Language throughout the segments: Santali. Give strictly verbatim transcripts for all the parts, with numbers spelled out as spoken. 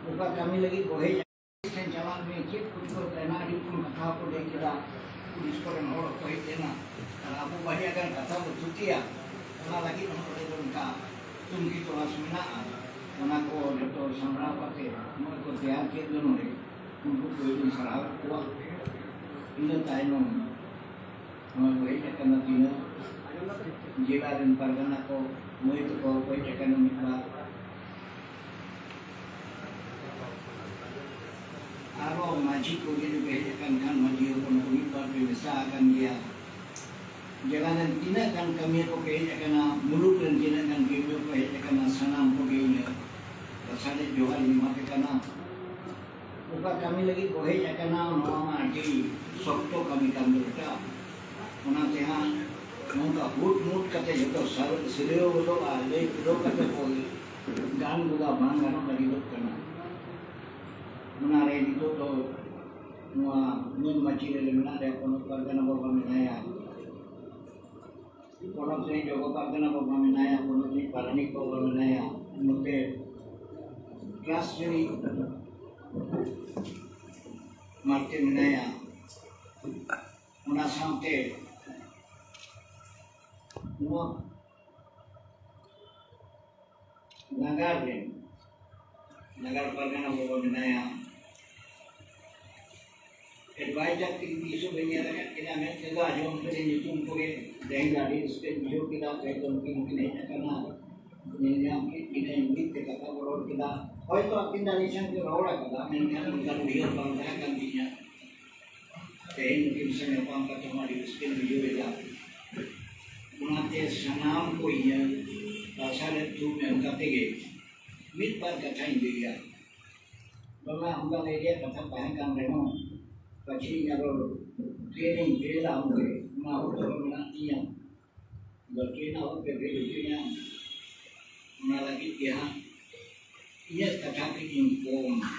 ᱚᱠᱟ ᱠᱟᱹᱢᱤ ᱞᱟᱹᱜᱤᱫ ᱠᱚ ᱦᱮᱡ ᱟᱠᱟᱱᱟ, ᱪᱮᱫ ᱠᱚ ᱪᱤᱠᱟᱹ ᱞᱮᱱᱟ, ᱟᱹᱰᱤ ᱨᱚᱠᱚᱢ ᱠᱟᱛᱷᱟ ᱠᱚ ᱞᱟᱹᱭ ᱠᱮᱫᱟ᱾ ᱯᱩᱞᱤᱥ ᱠᱚᱨᱮᱱ ᱦᱚᱲ ᱠᱚ ᱦᱮᱡ ᱞᱮᱱᱟ, ᱟᱨ ᱟᱵᱚ ᱵᱟᱹᱲᱤᱡ ᱟᱠᱟᱱ ᱠᱟᱛᱷᱟ ᱵᱚ ᱛᱷᱩᱛᱤᱭᱟ, ᱚᱱᱟ ᱞᱟᱹᱜᱤᱫ ᱦᱚᱸ ᱱᱚᱰᱮ ᱫᱚ ᱚᱱᱠᱟ ᱛᱩᱱᱠᱷᱤ ᱛᱚᱞᱟᱥ ᱢᱮᱱᱟᱜᱼᱟ᱾ ᱚᱱᱟ ᱠᱚ ᱡᱚᱛᱚ ᱥᱟᱢᱵᱲᱟᱣ ᱠᱟᱛᱮ ᱱᱚᱜᱼᱚᱭ ᱠᱚ ᱛᱮᱭᱟᱨ ᱠᱮᱫ ᱫᱚ ᱱᱚᱰᱮ, ᱩᱱᱠᱩ ᱠᱚ ᱤᱧ ᱥᱟᱨᱦᱟᱣᱮᱫ ᱠᱚᱣᱟ᱾ ᱤᱱᱟᱹ ᱛᱟᱭᱱᱚᱢ ᱱᱚᱜᱼᱚᱭ ᱠᱚ ᱦᱮᱡ ᱟᱠᱟᱱᱟ ᱛᱤᱱᱟᱹᱜ ᱡᱮᱞᱟ ᱨᱮᱱ ᱯᱟᱨᱜᱟᱱᱟ ᱠᱚ, ᱢᱟᱹᱭ ᱛᱟᱠᱚ ᱠᱚ ᱦᱮᱡ ᱟᱠᱟᱱᱟ ᱢᱤᱫ ᱵᱟᱨ᱾ ᱟᱨᱚ ᱢᱟᱹᱡᱷᱤ ᱠᱚ ᱡᱩᱫᱤ ᱠᱚ ᱦᱮᱡ ᱟᱠᱟᱱ ᱠᱷᱟᱱ, ᱢᱟᱹᱡᱷᱤ ᱦᱚᱯᱚᱱ ᱠᱚ ᱢᱤᱫ ᱵᱟᱨ ᱠᱚ ᱢᱮᱥᱟ ᱟᱠᱟᱱ ᱜᱮᱭᱟ᱾ ᱡᱮᱞᱟ ᱨᱮᱱ ᱛᱤᱱᱟᱹᱜ ᱜᱟᱱ ᱠᱟᱹᱢᱤᱭᱟᱹ ᱠᱚ ᱦᱮᱡ ᱟᱠᱟᱱᱟ, ᱢᱩᱞᱩᱠ ᱨᱮᱱ ᱛᱤᱱᱟᱹᱜ ᱜᱟᱱ ᱠᱟᱹᱢᱤᱭᱟᱹ ᱠᱚ ᱦᱮᱡ ᱟᱠᱟᱱᱟ, ᱥᱟᱱᱟᱢ ᱠᱚᱜᱮ ᱤᱧᱟᱹᱜ ᱞᱟᱥᱟᱲᱦᱮᱫ ᱡᱚᱦᱟᱨ ᱤᱧ ᱮᱢᱟ ᱯᱮ ᱠᱟᱱᱟ᱾ ᱚᱠᱟ ᱠᱟᱹᱢᱤ ᱞᱟᱹᱜᱤᱫ ᱠᱚ ᱦᱮᱡ ᱟᱠᱟᱱᱟ, ᱱᱚᱣᱟ ᱢᱟ ᱟᱹᱰᱤ ᱥᱚᱠᱛᱚ ᱠᱟᱹᱢᱤ ᱠᱟᱱ ᱫᱚ ᱵᱮᱴᱟ᱾ ᱚᱱᱟᱛᱮ ᱦᱟᱸᱜ ᱱᱚᱝᱠᱟ ᱦᱩᱴ ᱢᱩᱴ ᱠᱟᱛᱮ ᱡᱚᱛᱚ ᱥᱟᱨ-, ᱥᱤᱞᱟᱹᱣ ᱜᱚᱫᱚᱜᱼᱟ, ᱞᱟᱹᱭ ᱯᱩᱨᱟᱹᱣ ᱠᱟᱛᱮ ᱠᱚ ᱜᱟᱱ ᱜᱚᱫᱟ, ᱵᱟᱝ ᱜᱟᱱᱚᱜ ᱞᱟᱹᱜᱤᱫᱚᱜ ᱠᱟᱱᱟ᱾ ᱚᱱᱟᱨᱮ ᱱᱤᱛᱚᱜ ᱫᱚ ᱱᱚᱣᱟ ᱢᱟᱹᱱ ᱢᱟᱹᱪᱤ ᱨᱮ ᱢᱮᱱᱟᱜ ᱞᱮᱭᱟ, ᱯᱚᱱᱚᱛ ᱯᱟᱨᱜᱟᱱᱟ ᱵᱟᱵᱟ ᱢᱮᱱᱟᱭᱟ, ᱯᱚᱱᱚᱛ ᱨᱮᱱ ᱡᱚᱜᱚ ᱯᱟᱨᱜᱟᱱᱟ ᱵᱟᱵᱟ ᱢᱮᱱᱟᱭᱟ, ᱯᱚᱱᱚᱛ ᱨᱮᱱ ᱯᱟᱨᱟᱱᱤᱠ ᱵᱟᱵᱟ ᱢᱮᱱᱟᱭᱟ, ᱱᱚᱛᱮ ᱴᱨᱟᱥᱴ ᱨᱤᱱᱤᱡ ᱢᱟᱨᱛᱮ ᱢᱮᱱᱟᱭᱟ᱾ ᱚᱱᱟ ᱥᱟᱶᱛᱮ ᱱᱚᱣᱟ ᱱᱟᱜᱟᱨ ᱨᱮᱱ, ᱱᱟᱜᱟᱨ ᱯᱟᱨᱜᱟᱱᱟ ᱵᱟᱵᱟ ᱢᱮᱱᱟᱭᱟ, ᱮᱰᱵᱷᱟᱭᱡᱟᱨ ᱛᱤᱱ ᱛᱤᱥ ᱦᱚᱸ ᱵᱟᱹᱧ ᱧᱮᱞ ᱟᱠᱟᱫ ᱠᱤᱱᱟ, ᱢᱮᱫ ᱛᱮᱫᱚ ᱟᱸᱡᱚᱢ ᱠᱟᱹᱫᱟᱹᱧ ᱧᱩᱛᱩᱢ ᱠᱚᱜᱮ᱾ ᱛᱮᱦᱮᱧ ᱫᱚ ᱟᱹᱰᱤ ᱨᱟᱹᱥᱠᱟᱹᱧ ᱵᱩᱡᱷᱟᱹᱣ ᱠᱮᱫᱟ, ᱛᱮᱦᱮᱧ ᱫᱚ ᱱᱩᱠᱤᱱ ᱦᱚᱸᱠᱤᱱ ᱦᱮᱡ ᱟᱠᱟᱱᱟ, ᱧᱮᱞ ᱧᱟᱢ ᱠᱮᱫ ᱠᱤᱱᱟᱹᱧ, ᱢᱤᱫ ᱛᱮ ᱠᱟᱛᱷᱟ ᱠᱚ ᱨᱚᱲ ᱠᱮᱫᱟ᱾ ᱦᱚᱭᱛᱚ ᱟᱹᱠᱤᱱ ᱫᱚ ᱟᱹᱞᱤᱧ ᱥᱟᱶ ᱠᱤᱱ ᱨᱚᱲ ᱟᱠᱟᱫᱟ, ᱢᱮᱱᱠᱷᱟᱱ ᱚᱱᱠᱟᱱ ᱩᱭᱦᱟᱹᱨ ᱵᱟᱝ ᱛᱟᱦᱮᱸ ᱠᱟᱱ ᱛᱤᱧᱟ᱾ ᱛᱮᱦᱮᱧ ᱱᱩᱠᱤᱱ ᱥᱟᱶ ᱧᱟᱯᱟᱢ ᱠᱟᱛᱮ ᱦᱚᱸ ᱟᱹᱰᱤ ᱨᱟᱹᱥᱠᱟᱹᱧ ᱵᱩᱡᱷᱟᱹᱣ ᱮᱫᱟ᱾ ᱚᱱᱟᱛᱮ ᱥᱟᱱᱟᱢ ᱠᱚ ᱤᱧᱟᱹᱜ ᱞᱟᱥᱟᱲᱦᱮᱫ ᱛᱷᱩᱢ ᱮᱢ ᱠᱟᱛᱮ ᱜᱮ ᱢᱤᱫ ᱵᱟᱨ ᱠᱟᱛᱷᱟᱧ ᱞᱟᱹᱭᱟ᱾ ᱵᱟᱝᱟ, ᱚᱱᱠᱟ ᱞᱟᱹᱭ ᱨᱮᱭᱟᱜ ᱠᱟᱛᱷᱟ ᱛᱟᱦᱮᱸ ᱠᱟᱱ ᱨᱮᱦᱚᱸ, ᱯᱟᱪᱷᱮ ᱤᱧ ᱟᱨᱚ ᱴᱨᱮᱱ ᱤᱧ ᱯᱷᱮᱞᱟ, ᱚᱱᱠᱟ ᱚᱱᱟ ᱦᱚᱨ ᱫᱚ ᱢᱮᱱᱟᱜ ᱛᱤᱧᱟ᱾ ᱟᱫᱚ ᱴᱨᱮᱱ ᱦᱚᱨ ᱛᱮ ᱯᱷᱮᱞ ᱦᱚᱪᱚᱧᱟ, ᱚᱱᱟ ᱞᱟᱹᱜᱤᱫ ᱜᱮ ᱦᱟᱸᱜ ᱤᱧᱟᱹᱜ ᱠᱟᱛᱷᱟ ᱠᱟᱹᱡ ᱤᱧ ᱠᱚᱢᱟ᱾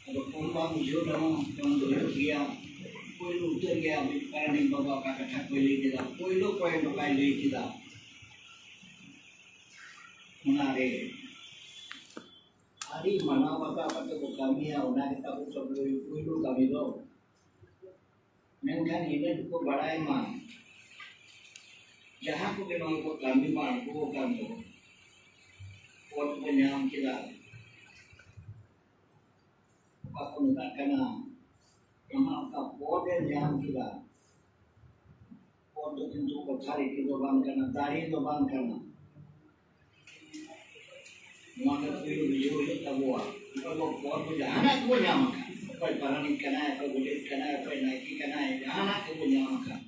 ᱟᱫᱚ ᱠᱚᱢ ᱵᱟᱝ ᱵᱩᱡᱷᱟᱹᱣ ᱨᱮᱦᱚᱸ ᱠᱚᱢ ᱫᱚ ᱦᱩᱭᱩᱜ ᱜᱮᱭᱟ᱾ ᱯᱳᱭᱞᱳ ᱩᱛᱟᱹᱨ ᱜᱮ ᱟᱵᱚ ᱯᱟᱨᱟᱱᱤᱠ ᱵᱟᱵᱟ ᱚᱠᱟ ᱠᱟᱛᱷᱟ ᱠᱚᱭ ᱞᱟᱹᱭ ᱠᱮᱫᱟ, ᱯᱳᱭᱞᱳ ᱯᱚᱭᱮᱱᱴ ᱚᱠᱟᱭ ᱞᱟᱹᱭ ᱠᱮᱫᱟ, ᱚᱱᱟᱨᱮ ᱟᱨ ᱟᱹᱰᱤ ᱢᱟᱱᱟᱣ ᱵᱟᱛᱟᱣ ᱠᱟᱛᱮ ᱠᱚ ᱠᱟᱹᱢᱤᱭᱟ, ᱚᱱᱟ ᱜᱮ ᱛᱟᱵᱚ ᱥᱚᱵ ᱯᱩᱭᱞᱩ ᱠᱟᱹᱢᱤ ᱫᱚ᱾ ᱢᱮᱱᱠᱷᱟᱱ ᱤᱱᱟᱹ ᱜᱮᱠᱚ ᱵᱟᱲᱟᱭ ᱢᱟ, ᱡᱟᱦᱟᱸ ᱠᱚᱜᱮ ᱱᱚᱣᱟ ᱠᱚ ᱠᱟᱹᱢᱤ ᱢᱟ ᱟᱬᱜᱚ ᱟᱠᱟᱱ ᱫᱚ, ᱯᱚᱫ ᱠᱚ ᱧᱟᱢ ᱠᱮᱫᱟ, ᱚᱠᱟ ᱠᱚ ᱢᱮᱛᱟᱜ ᱠᱟᱱᱟ, ᱚᱱᱟ ᱚᱠᱟ ᱯᱚᱫ ᱮ ᱧᱟᱢ ᱠᱮᱫᱟ, ᱯᱚᱫ ᱫᱚ ᱠᱤᱱᱛᱩ authority ᱫᱚ ᱵᱟᱝ ᱠᱟᱱᱟ, ᱫᱟᱲᱮ ᱫᱚ ᱵᱟᱝ ᱠᱟᱱᱟ᱾ ᱱᱚᱣᱟ ᱫᱚ ᱯᱩᱭᱞᱩ ᱵᱩᱡᱷᱟᱹᱣ ᱦᱩᱭᱩᱜ ᱛᱟᱵᱚᱣᱟ᱾ ᱚᱠᱚᱭ ᱠᱚ ᱯᱚᱫ ᱠᱚ ᱡᱟᱦᱟᱱᱟᱜ ᱜᱮᱵᱚ ᱧᱟᱢ ᱟᱠᱟᱫ, ᱚᱠᱚᱭ ᱯᱟᱨᱟᱱᱤᱠ ᱠᱟᱱᱟᱭ, ᱚᱠᱚᱭ ᱜᱚᱰᱮᱛ ᱠᱟᱱᱟᱭ, ᱚᱠᱚᱭ ᱱᱟᱭᱠᱮ ᱠᱟᱱᱟᱭ, ᱡᱟᱦᱟᱱᱟᱜ ᱜᱮᱵᱚ ᱧᱟᱢ ᱟᱠᱟᱫ,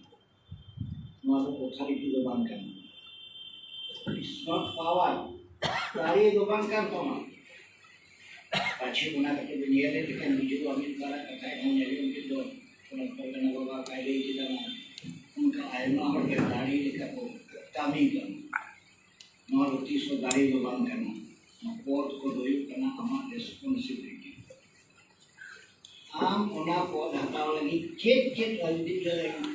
ᱱᱚᱣᱟ ᱫᱚ authority ᱫᱚ ᱵᱟᱝ ᱠᱟᱱᱟ᱾ It's not power. ᱫᱟᱲᱮ ᱫᱚ ᱵᱟᱝ ᱠᱟᱱ ᱛᱟᱢᱟ᱾ ᱯᱟᱪᱷᱮ ᱚᱱᱟ ᱠᱟᱛᱮ ᱵᱚ ᱧᱮᱞᱮᱫ ᱞᱮᱠᱷᱟᱱ ᱵᱩᱡᱷᱟᱹᱣᱟ, ᱢᱤᱫ ᱵᱟᱨᱟᱜ ᱠᱟᱛᱷᱟ ᱮᱢᱚᱱ ᱧᱮᱞ ᱠᱮᱫ ᱫᱚ, ᱚᱱᱟ ᱯᱟᱨᱜᱟᱱᱟ ᱵᱟᱵᱟ ᱠᱟᱭ ᱞᱟᱹᱭ ᱠᱮᱫᱟ ᱱᱟ, ᱚᱱᱠᱟ ᱟᱭᱢᱟ ᱦᱚᱲ ᱜᱮ ᱫᱟᱲᱮ ᱞᱮᱠᱟ ᱠᱚ ᱠᱟᱹᱢᱤ ᱠᱟᱱᱟ᱾ ᱱᱚᱣᱟ ᱫᱚ ᱛᱤᱥ ᱦᱚᱸ ᱫᱟᱲᱮ ᱫᱚ ᱵᱟᱝ ᱠᱟᱱᱟ᱾ ᱱᱚᱣᱟ ᱯᱚᱫ ᱠᱚᱫᱚ ᱦᱩᱭᱩᱜ ᱠᱟᱱᱟ ᱟᱢᱟᱜ responsibility᱾ ᱟᱢ ᱚᱱᱟ ᱯᱚᱫ ᱦᱟᱛᱟᱣ ᱞᱟᱹᱜᱤᱫ ᱪᱮᱫ ᱪᱮᱫ ᱟᱹᱭᱫᱟᱹᱨᱤ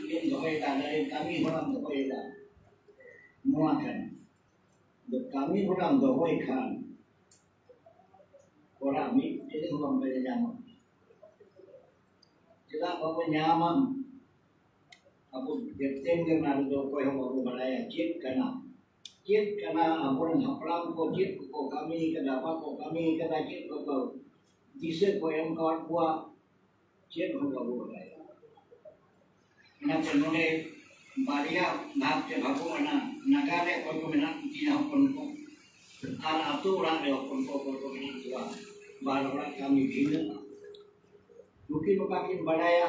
ᱨᱮᱢ ᱫᱚᱦᱚᱭᱮᱫᱟ, ᱫᱟᱲᱮ ᱠᱟᱹᱢᱤ ᱦᱚᱨᱟᱢ ᱫᱚᱦᱚᱭᱮᱫᱟ, ᱱᱚᱣᱟ ᱠᱟᱱᱟ᱾ ᱟᱫᱚ ᱠᱟᱹᱢᱤ ᱦᱚᱨᱟᱢ ᱫᱚᱦᱚᱭ ᱠᱷᱟᱱ ᱦᱚᱲᱟᱜ ᱢᱤᱫᱴᱮᱱ ᱦᱚᱸ ᱵᱟᱢ ᱯᱟᱸᱡᱟ ᱧᱟᱢᱟ᱾ ᱪᱮᱫᱟᱜ ᱵᱟᱵᱚ ᱧᱟᱢᱟ? ᱟᱵᱚ ᱡᱮᱛᱮᱱ ᱜᱮ ᱚᱱᱟ ᱨᱮᱫᱚ ᱚᱠᱚᱭ ᱦᱚᱸ ᱵᱟᱵᱚ ᱵᱟᱲᱟᱭᱟ ᱪᱮᱫ ᱠᱟᱱᱟ, ᱪᱮᱫ ᱠᱟᱱᱟ, ᱟᱵᱚᱨᱮᱱ ᱦᱟᱯᱲᱟᱢ ᱠᱚ ᱪᱮᱫ ᱠᱚᱠᱚ ᱠᱟᱹᱢᱤ ᱠᱟᱫᱟ, ᱵᱟᱠᱚ ᱠᱟᱹᱢᱤ ᱠᱟᱫᱟ, ᱪᱮᱫ ᱠᱚᱠᱚ ᱫᱤᱥᱟᱹ ᱠᱚ ᱮᱢ ᱠᱟᱣᱟᱫ ᱠᱚᱣᱟ, ᱪᱮᱫ ᱦᱚᱸ ᱵᱟᱵᱚ ᱵᱟᱲᱟᱭᱟ᱾ ᱚᱱᱟᱛᱮ ᱱᱚᱰᱮ ᱵᱟᱨᱭᱟ ᱵᱷᱟᱜᱽ ᱛᱮ ᱵᱷᱟᱜᱚᱜ ᱠᱟᱱᱟ, ᱱᱟᱜᱟᱨ ᱨᱮ ᱚᱠᱚᱭ ᱠᱚ ᱢᱮᱱᱟᱜ ᱠᱚᱛᱤᱧᱟ ᱦᱚᱯᱚᱱ ᱠᱚ, ᱟᱨ ᱟᱛᱳ ᱚᱲᱟᱜ ᱨᱮ ᱦᱚᱯᱚᱱ ᱠᱚ ᱚᱠᱚᱭ ᱠᱚ ᱢᱮᱱᱟᱜ ᱠᱚᱣᱟ, ᱵᱟᱨ ᱦᱚᱲᱟᱜ ᱠᱟᱹᱢᱤ ᱵᱷᱤᱱᱟᱹᱜᱼᱟ᱾ ᱱᱩᱠᱤᱱ ᱚᱠᱟ ᱠᱤᱱ ᱵᱟᱰᱟᱭᱟ,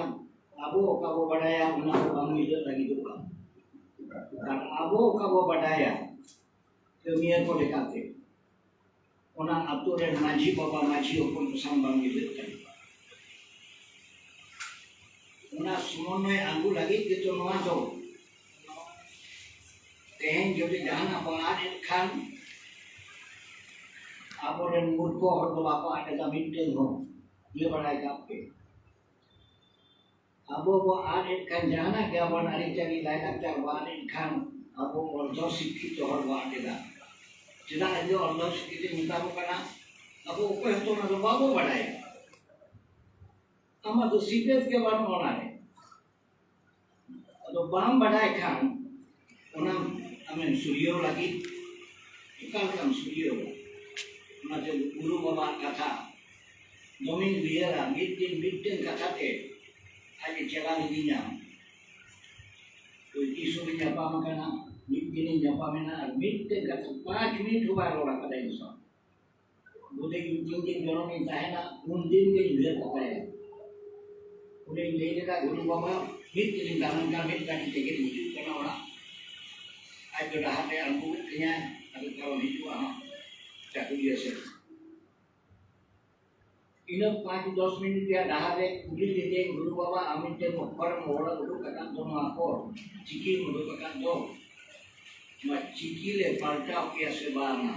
ᱟᱵᱚ ᱚᱠᱟ ᱵᱚ ᱵᱟᱰᱟᱭᱟ, ᱚᱱᱟ ᱦᱚᱸ ᱵᱟᱝ ᱢᱤᱞᱟᱹᱜ ᱞᱟᱹᱜᱤᱫᱚᱜᱼᱟ᱾ ᱟᱨ ᱟᱵᱚ ᱚᱠᱟ ᱵᱚ ᱵᱟᱰᱟᱭᱟ, ᱠᱟᱹᱢᱤᱭᱟᱹ ᱠᱚ ᱞᱮᱠᱟᱛᱮ, ᱚᱱᱟ ᱟᱛᱳ ᱨᱮᱱ ᱢᱟᱹᱡᱷᱤ ᱵᱟᱵᱟ, ᱢᱟᱹᱡᱷᱤ ᱦᱚᱯᱚᱱ ᱠᱚ ᱥᱟᱶ ᱵᱟᱝ ᱢᱤᱞᱟᱹᱜ ᱠᱟᱱᱟ᱾ ᱚᱱᱟ ᱥᱚᱢᱚᱱᱱᱚᱭ ᱟᱹᱜᱩ ᱞᱟᱹᱜᱤᱫ ᱜᱮᱛᱚ ᱱᱚᱣᱟ ᱫᱚ᱾ ᱛᱮᱦᱮᱧ ᱡᱩᱫᱤ ᱡᱟᱦᱟᱱᱟᱜ ᱵᱚᱱ ᱟᱫ ᱮᱫ ᱠᱷᱟᱱ, ᱟᱵᱚᱨᱮᱱ ᱢᱩᱨᱠᱷᱚ ᱦᱚᱲ ᱫᱚ ᱵᱟᱠᱚ ᱟᱫ ᱮᱫᱟ ᱢᱤᱫᱴᱟᱹᱝ ᱦᱚᱸ᱾ ᱤᱭᱟᱹ ᱵᱟᱲᱟᱭ ᱠᱟᱜ ᱯᱮ, ᱟᱵᱚ ᱵᱚ ᱟᱫ ᱮᱫ ᱠᱷᱟᱱ, ᱡᱟᱦᱟᱱᱟᱜ ᱜᱮ ᱟᱵᱚᱣᱟᱜ ᱟᱹᱨᱤᱪᱟᱹᱞᱤ ᱞᱟᱭᱼᱞᱟᱠᱪᱟᱨ ᱵᱚ ᱟᱫ ᱮᱫ ᱠᱷᱟᱱ, ᱟᱵᱚ ᱚᱨᱫᱷᱚ ᱥᱤᱠᱠᱷᱤᱛᱚ ᱦᱚᱲ ᱵᱚ ᱟᱫ ᱮᱫᱟ᱾ ᱪᱮᱫᱟᱜ ᱤᱧ ᱫᱚ ᱚᱨᱫᱷᱚ ᱥᱤᱠᱠᱷᱤᱛᱚᱧ ᱢᱮᱛᱟ ᱠᱚ ᱠᱟᱱᱟ? ᱟᱵᱚ ᱚᱠᱚᱭ ᱦᱚᱸᱛᱚ ᱚᱱᱟ ᱫᱚ ᱵᱟᱵᱚ ᱵᱟᱰᱟᱭᱟ᱾ ᱟᱢᱟᱜ ᱫᱚ ᱥᱤᱠᱷᱱᱟᱹᱛ ᱜᱮ ᱵᱟᱹᱱᱩᱜᱼᱟ ᱚᱱᱟᱨᱮ᱾ ᱟᱫᱚ ᱵᱟᱢ ᱵᱟᱰᱟᱭ ᱠᱷᱟᱱ ᱚᱱᱟ ᱟᱢᱮᱢ ᱥᱩᱨᱭᱟᱹᱣ ᱞᱟᱹᱜᱤᱫ ᱚᱠᱟ ᱞᱮᱠᱟᱢ ᱥᱩᱨᱭᱟᱹᱣᱟ? ᱚᱱᱟᱛᱮ ᱜᱩᱨᱩ ᱵᱟᱵᱟᱣᱟᱜ ᱠᱟᱛᱷᱟ ᱫᱚᱢᱮᱧ ᱩᱭᱦᱟᱹᱨᱟ᱾ ᱢᱤᱫ ᱫᱤᱱ ᱢᱤᱫᱴᱮᱱ ᱠᱟᱛᱷᱟ ᱛᱮ ᱟᱡ ᱮ ᱪᱟᱞᱟᱣ ᱤᱫᱤᱧᱟ᱾ ᱳᱭ ᱛᱤᱥ ᱦᱚᱸ ᱵᱟᱹᱧ ᱧᱟᱯᱟᱢ ᱟᱠᱟᱱᱟ, ᱢᱤᱫ ᱫᱤᱱᱤᱧ ᱧᱟᱯᱟᱢᱮᱱᱟ ᱟᱨ ᱢᱤᱫᱴᱮᱱ ᱠᱟᱛᱷᱟ ᱯᱟᱸᱪ ᱢᱤᱱᱤᱴ ᱦᱚᱸ ᱵᱟᱭ ᱨᱚᱲ ᱟᱠᱟᱫᱟ ᱤᱧ ᱥᱟᱶ᱾ ᱵᱩᱫᱷᱤ ᱛᱤᱱ ᱫᱤᱱ ᱡᱚᱱᱚᱢᱤᱧ ᱛᱟᱦᱮᱱᱟ, ᱩᱱ ᱫᱤᱱ ᱜᱮᱧ ᱩᱭᱦᱟᱹᱨ ᱠᱟᱛᱟᱭᱟ᱾ ᱩᱱᱤᱧ ᱞᱟᱹᱭ ᱞᱮᱫᱟ, ᱜᱩᱨᱩ ᱵᱟᱵᱟ, ᱢᱤᱫ ᱫᱤᱱᱤᱧ ᱫᱟᱬᱟᱱ ᱠᱟᱱ, ᱢᱤᱫ ᱜᱟᱹᱰᱤ ᱛᱮᱜᱮ ᱦᱤᱡᱩᱜ ᱠᱟᱱᱟ ᱚᱲᱟᱜ᱾ ᱟᱡ ᱫᱚ ᱰᱟᱦᱟᱨ ᱨᱮ ᱟᱬᱜᱚ ᱜᱚᱫ ᱠᱟᱹᱧᱟᱭ, ᱟᱫᱚ ᱠᱟᱨᱚᱱ ᱦᱤᱡᱩᱜᱼᱟ ᱦᱟᱸᱜ ᱪᱟᱹᱠᱩᱞᱤᱭᱟᱹ ᱥᱮᱫ᱾ ᱤᱱᱟᱹ ᱯᱟᱸᱪ ᱫᱚᱥ ᱢᱤᱱᱤᱴ ᱨᱮᱭᱟᱜ ᱰᱟᱦᱟᱨ ᱨᱮ ᱠᱩᱞᱤ ᱞᱮᱫᱮᱭᱟᱹᱧ, "ᱜᱩᱨᱩ ᱵᱟᱵᱟ, ᱟᱢ ᱢᱤᱫᱴᱮᱱ ᱚᱠᱠᱷᱚᱨᱮᱢ ᱚᱞ ᱩᱰᱩᱠ ᱟᱠᱟᱫ ᱫᱚ, ᱱᱚᱣᱟ ᱠᱚ ᱪᱤᱠᱤᱢ ᱩᱰᱩᱠ ᱟᱠᱟᱫ ᱫᱚ, ᱱᱚᱣᱟ ᱪᱤᱠᱤ ᱞᱮ ᱯᱟᱞᱴᱟᱣ ᱠᱮᱭᱟ ᱥᱮ ᱵᱟᱝᱟ?"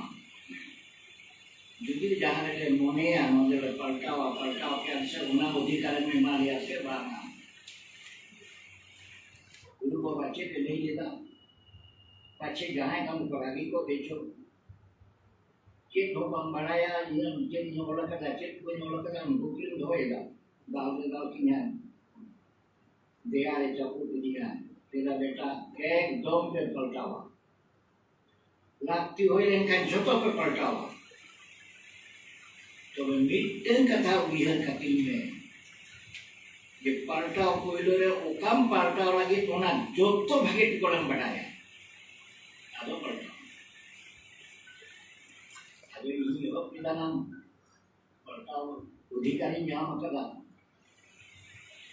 ᱡᱩᱫᱤ ᱡᱟᱦᱟᱸ ᱨᱮᱞᱮ ᱢᱚᱱᱮᱭᱟ ᱱᱚᱰᱮ ᱞᱮ ᱯᱟᱞᱴᱟᱣᱟ, ᱯᱟᱞᱴᱟᱣ ᱠᱮᱭᱟ ᱥᱮ, ᱚᱱᱟ ᱚᱫᱷᱤᱠᱟᱨ ᱮᱢ ᱮᱢᱟ ᱞᱮᱭᱟ ᱥᱮ ᱵᱟᱝᱟ? ᱜᱩᱨᱩ ᱵᱟᱵᱟ ᱪᱮᱫ ᱮ ᱞᱟᱹᱭ ᱞᱮᱫᱟ? ᱯᱟᱪᱷᱮ ᱡᱟᱦᱟᱸᱭ ᱠᱷᱟᱱ ᱠᱚ ᱨᱟᱹᱜᱤ ᱠᱚ ᱫᱮᱡᱚᱜ᱾ ᱪᱮᱫ ᱦᱚᱸ ᱵᱟᱢ ᱵᱟᱲᱟᱭᱟ, ᱤᱧᱟᱹᱜ ᱪᱮᱫ ᱤᱧ ᱚᱞ ᱟᱠᱟᱫᱟ, ᱪᱮᱫ ᱵᱟᱹᱧ ᱚᱞ ᱟᱠᱟᱫᱟ, ᱩᱱᱠᱩ ᱠᱤᱱ ᱫᱚᱦᱚᱭᱮᱫᱟ᱾ ᱫᱟᱞ ᱨᱮ ᱫᱟᱞ ᱠᱤᱧᱟᱭ, ᱫᱮᱭᱟ ᱨᱮ ᱪᱟᱯᱩᱫ ᱤᱫᱤᱭᱟᱭ᱾ ᱛᱮᱞᱟ ᱵᱮᱴᱟ, ᱮᱠᱫᱚᱢ ᱯᱮ ᱯᱟᱞᱴᱟᱣᱟ᱾ ᱞᱟᱹᱠᱛᱤ ᱦᱩᱭ ᱞᱮᱱᱠᱷᱟᱱ ᱡᱷᱚᱛᱚ ᱯᱮ ᱯᱟᱞᱴᱟᱣᱟ᱾ ᱛᱚᱵᱮ ᱢᱤᱫᱴᱟᱝ ᱠᱟᱛᱷᱟ ᱩᱭᱦᱟᱹᱨ ᱠᱟᱹᱛᱤᱧ ᱢᱮ, ᱡᱮ ᱯᱟᱞᱴᱟᱣ ᱯᱳᱭᱞᱳ ᱨᱮ ᱚᱠᱟᱢ ᱯᱟᱞᱴᱟᱣ ᱞᱟᱹᱜᱤᱫ ᱚᱱᱟ ᱡᱚᱛᱚ ᱵᱷᱟᱜᱮ ᱴᱷᱤᱠ ᱮᱢ ᱵᱟᱰᱟᱭᱟ, ᱟᱫᱚ ᱯᱟᱞᱴᱟᱣ᱾ ᱟᱫᱚ ᱤᱧ ᱮᱦᱚᱵ ᱠᱮᱫᱟ ᱱᱟᱝ ᱯᱟᱞᱴᱟᱣ ᱚᱫᱷᱤᱠᱟᱨᱤᱧ ᱧᱟᱢ ᱟᱠᱟᱫᱟ,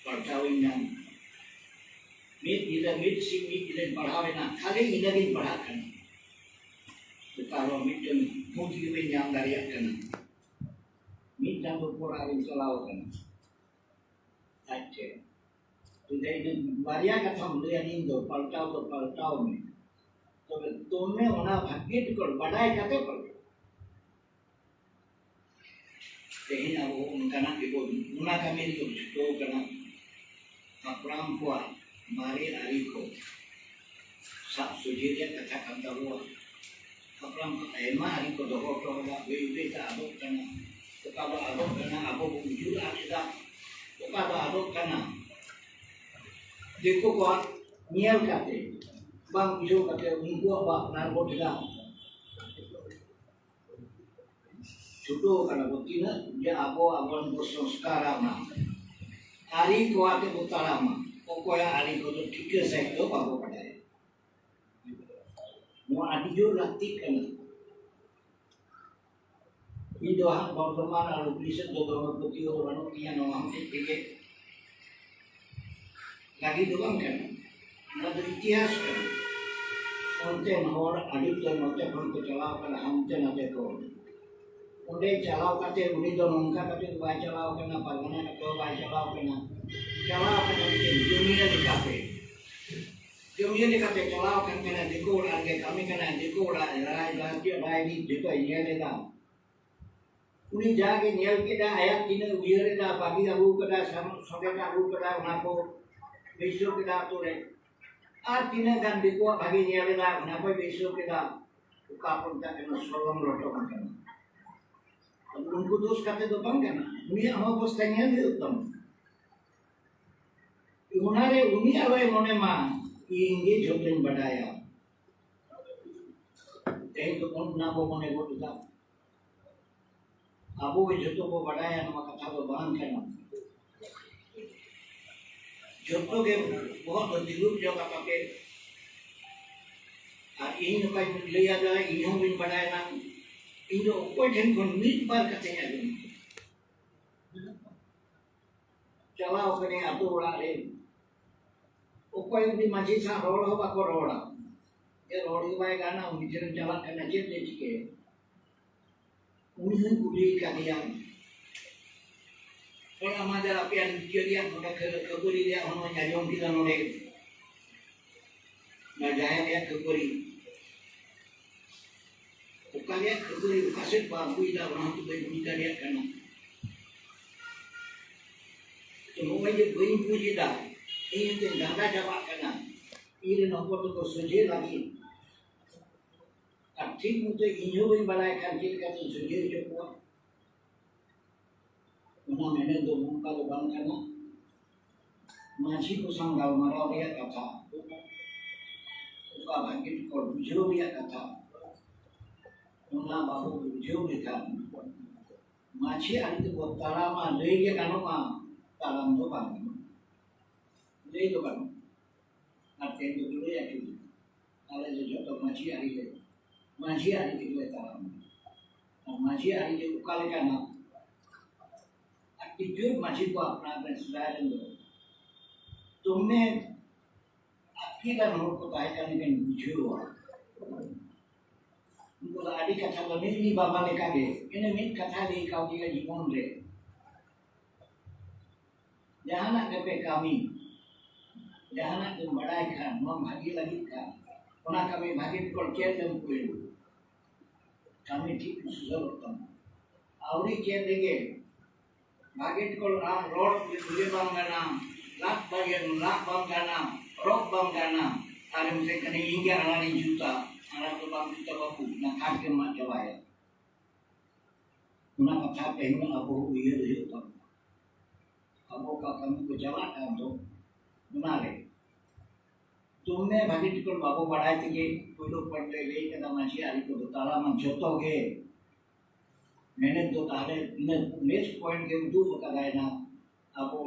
ᱯᱟᱞᱴᱟᱣ ᱤᱧ ᱧᱟᱢ ᱟᱠᱟᱫᱟ᱾ ᱢᱤᱫ ᱧᱤᱫᱟᱹ, ᱢᱤᱫ ᱥᱤᱧ ᱢᱤᱫ ᱧᱤᱫᱟᱹᱧ ᱯᱟᱲᱦᱟᱣ ᱮᱱᱟ, ᱠᱷᱟᱹᱞᱤ ᱤᱱᱟᱹᱜᱤᱧ ᱯᱟᱲᱦᱟᱜ ᱠᱟᱱᱟ᱾ ᱚᱠᱟ ᱨᱮᱦᱚᱸ ᱢᱤᱫᱴᱮᱱ ᱵᱩᱡᱽ ᱜᱮ ᱵᱟᱹᱧ ᱧᱟᱢ ᱫᱟᱲᱮᱭᱟᱜ ᱠᱟᱱᱟ᱾ ᱢᱤᱫ ᱪᱟᱸᱫᱚ ᱯᱚᱨ ᱟᱨᱤᱧ ᱪᱟᱞᱟᱣ ᱟᱠᱟᱱᱟ ᱟᱡ ᱴᱷᱮᱱ᱾ ᱛᱚᱵᱮ ᱤᱱᱟᱹ ᱵᱟᱨᱭᱟ ᱠᱟᱛᱷᱟᱢ ᱞᱟᱹᱭ ᱟᱹᱫᱤᱧ ᱫᱚ, ᱯᱟᱞᱴᱟᱣ ᱫᱚ ᱯᱟᱞᱴᱟᱣ ᱢᱮ᱾ ᱛᱚᱵᱮ ᱫᱚᱢᱮ ᱚᱱᱟ ᱵᱷᱟᱜᱮ ᱴᱷᱤᱠ ᱵᱟᱰᱟᱭ ᱠᱟᱛᱮ ᱯᱟᱞᱴᱟᱣ᱾ ᱛᱮᱦᱮᱧ ᱟᱵᱚ ᱚᱱᱠᱟᱱᱟᱜ ᱜᱮᱵᱚᱱ, ᱚᱱᱟ ᱠᱟᱹᱢᱤ ᱨᱮᱵᱚᱱ ᱪᱷᱩᱴᱟᱹᱣ ᱠᱟᱱᱟ᱾ ᱦᱟᱯᱲᱟᱢ ᱠᱚᱣᱟᱜ ᱢᱟᱨᱮ ᱟᱹᱨᱤ ᱠᱚ ᱥᱟᱵ ᱥᱚᱡᱷᱮ ᱨᱮᱭᱟᱜ ᱠᱟᱛᱷᱟ ᱠᱟᱱ ᱛᱟᱵᱚᱣᱟ᱾ ᱦᱟᱯᱲᱟᱢ ᱠᱚ ᱟᱭᱢᱟ ᱟᱹᱨᱤ ᱠᱚ ᱫᱚᱦᱚ ᱦᱚᱴᱚ ᱠᱟᱫᱟ, ᱵᱟᱹᱭ ᱵᱟᱹᱭ ᱛᱮ ᱟᱫᱚᱜ ᱠᱟᱱᱟ᱾ ᱚᱠᱟ ᱫᱚ ᱟᱫᱚᱜ ᱠᱟᱱᱟ, ᱟᱵᱚ ᱵᱚᱱ ᱩᱭᱦᱟᱹᱨ ᱟᱫ ᱮᱫᱟ, ᱚᱠᱟ ᱫᱚ ᱟᱫᱚᱜ ᱠᱟᱱᱟ᱾ ᱫᱤᱠᱩ ᱠᱚᱣᱟᱜ ᱧᱮᱞ ᱠᱟᱛᱮ, ᱵᱟᱝ ᱵᱩᱡᱷᱟᱹᱣ ᱠᱟᱛᱮ ᱩᱱᱠᱩᱣᱟᱜ ᱵᱚ ᱟᱯᱱᱟᱨ ᱜᱚᱫ ᱮᱫᱟ᱾ ᱪᱷᱩᱴᱟᱹᱣ ᱠᱟᱱᱟ ᱵᱚ ᱛᱤᱱᱟᱹᱜ ᱡᱮ ᱟᱵᱚ ᱟᱵᱚᱨᱮᱱ ᱵᱚ ᱥᱚᱝᱥᱠᱟᱨᱟ ᱚᱱᱟ ᱟᱹᱨᱤ ᱠᱚ ᱟᱛᱮ ᱵᱚ ᱛᱟᱲᱟᱢᱟ᱾ ᱚᱠᱚᱭᱟᱜ ᱟᱹᱨᱤ ᱠᱚᱫᱚ ᱴᱷᱤᱠᱟᱹ ᱥᱟᱺᱦᱤᱡ ᱫᱚ ᱵᱟᱵᱚ ᱵᱟᱰᱟᱭᱟ᱾ ᱱᱚᱣᱟ ᱟᱹᱰᱤ ᱡᱳᱨ ᱞᱟᱹᱠᱛᱤᱜ ᱠᱟᱱᱟ᱾ ᱤᱧ ᱫᱚ ᱦᱟᱸᱜ ᱵᱚᱨᱛᱚᱢᱟᱱ ᱟᱨ ᱩᱯᱱᱤᱥᱚᱫ ᱫᱚ ᱫᱚᱢᱮ ᱯᱟᱹᱛᱭᱟᱹᱣ ᱵᱟᱹᱱᱩᱜ ᱛᱤᱧᱟ, ᱱᱚᱣᱟ ᱦᱚᱛᱮᱡ ᱛᱮᱜᱮ ᱞᱟᱹᱜᱤᱫ ᱫᱚ ᱵᱟᱝ ᱠᱟᱱᱟ᱾ ᱱᱚᱣᱟ ᱫᱚ ᱤᱛᱤᱦᱟᱥ ᱠᱟᱱᱟ᱾ ᱚᱱᱛᱮᱱ ᱦᱚᱲ ᱟᱹᱰᱤ ᱩᱛᱟᱹᱨ ᱱᱚᱛᱮ ᱠᱷᱚᱱ ᱠᱚ ᱪᱟᱞᱟᱣ ᱠᱟᱱᱟ ᱦᱟᱱᱛᱮ ᱱᱟᱛᱮ ᱠᱚ᱾ ᱚᱸᱰᱮ ᱪᱟᱞᱟᱣ ᱠᱟᱛᱮ ᱩᱱᱤ ᱫᱚ ᱱᱚᱝᱠᱟ ᱠᱟᱛᱮ ᱫᱚ ᱵᱟᱭ ᱪᱟᱞᱟᱣ ᱠᱟᱱᱟ, ᱯᱟᱨᱜᱟᱱᱟ ᱠᱟᱛᱮ ᱦᱚᱸ ᱵᱟᱭ ᱪᱟᱞᱟᱣ ᱠᱟᱱᱟ᱾ ᱪᱟᱞᱟᱣ ᱠᱟᱱᱟ ᱢᱤᱫᱴᱮᱱ ᱡᱩᱢᱤᱭᱟᱹ ᱞᱮᱠᱟᱛᱮ᱾ ᱠᱟᱹᱢᱤᱭᱟᱹ ᱞᱮᱠᱟᱛᱮ ᱪᱟᱞᱟᱣ ᱟᱠᱟᱱ ᱠᱟᱱᱟᱭ, ᱫᱤᱠᱩ ᱚᱲᱟᱜ ᱨᱮᱜᱮ ᱠᱟᱹᱢᱤ ᱠᱟᱱᱟᱭ, ᱫᱤᱠᱩ ᱚᱲᱟᱜ ᱨᱮ ᱨᱟᱡᱽ ᱨᱟᱡᱽ ᱨᱟᱡᱽᱱᱤᱛ ᱡᱚᱛᱚᱭ ᱧᱮᱞ ᱮᱫᱟ᱾ ᱩᱱᱤ ᱡᱟᱜᱮ ᱧᱮᱞ ᱠᱮᱫᱟ, ᱟᱭᱟᱜ ᱛᱤᱱᱟᱹᱜ ᱩᱭᱦᱟᱹᱨ ᱮᱫᱟ, ᱵᱟᱹᱜᱤ ᱟᱹᱜᱩ ᱠᱟᱫᱟ, ᱥᱟᱢ-, ᱥᱚᱸᱜᱮ ᱛᱮ ᱟᱹᱜᱩ ᱠᱟᱫᱟ, ᱚᱱᱟ ᱠᱚ ᱵᱟᱹᱭᱥᱟᱹᱣ ᱠᱮᱫᱟ ᱟᱛᱳ ᱨᱮ᱾ ᱟᱨ ᱛᱤᱱᱟᱹᱜ ᱜᱟᱱ ᱫᱤᱠᱩᱣᱟᱜ ᱵᱷᱟᱜᱮ ᱧᱮᱞ ᱮᱫᱟ, ᱚᱱᱟ ᱠᱚᱭ ᱵᱟᱹᱭᱥᱟᱹᱣ ᱠᱮᱫᱟ᱾ ᱚᱠᱟ ᱠᱚ ᱢᱮᱛᱟᱜ ᱠᱟᱱᱟ, ᱥᱚᱞᱚᱝ ᱞᱚᱴᱚᱢ ᱠᱟᱱᱟ᱾ ᱩᱱᱠᱩ ᱫᱳᱥ ᱠᱟᱛᱮ ᱫᱚ ᱵᱟᱝ ᱠᱟᱱᱟ, ᱩᱱᱤᱭᱟᱜ ᱦᱚᱸ ᱚᱵᱚᱥᱛᱟ ᱧᱮᱞ ᱦᱩᱭᱩᱜ ᱛᱟᱢᱟ᱾ ᱚᱱᱟᱨᱮ ᱩᱱᱤ ᱟᱞᱚᱭ ᱢᱚᱱᱮ ᱢᱟ, ᱤᱧ ᱜᱮ ᱡᱷᱚᱛᱚᱧ ᱵᱟᱰᱟᱭᱟ᱾ ᱛᱮᱦᱮᱧ ᱫᱚ ᱚᱱᱟ ᱵᱚ ᱢᱚᱱᱮ ᱜᱚᱫ ᱮᱫᱟ, ᱟᱵᱚ ᱜᱮ ᱡᱷᱚᱛᱚ ᱵᱚ ᱵᱟᱰᱟᱭᱟ, ᱱᱚᱣᱟ ᱠᱟᱛᱷᱟ ᱫᱚ ᱵᱟᱝ ᱠᱟᱱᱟ᱾ ᱡᱷᱚᱛᱚ ᱜᱮ ᱵᱚᱦᱚᱜ ᱫᱚ ᱛᱤᱸᱜᱩ ᱡᱚᱜ ᱠᱟᱛᱮ, ᱟᱨ ᱤᱧ ᱚᱠᱟᱧ ᱞᱟᱹᱭᱟ, ᱤᱧ ᱦᱚᱸ ᱵᱟᱹᱧ ᱵᱟᱰᱟᱭᱟ ᱱᱟᱝ᱾ ᱤᱧ ᱫᱚ ᱚᱠᱚᱭ ᱴᱷᱮᱱ ᱠᱷᱚᱱ ᱢᱤᱫ ᱵᱟᱨ ᱠᱟᱛᱷᱟᱧ ᱟᱸᱡᱚᱢ ᱠᱮᱫᱟ᱾ ᱪᱟᱞᱟᱣ ᱠᱟᱹᱱᱟᱹᱧ ᱟᱛᱳ ᱚᱲᱟᱜ ᱨᱮ, ᱚᱠᱚᱭ ᱩᱱᱤ ᱢᱟᱹᱡᱷᱤ ᱥᱟᱶ ᱨᱚᱲ ᱦᱚᱸ ᱵᱟᱠᱚ ᱨᱚᱲᱟ, ᱡᱮ ᱨᱚᱲ ᱜᱮ ᱵᱟᱭ ᱜᱟᱱᱟ, ᱩᱱᱤ ᱴᱷᱮᱱ ᱪᱟᱞᱟᱜ ᱠᱟᱱᱟ, ᱪᱮᱫ ᱮ ᱪᱤᱠᱟᱹᱭᱟ? ᱩᱱᱤ ᱦᱚᱸᱧ ᱠᱩᱞᱤ ᱠᱟᱫᱮᱭᱟ, ᱦᱚᱞᱟ ᱢᱟᱫᱷᱮᱨ ᱟᱯᱮᱭᱟᱜ ᱱᱤᱡᱮᱨ ᱨᱮᱭᱟᱜ ᱱᱚᱰᱮ ᱠᱷᱟᱹ-, ᱠᱷᱟᱹᱯᱟᱹᱨᱤ ᱨᱮᱭᱟᱜ ᱦᱚᱸ ᱱᱚᱣᱟᱧ ᱟᱸᱡᱚᱢ ᱠᱮᱫᱟ ᱱᱚᱰᱮ, ᱚᱱᱟ ᱡᱟᱦᱮᱨ ᱨᱮᱭᱟᱜ ᱠᱷᱟᱹᱯᱟᱹᱨᱤ᱾ ᱚᱠᱟ ᱨᱮᱭᱟᱜ ᱠᱷᱟᱹᱯᱟᱹᱨᱤ ᱚᱠᱟ ᱥᱮᱫ ᱠᱚ ᱟᱹᱜᱩᱭᱮᱫᱟ, ᱚᱱᱟ ᱦᱚᱸᱛᱚ ᱵᱟᱹᱧ ᱵᱩᱡᱽ ᱫᱟᱲᱮᱭᱟᱜ ᱠᱟᱱᱟ᱾ ᱛᱚ, ᱱᱚᱜᱼᱚᱭ ᱡᱮ ᱵᱟᱹᱧ ᱵᱩᱡᱽ ᱮᱫᱟ, ᱤᱧ ᱛᱮ ᱞᱟᱸᱜᱟ ᱪᱟᱵᱟᱜ ᱠᱟᱱᱟ, ᱤᱧ ᱨᱮᱱ ᱦᱚᱯᱚᱱ ᱫᱚᱠᱚ ᱥᱚᱡᱷᱮ ᱞᱟᱹᱜᱤᱫ᱾ ᱟᱨ ᱴᱷᱤᱠ ᱢᱚᱛᱚ ᱤᱧ ᱦᱚᱸ ᱵᱟᱹᱧ ᱵᱟᱲᱟᱭ ᱠᱷᱟᱱ ᱪᱮᱫ ᱞᱮᱠᱟᱛᱤᱧ ᱥᱚᱡᱷᱮ ᱦᱚᱪᱚ ᱠᱚᱣᱟ? ᱚᱱᱟ ᱢᱮᱱᱮᱫ ᱫᱚ ᱱᱚᱝᱠᱟ ᱫᱚ ᱵᱟᱝ ᱠᱟᱱᱟ᱾ ᱢᱟᱹᱡᱷᱤ ᱠᱚ ᱥᱟᱶ ᱜᱟᱞᱢᱟᱨᱟᱣ ᱨᱮᱭᱟᱜ ᱠᱟᱛᱷᱟ, ᱚᱠᱟ ᱵᱷᱟᱜᱮ ᱴᱷᱤᱠ ᱠᱚ ᱵᱩᱡᱷᱟᱹᱣ ᱨᱮᱭᱟᱜ ᱠᱟᱛᱷᱟ, ᱚᱱᱟ ᱵᱟᱵᱚ ᱵᱩᱡᱷᱟᱹᱣ ᱞᱮᱠᱷᱟᱱ ᱢᱟᱹᱡᱷᱤ ᱟᱹᱨᱤ ᱛᱮᱠᱚ ᱛᱟᱲᱟᱢᱟ ᱞᱟᱹᱭ ᱜᱮ ᱜᱟᱱᱚᱜᱼᱟ, ᱛᱟᱲᱟᱢ ᱫᱚ ᱵᱟᱝ ᱜᱟᱱᱚᱜᱼᱟ, ᱞᱟᱹᱭ ᱫᱚ ᱜᱟᱱᱚᱜᱼᱟ᱾ ᱟᱨ ᱛᱮᱦᱮᱧ ᱫᱚ ᱞᱟᱹᱭ ᱟᱹᱪᱩᱨ, ᱟᱞᱮ ᱫᱚ ᱡᱚᱛᱚ ᱢᱟᱹᱡᱷᱤ ᱟᱹᱨᱤ ᱞᱮ, ᱢᱟᱹᱡᱷᱤ ᱟᱹᱨᱤ ᱛᱮᱜᱮ ᱞᱮ ᱛᱟᱲᱟᱢᱟ᱾ ᱟᱨ ᱢᱟᱹᱡᱷᱤ ᱟᱹᱨᱤ ᱫᱚ ᱚᱠᱟ ᱞᱮᱠᱟᱱᱟ? ᱟᱹᱰᱤ ᱡᱳᱨ ᱢᱟᱹᱡᱷᱤ ᱠᱚ ᱟᱯᱱᱟᱨ ᱨᱮᱱ ᱥᱮᱫᱟᱭ ᱨᱮᱱ ᱫᱚ ᱫᱚᱢᱮ ᱟᱹᱠᱤᱞᱟᱱ ᱦᱚᱲ ᱠᱚ ᱛᱟᱦᱮᱸ ᱠᱟᱱ ᱞᱮᱠᱟᱧ ᱵᱩᱡᱷᱟᱹᱣᱟ᱾ ᱩᱱᱠᱩ ᱫᱚ ᱟᱹᱰᱤ ᱠᱟᱛᱷᱟ ᱠᱚ ᱞᱟᱹᱭ ᱵᱟᱵᱟ ᱞᱮᱠᱟᱜᱮ, ᱤᱱᱟᱹ ᱢᱤᱫ ᱠᱟᱛᱷᱟ ᱞᱟᱹᱭ ᱠᱟᱣᱫᱤᱧᱟ ᱡᱤᱵᱚᱱ ᱨᱮ, ᱡᱟᱦᱟᱱᱟᱜ ᱜᱮᱯᱮ ᱠᱟᱹᱢᱤ, ᱡᱟᱦᱟᱱᱟᱜ ᱜᱮᱢ ᱵᱟᱲᱟᱭ ᱠᱷᱟᱱ, ᱱᱚᱣᱟ ᱵᱷᱟᱜᱮ ᱞᱟᱹᱜᱤᱫ ᱠᱷᱟᱱ, ᱚᱱᱟ ᱠᱟᱹᱢᱤ ᱵᱷᱟᱜᱮ ᱠᱚ ᱪᱮᱫ ᱞᱮᱢ ᱯᱳᱭᱞᱳ, ᱠᱟᱹᱢᱤ ᱴᱷᱤᱠ ᱥᱩᱥᱟᱹᱨᱚᱜ ᱛᱟᱢᱟ᱾ ᱟᱹᱣᱨᱤ ᱪᱮᱫ ᱨᱮᱜᱮ ᱵᱷᱟᱜᱮ ᱠᱚ ᱨᱚᱲ ᱵᱩᱡᱷᱟᱹᱣ ᱵᱟᱝ ᱜᱟᱱᱟ, ᱞᱟᱫ ᱵᱟᱝ ᱞᱟᱫ ᱵᱟᱝ ᱜᱟᱱᱟ, ᱨᱚᱜ ᱵᱟᱝ ᱜᱟᱱᱟ, ᱟᱨ ᱢᱤᱫᱴᱮᱱ ᱠᱟᱹᱱᱟᱹᱧ ᱤᱧ ᱜᱮ ᱟᱲᱟᱝ ᱤᱧ ᱡᱩᱛᱟ, ᱟᱲᱟᱝ ᱫᱚ ᱵᱟᱝ ᱡᱩᱛᱟ ᱵᱟᱹᱵᱩ, ᱚᱱᱟ ᱠᱷᱟᱴ ᱜᱮᱢ ᱢᱟᱜ ᱪᱟᱵᱟᱭᱟ᱾ ᱚᱱᱟ ᱠᱟᱛᱷᱟ ᱛᱮᱦᱮᱧ ᱟᱵᱚ ᱩᱭᱦᱟᱹᱨ ᱦᱩᱭᱩᱜ ᱛᱟᱵᱚᱱᱟ᱾ ᱟᱵᱚ ᱚᱠᱟ ᱠᱟᱹᱢᱤ ᱠᱚ ᱪᱟᱞᱟᱜ ᱠᱟᱱ ᱫᱚ, ᱚᱱᱟᱨᱮ ᱫᱚᱢᱮ ᱵᱷᱟᱜᱮ ᱴᱷᱤᱠ ᱵᱟᱵᱚ ᱵᱟᱲᱟᱭ ᱛᱮᱜᱮ ᱯᱳᱭᱞᱳ ᱯᱚᱭᱮᱱᱴ ᱨᱮ ᱞᱟᱹᱭ ᱠᱟᱫᱟ ᱢᱟᱹᱡᱷᱤ ᱟᱹᱨᱤ ᱠᱚᱫᱚ ᱛᱟᱲᱟᱢᱟ ᱡᱚᱛᱚ ᱜᱮ᱾ ᱢᱮᱱᱮᱫ ᱫᱚ ᱛᱟᱦᱞᱮ ᱤᱱᱟᱹ ᱱᱮᱠᱥᱴ ᱯᱚᱭᱮᱱᱴ ᱜᱮ ᱩᱫᱩᱜ ᱟᱠᱟᱫᱟᱭ ᱱᱟ ᱟᱵᱚ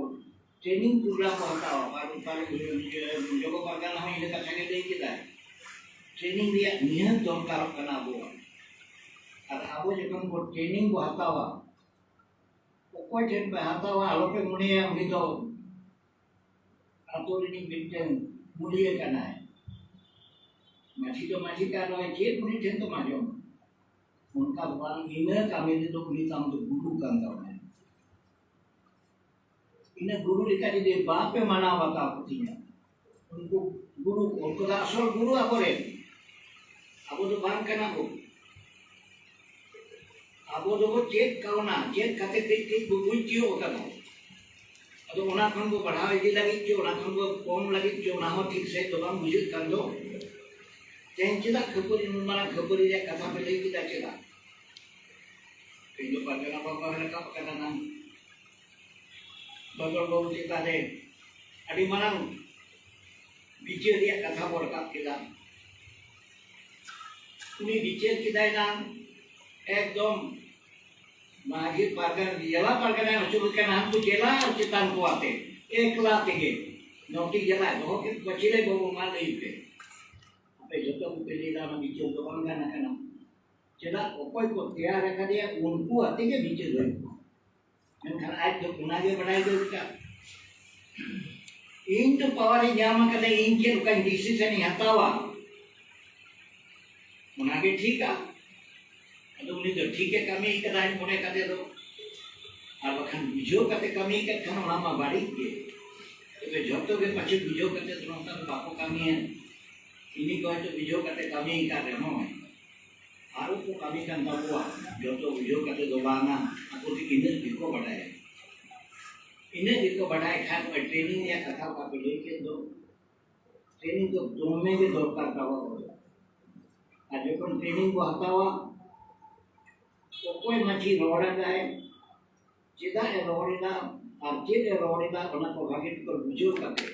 ᱴᱨᱮᱱᱤᱝ ᱯᱨᱳᱜᱨᱟᱢ ᱵᱚ ᱦᱟᱛᱟᱣᱟ᱾ ᱟᱨ ᱚᱱᱠᱟ ᱡᱚᱜᱚ ᱯᱟᱨᱜᱟᱱᱟ ᱦᱚᱸ ᱤᱱᱟᱹ ᱠᱟᱛᱷᱟ ᱜᱮ ᱞᱟᱹᱭ ᱠᱮᱫᱟᱭ, ᱴᱨᱮᱱᱤᱝ ᱨᱮᱭᱟᱜ ᱱᱤᱦᱟᱹᱛ ᱫᱚᱨᱠᱟᱨᱚᱜ ᱠᱟᱱᱟ ᱟᱵᱚᱣᱟᱜ᱾ ᱟᱨ ᱟᱵᱚ ᱡᱚᱠᱷᱚᱱ ᱵᱚ ᱴᱨᱮᱱᱤᱝ ᱵᱚ ᱦᱟᱛᱟᱣᱟ, ᱚᱠᱚᱭ ᱴᱷᱮᱱ ᱯᱮ ᱦᱟᱛᱟᱣᱟ ᱟᱞᱚᱯᱮ ᱢᱚᱱᱮᱭᱟ ᱩᱱᱤ ᱫᱚ ᱟᱛᱳ ᱨᱤᱱᱤᱡ ᱢᱤᱫᱴᱮᱱ ᱢᱩᱞᱤᱭᱟᱹ ᱠᱟᱱᱟᱭ᱾ ᱢᱟᱹᱡᱷᱤ ᱫᱚ ᱢᱟᱹᱡᱷᱤ ᱠᱟᱱ ᱨᱮᱦᱚᱸ ᱪᱮᱫ ᱩᱱᱤ ᱴᱷᱮᱱ ᱫᱚᱢ ᱟᱸᱡᱚᱢᱟ? ᱚᱱᱠᱟ ᱫᱚ ᱵᱟᱝ, ᱤᱱᱟᱹ ᱠᱟᱹᱢᱤ ᱨᱮᱫᱚ ᱩᱱᱤ ᱛᱟᱢ ᱫᱚ ᱜᱩᱨᱩ ᱠᱟᱱ ᱛᱟᱵᱚᱱᱟᱭ᱾ ᱤᱱᱟᱹ ᱜᱩᱨᱩ ᱞᱮᱠᱟ ᱡᱩᱫᱤ ᱵᱟᱯᱮ ᱢᱟᱱᱟᱣ ᱵᱟᱛᱟᱣ ᱠᱚ ᱛᱤᱧᱟ, ᱩᱱᱠᱩ ᱜᱩᱨᱩ, ᱩᱱᱠᱩ ᱫᱚ ᱟᱥᱚᱞ ᱜᱩᱨᱩ ᱟᱵᱚᱨᱮᱱ, ᱟᱵᱚ ᱫᱚ ᱵᱟᱝ ᱠᱟᱱᱟ ᱵᱚ᱾ ᱟᱵᱚ ᱫᱚᱵᱚ ᱪᱮᱫ ᱠᱟᱣᱱᱟ, ᱪᱮᱫ ᱠᱟᱛᱮ ᱠᱟᱹᱡ ᱠᱟᱹᱡ ᱵᱚ ᱵᱩᱡᱽ ᱛᱤᱭᱳᱜ ᱟᱠᱟᱫᱟ᱾ ᱟᱫᱚ ᱚᱱᱟ ᱠᱷᱚᱱ ᱵᱚ ᱵᱟᱲᱦᱟᱣ ᱤᱫᱤ ᱞᱟᱹᱜᱤᱫ ᱪᱚ, ᱚᱱᱟ ᱠᱷᱚᱱ ᱵᱚ ᱠᱚᱢ ᱞᱟᱹᱜᱤᱫ ᱪᱚ, ᱚᱱᱟ ᱦᱚᱸ ᱴᱷᱤᱠ ᱥᱟᱺᱦᱤᱡ ᱫᱚ ᱵᱟᱝ ᱵᱩᱡᱷᱟᱹᱜ ᱠᱟᱱ ᱫᱚ᱾ ᱛᱮᱦᱮᱧ ᱪᱮᱫᱟᱜ ᱠᱷᱟᱹᱯᱟᱹᱨᱤ, ᱱᱩᱱ ᱢᱟᱨᱟᱝ ᱠᱷᱟᱹᱯᱟᱹᱨᱤ ᱨᱮᱭᱟᱜ ᱠᱟᱛᱷᱟ ᱯᱮ ᱞᱟᱹᱭ ᱠᱮᱫᱟ ᱪᱮᱫᱟᱜ? ᱛᱮᱦᱮᱧ ᱫᱚ ᱯᱟᱨᱜᱟᱱᱟ ᱵᱟᱵᱟ ᱦᱚᱸᱭ ᱨᱟᱠᱟᱵ ᱟᱠᱟᱱᱟ ᱱᱟᱝ᱾ ᱵᱚᱫᱚᱞ ᱵᱟᱹᱵᱩ ᱪᱮᱛᱟᱱ ᱨᱮ ᱟᱹᱰᱤ ᱢᱟᱨᱟᱝ ᱵᱤᱪᱟᱹᱨ ᱨᱮᱭᱟᱜ ᱠᱟᱛᱷᱟ ᱵᱚ ᱨᱟᱠᱟᱵ ᱠᱮᱫᱟ᱾ ᱩᱱᱤ ᱵᱤᱪᱟᱹᱨ ᱠᱮᱫᱟᱭ ᱱᱟᱝ ᱮᱠᱫᱚᱢ ᱢᱟᱹᱡᱷᱤ ᱯᱟᱨᱜᱟᱱᱟ, ᱡᱮᱞᱟ ᱯᱟᱨᱜᱟᱱᱟᱭ ᱚᱪᱚᱜ ᱠᱟᱱᱟ, ᱦᱟᱱᱠᱩ ᱡᱮᱞᱟ ᱟᱨ ᱪᱮᱛᱟᱱ ᱠᱚ ᱟᱛᱮ ᱮᱠᱞᱟ ᱛᱮᱜᱮ ᱱᱚᱴᱤ ᱡᱮᱞᱟᱭ ᱫᱚᱦᱚ ᱠᱮᱫ ᱠᱚᱣᱟ᱾ ᱪᱮᱞᱮ ᱵᱟᱹᱵᱩ, ᱢᱟ ᱞᱟᱹᱭ ᱯᱮ, ᱟᱯᱮ ᱡᱚᱛᱚ ᱠᱚᱯᱮ ᱞᱟᱹᱭ ᱫᱟ ᱚᱱᱟ ᱵᱤᱪᱟᱹᱨ ᱫᱚ ᱵᱟᱝ ᱜᱟᱱ ᱟᱠᱟᱱᱟ᱾ ᱪᱮᱫᱟᱜ? ᱚᱠᱚᱭ ᱠᱚ ᱛᱮᱭᱟᱨ ᱟᱠᱟᱫᱮᱭᱟ ᱩᱱᱠᱩ ᱟᱛᱮ ᱜᱮ ᱵᱤᱪᱟᱹᱨ ᱦᱩᱭᱩᱜᱼᱟ᱾ ᱢᱮᱱᱠᱷᱟᱱ ᱟᱡ ᱫᱚ ᱚᱱᱟᱜᱮ ᱵᱟᱰᱟᱭ ᱫᱚᱨᱠᱟᱨ᱾ ᱤᱧ ᱫᱚ ᱯᱟᱣᱟᱨ ᱤᱧ ᱧᱟᱢ ᱟᱠᱟᱫᱟ, ᱤᱧ ᱪᱮᱫ ᱞᱮᱠᱟᱧ ᱰᱤᱥᱤᱥᱚᱱ ᱤᱧ ᱦᱟᱛᱟᱣᱟ, ᱚᱱᱟᱜᱮ ᱴᱷᱤᱠᱟ᱾ ᱟᱫᱚ ᱩᱱᱤ ᱫᱚ ᱴᱷᱤᱠᱮ ᱠᱟᱹᱢᱤ ᱠᱟᱫᱟᱭ ᱢᱚᱱᱮ ᱠᱟᱛᱮ ᱫᱚ, ᱟᱨ ᱵᱟᱠᱷᱟᱱ ᱵᱩᱡᱷᱟᱹᱣ ᱠᱟᱛᱮ ᱠᱟᱹᱢᱤ ᱠᱟᱜ ᱠᱷᱟᱱ ᱚᱱᱟ ᱢᱟ ᱵᱟᱹᱲᱤᱡ ᱜᱮ᱾ ᱛᱚᱵᱮ ᱡᱷᱚᱛᱚ ᱜᱮ ᱯᱟᱪᱮ ᱵᱩᱡᱷᱟᱹᱣ ᱠᱟᱛᱮ ᱫᱚ ᱱᱚᱝᱠᱟ ᱫᱚ ᱵᱟᱠᱚ ᱠᱟᱹᱢᱤᱭᱟ᱾ ᱤᱱᱤ ᱠᱚ ᱦᱚᱭᱛᱳ ᱵᱩᱡᱷᱟᱹᱣ ᱠᱟᱛᱮ ᱠᱟᱹᱢᱤ ᱠᱟᱜ ᱨᱮᱦᱚᱸ, ᱟᱨᱚ ᱠᱚ ᱠᱟᱹᱢᱤ ᱠᱟᱱ ᱛᱟᱵᱚᱣᱟ, ᱡᱚᱛᱚ ᱵᱩᱡᱷᱟᱹᱣ ᱠᱟᱛᱮ ᱫᱚ ᱵᱟᱝᱟ, ᱟᱠᱚ ᱛᱮ ᱤᱱᱟᱹᱜ ᱜᱮᱠᱚ ᱵᱟᱰᱟᱭᱟ᱾ ᱤᱱᱟᱹᱜ ᱜᱮᱠᱚ ᱵᱟᱰᱟᱭ ᱠᱷᱟᱱ ᱚᱱᱟ ᱴᱨᱮᱱᱤᱝ ᱨᱮᱭᱟᱜ ᱠᱟᱛᱷᱟ ᱚᱠᱟ ᱯᱮ ᱞᱟᱹᱭ ᱠᱮᱫ ᱫᱚ, ᱴᱨᱮᱱᱤᱝ ᱫᱚ ᱫᱚᱢᱮ ᱜᱮ ᱫᱚᱨᱠᱟᱨ ᱛᱟᱵᱚ᱾ ᱟᱨ ᱡᱚᱠᱷᱚᱱ ᱴᱨᱮᱱᱤᱝ ᱵᱚ ᱦᱟᱛᱟᱣᱟ, ᱚᱠᱚᱭ ᱢᱟᱹᱡᱷᱤ ᱨᱚᱲ ᱮᱫᱟᱭ, ᱪᱮᱫᱟᱜ ᱮ ᱨᱚᱲ ᱮᱫᱟ, ᱟᱨ ᱪᱮᱫ ᱮ ᱨᱚᱲ ᱮᱫᱟ, ᱚᱱᱟ ᱠᱚ ᱵᱷᱟᱜᱮ ᱴᱷᱤᱠ ᱵᱩᱡᱷᱟᱹᱣ ᱠᱟᱛᱮ,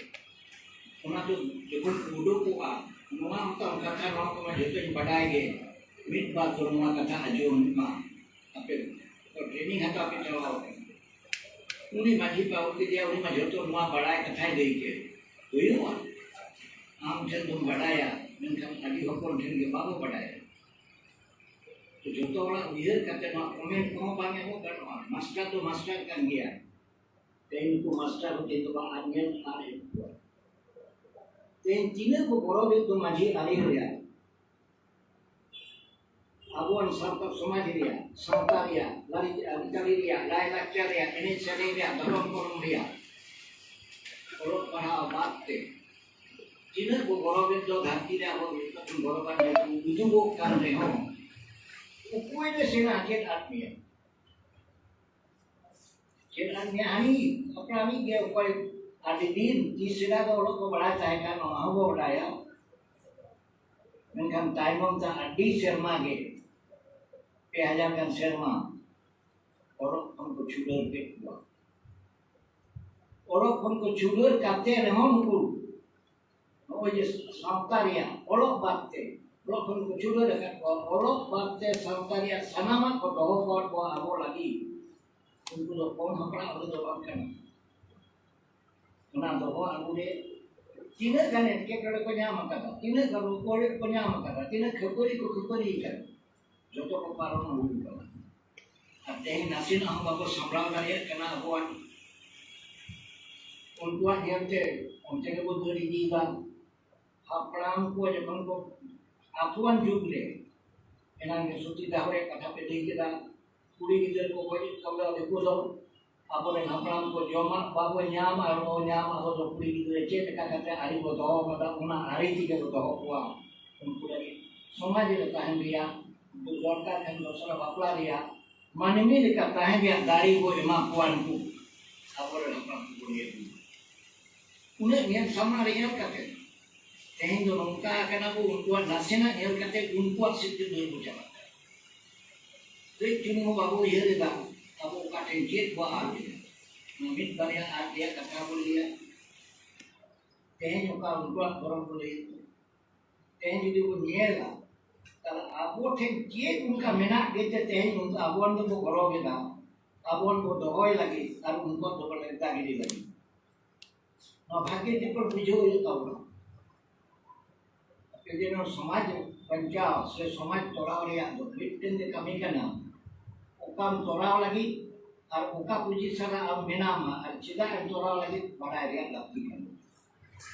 ᱚᱱᱟ ᱫᱚ ᱡᱚᱠᱷᱚᱱ ᱩᱰᱩᱠᱚᱜᱼᱟ, ᱱᱚᱣᱟ ᱦᱚᱸᱛᱚ ᱠᱟᱛᱷᱟ, ᱱᱚᱣᱟ ᱠᱚᱢᱟ ᱡᱚᱛᱚᱧ ᱵᱟᱰᱟᱭ ᱜᱮ, ᱢᱤᱫ ᱵᱟᱨ ᱫᱚ ᱱᱚᱣᱟ ᱠᱟᱛᱷᱟ ᱟᱸᱡᱚᱢ ᱢᱟ᱾ ᱟᱯᱮ ᱫᱚ ᱴᱨᱮᱱᱤᱝ ᱦᱟᱛᱟᱣ ᱯᱮ ᱪᱟᱞᱟᱣ ᱟᱠᱟᱱᱟ, ᱩᱱᱤ ᱢᱟᱹᱡᱷᱤ ᱯᱮ ᱟᱹᱜᱩ ᱠᱮᱫᱮᱭᱟ, ᱩᱱᱤ ᱢᱟ ᱡᱚᱛᱚ ᱱᱚᱣᱟ ᱵᱟᱲᱟᱭ ᱠᱟᱛᱷᱟᱭ ᱞᱟᱹᱭ ᱠᱮᱫ᱾ ᱦᱩᱭᱩᱜᱼᱟ, ᱟᱢ ᱴᱷᱮᱱ ᱫᱚᱢ ᱵᱟᱰᱟᱭᱟ, ᱢᱮᱱᱠᱷᱟᱱ ᱟᱹᱰᱤ ᱦᱚᱯᱚᱱ ᱴᱷᱮᱱ ᱜᱮ ᱵᱟᱵᱚ ᱵᱟᱰᱟᱭᱟ᱾ ᱛᱚ ᱡᱚᱛᱚ ᱦᱚᱲᱟᱜ ᱩᱭᱦᱟᱹᱨ ᱠᱟᱛᱮ ᱱᱚᱣᱟ ᱠᱚᱢᱮᱱᱴ ᱠᱚᱦᱚᱸ ᱵᱟᱝ ᱮᱢᱚᱜ ᱜᱟᱱᱚᱜᱼᱟ᱾ ᱢᱟᱥᱴᱟᱨ ᱫᱚ ᱢᱟᱥᱴᱟᱨ ᱠᱟᱱ ᱜᱮᱭᱟ᱾ ᱛᱮᱦᱮᱧ ᱱᱩᱠᱩ ᱢᱟᱥᱴᱟᱨ ᱠᱚ ᱛᱮᱦᱮᱧ ᱫᱚ ᱵᱟᱝ ᱟᱫ ᱧᱮᱞ ᱟᱫ ᱮᱫ ᱠᱚᱣᱟ᱾ ᱛᱮᱦᱮᱧ ᱛᱤᱱᱟᱹᱜ ᱠᱚ ᱜᱚᱨᱚᱵᱮᱫ ᱫᱚ ᱢᱟᱹᱡᱷᱤ ᱟᱹᱨᱤ ᱨᱮᱭᱟᱜ, ᱟᱵᱚᱣᱟᱜ ᱥᱟᱶᱛᱟ ᱥᱚᱢᱟᱡᱽ ᱨᱮᱭᱟᱜ, ᱥᱟᱶᱛᱟ ᱨᱮᱭᱟᱜ, ᱞᱟᱹᱨᱤ-, ᱟᱹᱨᱤᱪᱟᱹᱞᱤ ᱨᱮᱭᱟᱜ, ᱞᱟᱭᱼᱞᱟᱠᱪᱟᱨ ᱨᱮᱭᱟᱜ, ᱮᱱᱮᱡ ᱥᱮᱨᱮᱧ ᱨᱮᱭᱟᱜ, ᱫᱷᱚᱨᱚᱢ ᱠᱚᱨᱚᱢ ᱨᱮᱭᱟᱜ, ᱚᱞᱚᱜ ᱯᱟᱲᱦᱟᱣ ᱵᱟᱫ ᱛᱮ ᱛᱤᱱᱟᱹᱜ ᱠᱚ ᱜᱚᱨᱚᱵᱮᱫ ᱫᱚ ᱫᱷᱟᱹᱨᱛᱤ ᱨᱮ ᱟᱵᱚ ᱡᱚᱛᱚ ᱠᱷᱚᱱ ᱜᱚᱨᱚᱵᱟᱱ ᱡᱟᱹᱛᱤ ᱩᱫᱩᱜᱚᱜ ᱠᱟᱱ ᱨᱮᱦᱚᱸ, ᱚᱠᱚᱭ ᱫᱚ ᱥᱮᱬᱟ ᱪᱮᱫ ᱟᱫ ᱢᱮᱭᱟ? ᱪᱮᱫ ᱟᱫ ᱢᱮᱭᱟ? ᱦᱟᱹᱱᱤ ᱦᱟᱯᱲᱟᱢᱤᱡ ᱜᱮ ᱚᱠᱚᱭ ᱟᱹᱰᱤ ᱫᱤᱱ ᱛᱤᱥ ᱥᱮᱫᱟᱭ ᱫᱚ ᱚᱞᱚᱜ ᱠᱚ ᱵᱟᱲᱟᱭ ᱛᱟᱦᱮᱸ ᱠᱟᱱ, ᱱᱚᱣᱟ ᱦᱚᱸ ᱵᱚ ᱵᱟᱰᱟᱭᱟ᱾ ᱢᱮᱱᱠᱷᱟᱱ ᱛᱟᱭᱱᱚᱢ ᱛᱮ ᱟᱹᱰᱤ ᱥᱮᱨᱢᱟ ᱜᱮ, ᱯᱮ ᱦᱟᱡᱟᱨ ᱜᱟᱱ ᱥᱮᱨᱢᱟ ᱚᱞᱚᱜ ᱠᱷᱚᱱ ᱠᱚ ᱪᱷᱩᱰᱟᱹᱨ ᱠᱮᱫ ᱠᱚᱣᱟ᱾ ᱚᱞᱚᱜ ᱠᱷᱚᱱ ᱠᱚ ᱪᱷᱩᱰᱟᱹᱨ ᱠᱟᱛᱮ ᱨᱮᱦᱚᱸ ᱩᱱᱠᱩ ᱱᱚᱜᱼᱚᱭ ᱡᱮ ᱥᱟᱶᱛᱟ ᱨᱮᱭᱟᱜ ᱚᱞᱚᱜ ᱵᱟᱫ ᱛᱮ, ᱚᱞᱚᱜ ᱠᱷᱚᱱ ᱠᱚ ᱪᱷᱩᱰᱟᱹᱨ ᱟᱠᱟᱫ ᱠᱚᱣᱟ, ᱚᱞᱚᱜ ᱵᱟᱫ ᱛᱮ ᱥᱟᱶᱛᱟ ᱨᱮᱭᱟᱜ ᱥᱟᱱᱟᱢᱟᱜ ᱠᱚ ᱫᱚᱦᱚ ᱟᱠᱟᱫ ᱠᱚᱣᱟ ᱟᱵᱚ ᱞᱟᱹᱜᱤᱫ᱾ ᱩᱱᱠᱩ ᱫᱚ ᱠᱚᱢ ᱦᱟᱯᱲᱟᱜ ᱫᱚ ᱵᱟᱝ ᱠᱟᱱᱟ᱾ ᱚᱱᱟ ᱫᱚᱦᱚ ᱟᱹᱜᱩ ᱨᱮ ᱛᱤᱱᱟᱹᱜ ᱜᱟᱱ ᱮᱴᱠᱮᱴᱚᱬᱮ ᱠᱚ ᱧᱟᱢ ᱟᱠᱟᱫᱟ, ᱛᱤᱱᱟᱹᱜ ᱜᱟᱱ ᱨᱚᱯᱚᱲ ᱠᱚ ᱧᱟᱢ ᱟᱠᱟᱫᱟ, ᱛᱤᱱᱟᱹᱜ ᱠᱷᱟᱹᱯᱟᱹᱨᱤ ᱠᱚ ᱠᱷᱟᱹᱯᱟᱹᱨᱤ ᱟᱠᱟᱫᱟ, ᱡᱚᱛᱚ ᱠᱚ ᱯᱟᱨᱚᱢ ᱟᱹᱜᱩ ᱟᱠᱟᱫᱟ᱾ ᱟᱨ ᱛᱮᱦᱮᱧ ᱱᱟᱥᱮᱱᱟᱜ ᱦᱚᱸ ᱵᱟᱠᱚ ᱥᱟᱢᱵᱲᱟᱣ ᱫᱟᱲᱮᱭᱟᱜ ᱠᱟᱱᱟ ᱟᱵᱚᱣᱟᱜ᱾ ᱩᱱᱠᱩᱣᱟᱜ ᱧᱮᱞᱛᱮ ᱚᱱᱛᱮ ᱜᱮᱵᱚ ᱫᱟᱹᱲ ᱤᱫᱤᱭᱮᱫᱟ᱾ ᱦᱟᱯᱲᱟᱢ ᱠᱚ ᱡᱚᱠᱷᱚᱱ ᱠᱚ ᱟᱠᱚᱣᱟᱜ ᱡᱩᱜᱽ ᱨᱮ, ᱮᱱᱟᱝ ᱜᱮ ᱥᱚᱛᱤᱫᱟᱦ ᱨᱮᱭᱟᱜ ᱠᱟᱛᱷᱟ ᱯᱮ ᱞᱟᱹᱭ ᱠᱮᱫᱟ, ᱠᱩᱲᱤ ᱜᱤᱫᱽᱨᱟᱹ ᱠᱚ ᱜᱚᱡ ᱠᱟᱱᱟ ᱫᱤᱠᱩ ᱫᱚ, ᱟᱵᱚᱨᱮᱱ ᱦᱟᱯᱲᱟᱢ ᱠᱚ ᱡᱚᱢᱟᱜ ᱵᱟᱵᱚ ᱧᱟᱢᱟ, ᱟᱨ ᱵᱚ ᱧᱟᱢᱟ, ᱟᱵᱚ ᱫᱚ ᱠᱩᱲᱤ ᱜᱤᱫᱽᱨᱟᱹ ᱪᱮᱫ ᱞᱮᱠᱟ ᱠᱟᱛᱮ ᱟᱹᱨᱤ ᱵᱚ ᱫᱚᱦᱚ ᱠᱟᱫᱟ, ᱚᱱᱟ ᱟᱹᱨᱤ ᱛᱮᱜᱮ ᱵᱚ ᱫᱚᱦᱚ ᱠᱚᱣᱟ᱾ ᱩᱱᱠᱩ ᱞᱟᱹᱜᱤᱫ ᱥᱚᱢᱟᱡᱽ ᱨᱮ ᱛᱟᱦᱮᱱ ᱨᱮᱭᱟᱜ, ᱫᱚᱨᱠᱟᱨ ᱠᱷᱟᱱ ᱫᱚᱥᱨᱟ ᱵᱟᱯᱞᱟ ᱨᱮᱭᱟᱜ, ᱢᱟᱹᱱᱢᱤ ᱞᱮᱠᱟ ᱛᱟᱦᱮᱸ ᱨᱮᱭᱟᱜ ᱫᱟᱲᱮ ᱵᱚ ᱮᱢᱟ ᱠᱚᱣᱟ᱾ ᱱᱩᱠᱩ ᱟᱵᱚᱨᱮᱱ ᱦᱟᱯᱲᱟᱢ ᱠᱚᱠᱚ ᱞᱟᱹᱭ ᱟᱹᱜᱩ ᱟᱠᱟᱫᱟ᱾ ᱩᱱᱟᱹᱜ ᱧᱮᱞ ᱥᱟᱢᱟᱝ ᱨᱮ ᱧᱮᱞ ᱠᱟᱛᱮ ᱛᱮᱦᱮᱧ ᱫᱚ ᱱᱚᱝᱠᱟ ᱟᱠᱟᱱᱟ ᱵᱚ, ᱩᱱᱠᱩᱣᱟᱜ ᱱᱟᱥᱮᱱᱟᱜ ᱧᱮᱞ ᱠᱟᱛᱮ ᱩᱱᱠᱩᱣᱟᱜ ᱥᱤᱠᱷᱱᱟᱹᱛ ᱫᱚ ᱵᱚ ᱪᱟᱞᱟᱜ ᱠᱟᱱᱟ᱾ ᱠᱟᱹᱡ ᱪᱩᱞᱩᱝ ᱦᱚᱸ ᱵᱟᱵᱚ ᱩᱭᱦᱟᱹᱨ ᱮᱫᱟ, ᱟᱵᱚ ᱚᱠᱟ ᱴᱷᱮᱱ ᱪᱮᱫ ᱵᱚ ᱟᱫ ᱮᱫᱟ᱾ ᱢᱤᱫ ᱵᱟᱨᱭᱟ ᱟᱫ ᱨᱮᱭᱟᱜ ᱠᱟᱛᱷᱟ ᱵᱚ ᱞᱟᱹᱭᱟ, ᱛᱮᱦᱮᱧ ᱚᱠᱟ ᱩᱱᱠᱩᱣᱟᱜ ᱜᱚᱨᱚᱵ ᱵᱚ ᱞᱟᱹᱭᱟ᱾ ᱛᱮᱦᱮᱧ ᱡᱩᱫᱤ ᱵᱚ ᱧᱮᱞᱟ, ᱛᱟᱦᱞᱮ ᱟᱵᱚ ᱴᱷᱮᱱ ᱪᱮᱫ ᱚᱱᱠᱟ ᱢᱮᱱᱟᱜ ᱜᱮᱛᱮ ᱛᱮᱦᱮᱧ ᱩᱱᱠᱩ ᱟᱵᱚᱣᱟᱱ ᱫᱚᱵᱚ ᱜᱚᱨᱚᱵ ᱮᱫᱟ, ᱟᱵᱚᱣᱟᱱ ᱵᱚ ᱫᱚᱦᱚᱭ ᱞᱟᱹᱜᱤᱫ ᱟᱨ ᱩᱱᱠᱩᱣᱟᱜ ᱫᱚᱵᱚ ᱞᱮᱱᱛᱟ ᱜᱤᱰᱤ ᱞᱟᱹᱜᱤᱫ᱾ ᱱᱚᱣᱟ ᱵᱷᱟᱜᱮ ᱴᱷᱤᱠ ᱵᱚᱱ ᱵᱩᱡᱷᱟᱹᱣ ᱦᱩᱭᱩᱜ ᱛᱟᱵᱚᱱᱟ᱾ ᱡᱩᱫᱤ ᱱᱚᱣᱟ ᱥᱚᱢᱟᱡᱽ ᱵᱟᱧᱪᱟᱣ ᱥᱮ ᱥᱚᱢᱟᱡᱽ ᱛᱚᱨᱟᱣ ᱨᱮᱭᱟᱜ ᱫᱚ ᱢᱤᱫᱴᱮᱱ ᱜᱮ ᱠᱟᱹᱢᱤ ᱠᱟᱱᱟ, ᱚᱠᱟᱢ ᱛᱚᱨᱟᱣ ᱞᱟᱹᱜᱤᱫ ᱟᱨ ᱚᱠᱟ ᱯᱚᱡᱤᱥᱚᱱ ᱨᱮ ᱟᱢ ᱢᱮᱱᱟᱢᱟ ᱟᱨ ᱪᱮᱫᱟᱜ ᱮᱢ ᱛᱚᱨᱟᱣ ᱞᱟᱹᱜᱤᱫ ᱵᱟᱰᱟᱭ ᱨᱮᱭᱟᱜ ᱞᱟᱹᱠᱛᱤ ᱠᱟᱱᱟ᱾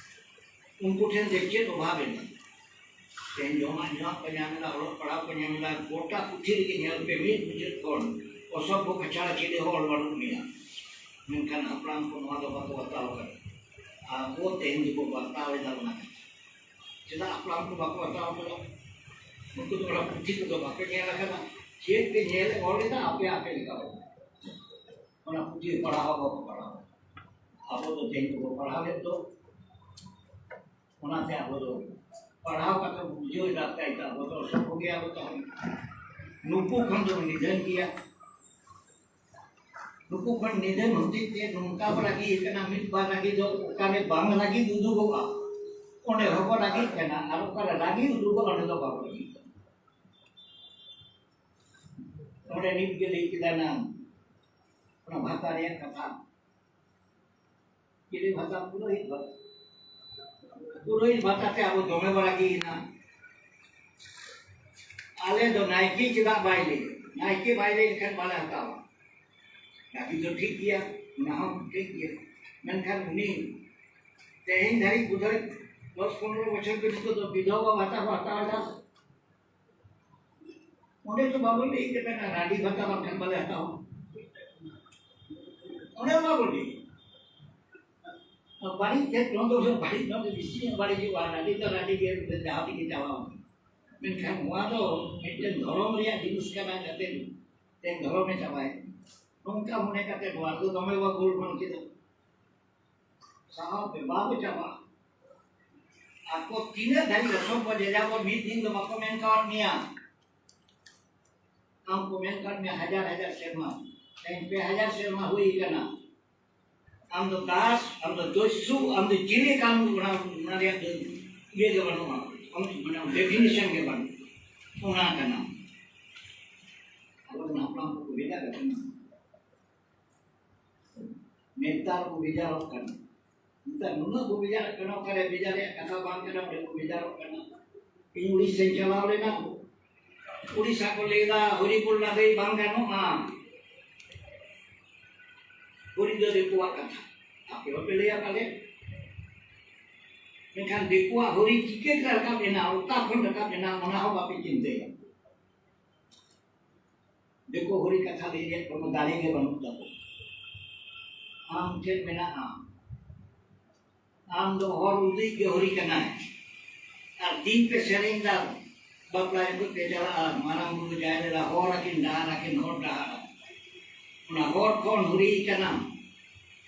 ᱩᱱᱠᱩ ᱴᱷᱮᱱ ᱫᱚ ᱪᱮᱫ ᱚᱵᱷᱟᱵᱽ ᱮᱱᱟ? ᱛᱮᱦᱮᱧ ᱡᱚᱢᱟᱜ ᱧᱩᱣᱟᱜ ᱠᱚ ᱧᱟᱢ ᱮᱫᱟ, ᱚᱞᱚᱜ ᱯᱟᱲᱦᱟᱜ ᱠᱚ ᱧᱟᱢ ᱮᱫᱟ, ᱜᱚᱴᱟ ᱯᱩᱛᱷᱤ ᱨᱮᱜᱮ ᱧᱮᱞ ᱯᱮ, ᱢᱤᱫ ᱢᱩᱪᱟᱹᱫ ᱠᱷᱚᱱ ᱚᱥᱚᱵᱷᱚ ᱠᱟᱪᱷᱟᱲᱟ ᱪᱮᱫ ᱦᱚᱸ ᱚᱞ ᱵᱟᱹᱱᱩᱜ ᱢᱮᱭᱟ᱾ ᱢᱮᱱᱠᱷᱟᱱ ᱦᱟᱯᱲᱟᱢ ᱠᱚ ᱱᱚᱣᱟ ᱫᱚ ᱵᱟᱠᱚ ᱵᱟᱛᱟᱣ ᱟᱠᱟᱫᱟ᱾ ᱟᱵᱚ ᱛᱮᱦᱮᱧ ᱫᱚᱵᱚ ᱵᱟᱛᱟᱣ ᱮᱫᱟ ᱚᱱᱟ ᱠᱟᱛᱷᱟ᱾ ᱪᱮᱫᱟᱜ ᱦᱟᱯᱲᱟᱢ ᱠᱚ ᱵᱟᱠᱚ ᱵᱟᱛᱟᱣ ᱟᱠᱟᱫᱟ? ᱩᱱᱠᱩ ᱫᱚ ᱚᱱᱟ ᱯᱩᱛᱷᱤ ᱠᱚᱫᱚ ᱵᱟᱠᱚ ᱧᱮᱞ ᱟᱠᱟᱫᱟ᱾ ᱪᱮᱫ ᱯᱮ ᱧᱮᱞ ᱚᱞ ᱮᱫᱟ ᱟᱯᱮ ᱟᱯᱮ ᱞᱮᱠᱟ ᱵᱚ? ᱚᱱᱟ ᱯᱩᱛᱷᱤ ᱯᱟᱲᱦᱟᱣ ᱵᱟᱠᱚ ᱯᱟᱲᱦᱟᱣ᱾ ᱟᱵᱚ ᱫᱚ ᱛᱮᱦᱮᱧ ᱫᱚᱵᱚ ᱯᱟᱲᱦᱟᱣᱮᱫ ᱫᱚ᱾ ᱚᱱᱟᱛᱮ ᱟᱵᱚ ᱫᱚ ᱯᱟᱲᱦᱟᱣ ᱠᱟᱛᱮ ᱵᱚ ᱵᱩᱡᱷᱟᱹᱣ ᱮᱫᱟ, ᱛᱟᱭ ᱛᱚ ᱟᱵᱚ ᱫᱚ ᱥᱚᱵ ᱜᱮ ᱟᱵᱚ ᱛᱟᱦᱮᱸ ᱱᱩᱠᱩ ᱠᱷᱚᱱ ᱫᱚ ᱱᱤᱫᱷᱟᱹᱱ ᱜᱮᱭᱟ᱾ ᱱᱩᱠᱩ ᱠᱷᱚᱱ ᱱᱤᱫᱷᱟᱹᱱ ᱦᱚᱛᱮᱡ ᱛᱮ ᱱᱚᱝᱠᱟ ᱵᱚ ᱨᱟᱹᱜᱤ ᱟᱠᱟᱱᱟ, ᱢᱤᱫ ᱵᱟᱨ ᱨᱟᱹᱜᱤ ᱫᱚ ᱚᱠᱟᱨᱮ ᱵᱟᱝ ᱨᱟᱹᱜᱤ ᱩᱫᱩᱜᱚᱜᱼᱟ, ᱚᱸᱰᱮ ᱦᱚᱸᱵᱚ ᱨᱟᱹᱜᱤᱜ ᱠᱟᱱᱟ, ᱟᱨ ᱚᱠᱟᱨᱮ ᱨᱟᱹᱜᱤ ᱩᱫᱩᱜᱚᱜᱼᱟ, ᱚᱸᱰᱮ ᱫᱚ ᱵᱟᱵᱚ ᱨᱟᱹᱜᱤᱜ ᱠᱟᱱᱟ᱾ ᱱᱚᱰᱮ ᱱᱤᱛ ᱜᱮ ᱞᱟᱹᱭ ᱠᱮᱫᱟ ᱱᱟᱝ, ᱚᱱᱟ ᱵᱷᱟᱥᱟ ᱨᱮᱭᱟᱜ ᱠᱟᱛᱷᱟ᱾ ᱪᱤᱞᱤ ᱵᱷᱟᱥᱟ? ᱯᱩᱨᱳᱦᱤᱛ ᱵᱷᱟᱥᱟ᱾ ᱯᱩᱨᱳᱦᱤᱛ ᱵᱷᱟᱥᱟ ᱛᱮ ᱟᱵᱚ ᱫᱚᱢᱮ ᱵᱚ ᱨᱟᱹᱜᱤᱭᱮᱱᱟ᱾ ᱟᱞᱮ ᱫᱚ ᱱᱟᱭᱠᱮ ᱪᱮᱫᱟᱜ ᱵᱟᱭ ᱞᱟᱹᱭ? ᱱᱟᱭᱠᱮ ᱵᱟᱭ ᱞᱟᱹᱭ ᱞᱮᱠᱷᱟᱱ ᱵᱟᱞᱮ ᱦᱟᱛᱟᱣᱟ᱾ ᱱᱟᱭᱠᱮ ᱫᱚ ᱴᱷᱤᱠ ᱜᱮᱭᱟ, ᱚᱱᱟ ᱦᱚᱸ ᱴᱷᱤᱠ ᱜᱮᱭᱟ᱾ ᱢᱮᱱᱠᱷᱟᱱ ᱩᱱᱤ ᱛᱮᱦᱮᱧ ᱫᱷᱟᱹᱨᱤᱡ ᱵᱳᱫᱷᱚᱭ ᱫᱚᱥ ᱯᱚᱱᱨᱚ ᱵᱚᱪᱷᱚᱨ ᱜᱮ ᱱᱤᱛᱚᱜ ᱫᱚ ᱵᱤᱫᱷᱚᱵᱟ ᱵᱷᱟᱛᱟ ᱠᱚ ᱦᱟᱛᱟᱣ ᱮᱫᱟ᱾ ᱚᱸᱰᱮ ᱫᱚ ᱵᱟᱵᱚᱱ ᱞᱟᱹᱭ ᱠᱮᱫᱟ, ᱨᱟᱺᱰᱤ ᱵᱷᱟᱛᱟ ᱵᱟᱝᱠᱷᱟᱱ ᱵᱟᱞᱮ ᱦᱟᱛᱟᱣᱟ᱾ ᱚᱸᱰᱮ ᱵᱟᱵᱚᱱ ᱞᱟᱹᱭ᱾ ᱵᱟᱹᱲᱤᱡ ᱪᱮᱫ ᱱᱚᱣᱟ ᱫᱚ ᱵᱟᱹᱲᱤᱡ, ᱱᱚᱣᱟ ᱫᱚ ᱵᱮᱥᱤ ᱧᱚᱜ ᱵᱟᱹᱲᱤᱡᱚᱜᱼᱟ, ᱨᱟᱺᱰᱤ ᱫᱚ ᱨᱟᱺᱰᱤ ᱜᱮ ᱡᱟᱦᱟᱸ ᱛᱮᱜᱮ ᱪᱟᱞᱟᱣ᱾ ᱢᱮᱱᱠᱷᱟᱱ ᱱᱚᱣᱟ ᱫᱚ ᱢᱤᱫᱴᱮᱱ ᱫᱷᱚᱨᱚᱢ ᱨᱮᱭᱟᱜ ᱡᱤᱱᱤᱥ ᱠᱟᱱᱟ, ᱡᱟᱛᱮ ᱛᱮᱦᱮᱧ ᱫᱷᱚᱨᱚᱢᱮ ᱪᱟᱵᱟᱭ᱾ ᱱᱚᱝᱠᱟ ᱢᱚᱱᱮ ᱠᱟᱛᱮ ᱱᱚᱣᱟ ᱫᱚ ᱫᱚᱢᱮ ᱵᱚ ᱜᱳᱞᱢᱟᱞ ᱠᱮᱫᱟ᱾ ᱥᱟᱦᱟᱣ ᱛᱮ ᱵᱟᱵᱚ ᱪᱟᱵᱟᱜᱼᱟ᱾ ᱟᱠᱚ ᱛᱤᱱᱟᱹᱜ ᱫᱷᱟᱹᱨᱤᱡ ᱞᱚᱥᱚᱫ ᱵᱚ ᱡᱟᱡᱟᱵᱚ, ᱢᱤᱫ ᱫᱤᱱ ᱫᱚ ᱵᱟᱠᱚ ᱢᱮᱱ ᱠᱟᱣᱟᱫ ᱢᱮᱭᱟ᱾ ᱟᱢ ᱠᱚ ᱢᱮᱱ ᱠᱟᱫ ᱢᱮᱭᱟ ᱦᱟᱡᱟᱨ ᱦᱟᱡᱟᱨ ᱥᱮᱨᱢᱟ᱾ ᱛᱮᱦᱮᱧ ᱯᱮ ᱦᱟᱡᱟᱨ ᱥᱮᱨᱢᱟ ᱦᱩᱭ ᱠᱟᱱᱟ᱾ ᱟᱢ ᱫᱚ ᱫᱟᱥ, ᱟᱢ ᱫᱚ ᱫᱚᱥᱭᱩ, ᱟᱢ ᱫᱚ ᱪᱤᱞᱤ ᱠᱟᱱ, ᱚᱱᱟ, ᱚᱱᱟ ᱨᱮᱭᱟᱜ ᱫᱚ ᱤᱭᱟᱹ ᱜᱮ ᱵᱟᱹᱱᱩᱜᱼᱟ, ᱚᱱᱟ, ᱢᱟᱱᱮ, ᱰᱮᱯᱷᱤᱱᱮᱥᱚᱱ ᱜᱮ ᱵᱟᱹᱱᱩᱜᱼᱟ᱾ ᱚᱱᱟ ᱠᱟᱱᱟ᱾ ᱟᱵᱚ ᱨᱮᱱ ᱦᱟᱯᱲᱟᱢ ᱠᱚᱠᱚ ᱵᱷᱮᱡᱟ ᱠᱟᱫ ᱵᱚᱱᱟ᱾ ᱱᱮᱛᱟᱨ ᱠᱚ ᱵᱷᱮᱡᱟᱨᱚᱜ ᱠᱟᱱᱟ᱾ ᱱᱮᱛᱟᱨ ᱱᱩᱱᱟᱹᱜ ᱠᱚ ᱵᱷᱮᱡᱟᱨᱚᱜ ᱠᱟᱱᱟ, ᱚᱠᱟᱨᱮ ᱵᱷᱮᱡᱟᱨ ᱨᱮᱭᱟᱜ ᱠᱟᱛᱷᱟ ᱵᱟᱝ ᱠᱟᱱᱟ, ᱚᱸᱰᱮ ᱠᱚ ᱵᱷᱮᱡᱟᱨᱚᱜ ᱠᱟᱱᱟ᱾ ᱤᱧ ᱩᱲᱤᱥᱥᱟᱧ ᱪᱟᱞᱟᱣ ᱞᱮᱱᱟ, ᱩᱲᱤᱥᱥᱟ ᱠᱚ ᱞᱟᱹᱭ ᱮᱫᱟ, ᱦᱚᱨᱤᱵᱚᱞ ᱞᱟᱹᱭ ᱵᱟᱝ ᱜᱟᱱᱚᱜᱼᱟ᱾ ᱦᱚᱨᱤ ᱫᱚ ᱫᱤᱠᱩᱣᱟᱜ ᱠᱟᱛᱷᱟ, ᱟᱯᱮ ᱦᱚᱸᱯᱮ ᱞᱟᱹᱭᱟ ᱯᱟᱞᱮ᱾ ᱢᱮᱱᱠᱷᱟᱱ ᱫᱤᱠᱩᱣᱟᱜ ᱦᱚᱨᱤ ᱪᱤᱠᱟᱹᱛᱮ ᱨᱟᱠᱟᱵ ᱮᱱᱟ, ᱚᱠᱟ ᱠᱷᱚᱱ ᱨᱟᱠᱟᱵ ᱮᱱᱟ, ᱚᱱᱟ ᱦᱚᱸ ᱵᱟᱯᱮ ᱪᱤᱱᱛᱟᱹᱭᱟ᱾ ᱫᱤᱠᱩ ᱦᱚᱨᱤ ᱠᱟᱛᱷᱟ ᱞᱟᱹᱭ ᱨᱮᱭᱟᱜ ᱠᱳᱱᱳ ᱫᱟᱲᱮ ᱜᱮ ᱵᱟᱹᱱᱩᱜ ᱛᱟᱠᱚ᱾ ᱟᱢ ᱴᱷᱮᱱ ᱢᱮᱱᱟᱜᱼᱟ, ᱟᱢ ᱫᱚ ᱦᱚᱨ ᱩᱫᱩᱜ ᱜᱮ ᱦᱚᱨᱤ ᱠᱟᱱᱟᱭ᱾ ᱟᱨ ᱫᱤᱱ ᱯᱮ ᱥᱮᱨᱮᱧ ᱫᱟ, ᱵᱟᱯᱞᱟ ᱡᱚᱠᱷᱚᱡ ᱯᱮ ᱪᱟᱞᱟᱜᱼᱟ, ᱢᱟᱨᱟᱝ ᱵᱩᱨᱩ ᱡᱟᱦᱮᱨ ᱮᱨᱟ ᱦᱚᱨ ᱟᱹᱠᱤᱱ ᱰᱟᱦᱟᱨ, ᱟᱹᱠᱤᱱ ᱦᱚᱨ ᱰᱟᱦᱟᱨ᱾ ᱚᱱᱟ ᱦᱚᱨ ᱠᱷᱚᱱ ᱦᱚᱨᱤ ᱠᱟᱱᱟᱢ,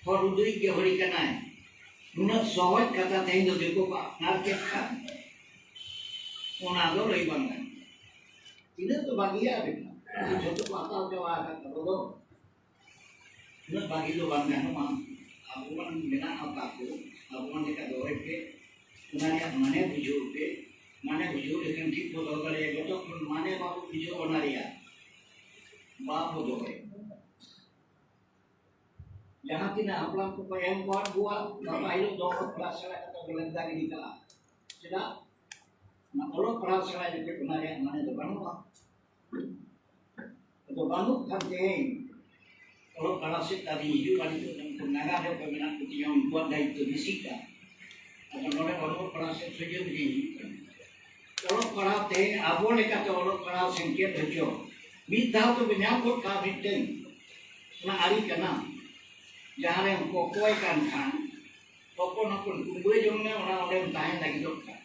ᱦᱚᱨ ᱩᱫᱩᱜ ᱜᱮ ᱦᱚᱨᱤ ᱠᱟᱱᱟᱭ᱾ ᱱᱩᱱᱟᱹᱜ ᱥᱚᱦᱚᱡ ᱠᱟᱛᱷᱟ ᱛᱮᱦᱮᱧ ᱫᱚ ᱫᱤᱠᱩ ᱠᱚ ᱟᱯᱱᱟᱨ ᱠᱮᱫ ᱠᱷᱟᱱ, ᱚᱱᱟ ᱫᱚ ᱞᱟᱹᱭ ᱵᱟᱝ ᱜᱟᱱᱚᱜᱼᱟ᱾ ᱛᱤᱱᱟᱹᱜ ᱫᱚ ᱵᱟᱹᱜᱤᱭᱟ ᱵᱮᱱ, ᱡᱷᱚᱛᱚ ᱠᱚ ᱦᱟᱛᱟᱣ ᱪᱟᱵᱟ ᱟᱠᱟᱫ ᱛᱟᱵᱚ ᱫᱚ᱾ ᱩᱱᱟᱹᱜ ᱵᱷᱟᱹᱜᱤ ᱫᱚ ᱵᱟᱝ ᱜᱟᱱᱚᱜᱼᱟ᱾ ᱟᱵᱚᱣᱟᱜ ᱢᱮᱱᱟᱜᱼᱟ ᱚᱠᱟ ᱠᱚ, ᱟᱵᱚᱣᱟᱜ ᱞᱮᱠᱟ ᱫᱚᱦᱚᱭ ᱯᱮ, ᱚᱱᱟ ᱨᱮᱭᱟᱜ ᱢᱟᱱᱮ ᱵᱩᱡᱷᱟᱹᱣ ᱯᱮ᱾ ᱢᱟᱱᱮ ᱵᱩᱡᱷᱟᱹᱣ ᱞᱮᱠᱷᱟᱱ ᱴᱷᱤᱠ ᱵᱚ ᱫᱚᱦᱚ ᱫᱟᱲᱮᱭᱟᱜᱼᱟ᱾ ᱡᱚᱛᱚ ᱠᱷᱚᱱ ᱢᱟᱱᱮ ᱵᱟᱵᱚ ᱵᱩᱡᱷᱟᱹᱣ, ᱚᱱᱟ ᱨᱮᱭᱟᱜ ᱵᱟᱵᱚ ᱫᱚᱦᱚᱭᱟ᱾ ᱡᱟᱦᱟᱸ ᱛᱤᱱᱟᱹᱜ ᱦᱟᱯᱲᱟᱢ ᱠᱚᱠᱚ ᱮᱢ ᱠᱚᱣᱟ, ᱟᱵᱚᱣᱟᱜ ᱜᱟᱯᱟ ᱦᱤᱞᱳᱜ ᱫᱚ ᱚᱞᱚᱜ ᱯᱟᱲᱦᱟᱜ ᱥᱮᱬᱟ ᱠᱟᱛᱮ ᱵᱚ ᱞᱮᱵᱫᱟ ᱜᱤᱰᱤ ᱠᱟᱜᱼᱟ᱾ ᱪᱮᱫᱟᱜ? ᱚᱱᱟ ᱚᱞᱚᱜ ᱯᱟᱲᱦᱟᱣ ᱥᱮᱬᱟ ᱡᱚᱠᱷᱚᱱ ᱚᱱᱟ ᱨᱮᱭᱟᱜ ᱢᱟᱱᱮ ᱫᱚ ᱵᱟᱹᱱᱩᱜᱼᱟ᱾ ᱟᱫᱚ ᱵᱟᱹᱱᱩᱜ ᱠᱷᱟᱱ ᱛᱮᱦᱮᱧ ᱚᱞᱚᱜ ᱯᱟᱲᱦᱟᱣ ᱥᱮᱫ ᱛᱟᱵᱤᱱ ᱦᱤᱡᱩᱜᱼᱟ, ᱱᱤᱛᱚᱜ ᱫᱚ ᱩᱱᱠᱩ ᱱᱟᱜᱟᱢ ᱨᱮ ᱠᱚ ᱢᱮᱱᱟᱜ ᱠᱚ ᱛᱤᱧᱟ, ᱩᱱᱠᱩᱣᱟᱜ ᱫᱟᱭᱤᱛᱛᱚ ᱵᱮᱥᱤᱜᱼᱟ᱾ ᱟᱫᱚ ᱱᱚᱰᱮ ᱚᱞᱚᱜ ᱯᱟᱲᱦᱟᱣ ᱥᱮᱫ ᱥᱚᱡᱷᱮ ᱵᱤᱱ ᱦᱤᱡᱩᱜ ᱠᱟᱱᱟ᱾ ᱚᱞᱚᱜ ᱯᱟᱲᱦᱟᱣ ᱛᱮᱦᱮᱧ ᱟᱵᱚ ᱞᱮᱠᱟᱛᱮ ᱚᱞᱚᱜ ᱯᱟᱲᱦᱟᱣ ᱥᱮᱱᱠᱮᱛ ᱦᱚᱪᱚ, ᱢᱤᱫ ᱫᱷᱟᱣ ᱛᱚᱵᱮ ᱧᱟᱢ ᱜᱚᱫ ᱠᱟᱜᱼᱟ ᱢᱤᱫᱴᱮᱱ᱾ ᱚᱱᱟ ᱟᱹᱨᱤ ᱠᱟᱱᱟ, ᱡᱟᱦᱟᱸ ᱨᱮᱢ ᱠᱚᱠᱚᱭ ᱠᱟᱱ ᱠᱷᱟᱱ ᱦᱚᱯᱚᱱ ᱦᱚᱯᱚᱱ ᱠᱩᱢᱵᱽᱲᱟᱹ ᱡᱚᱝ ᱢᱮ, ᱚᱱᱟ ᱚᱸᱰᱮᱢ ᱛᱟᱦᱮᱸ ᱞᱟᱹᱜᱤᱫᱚᱜ ᱠᱟᱱ᱾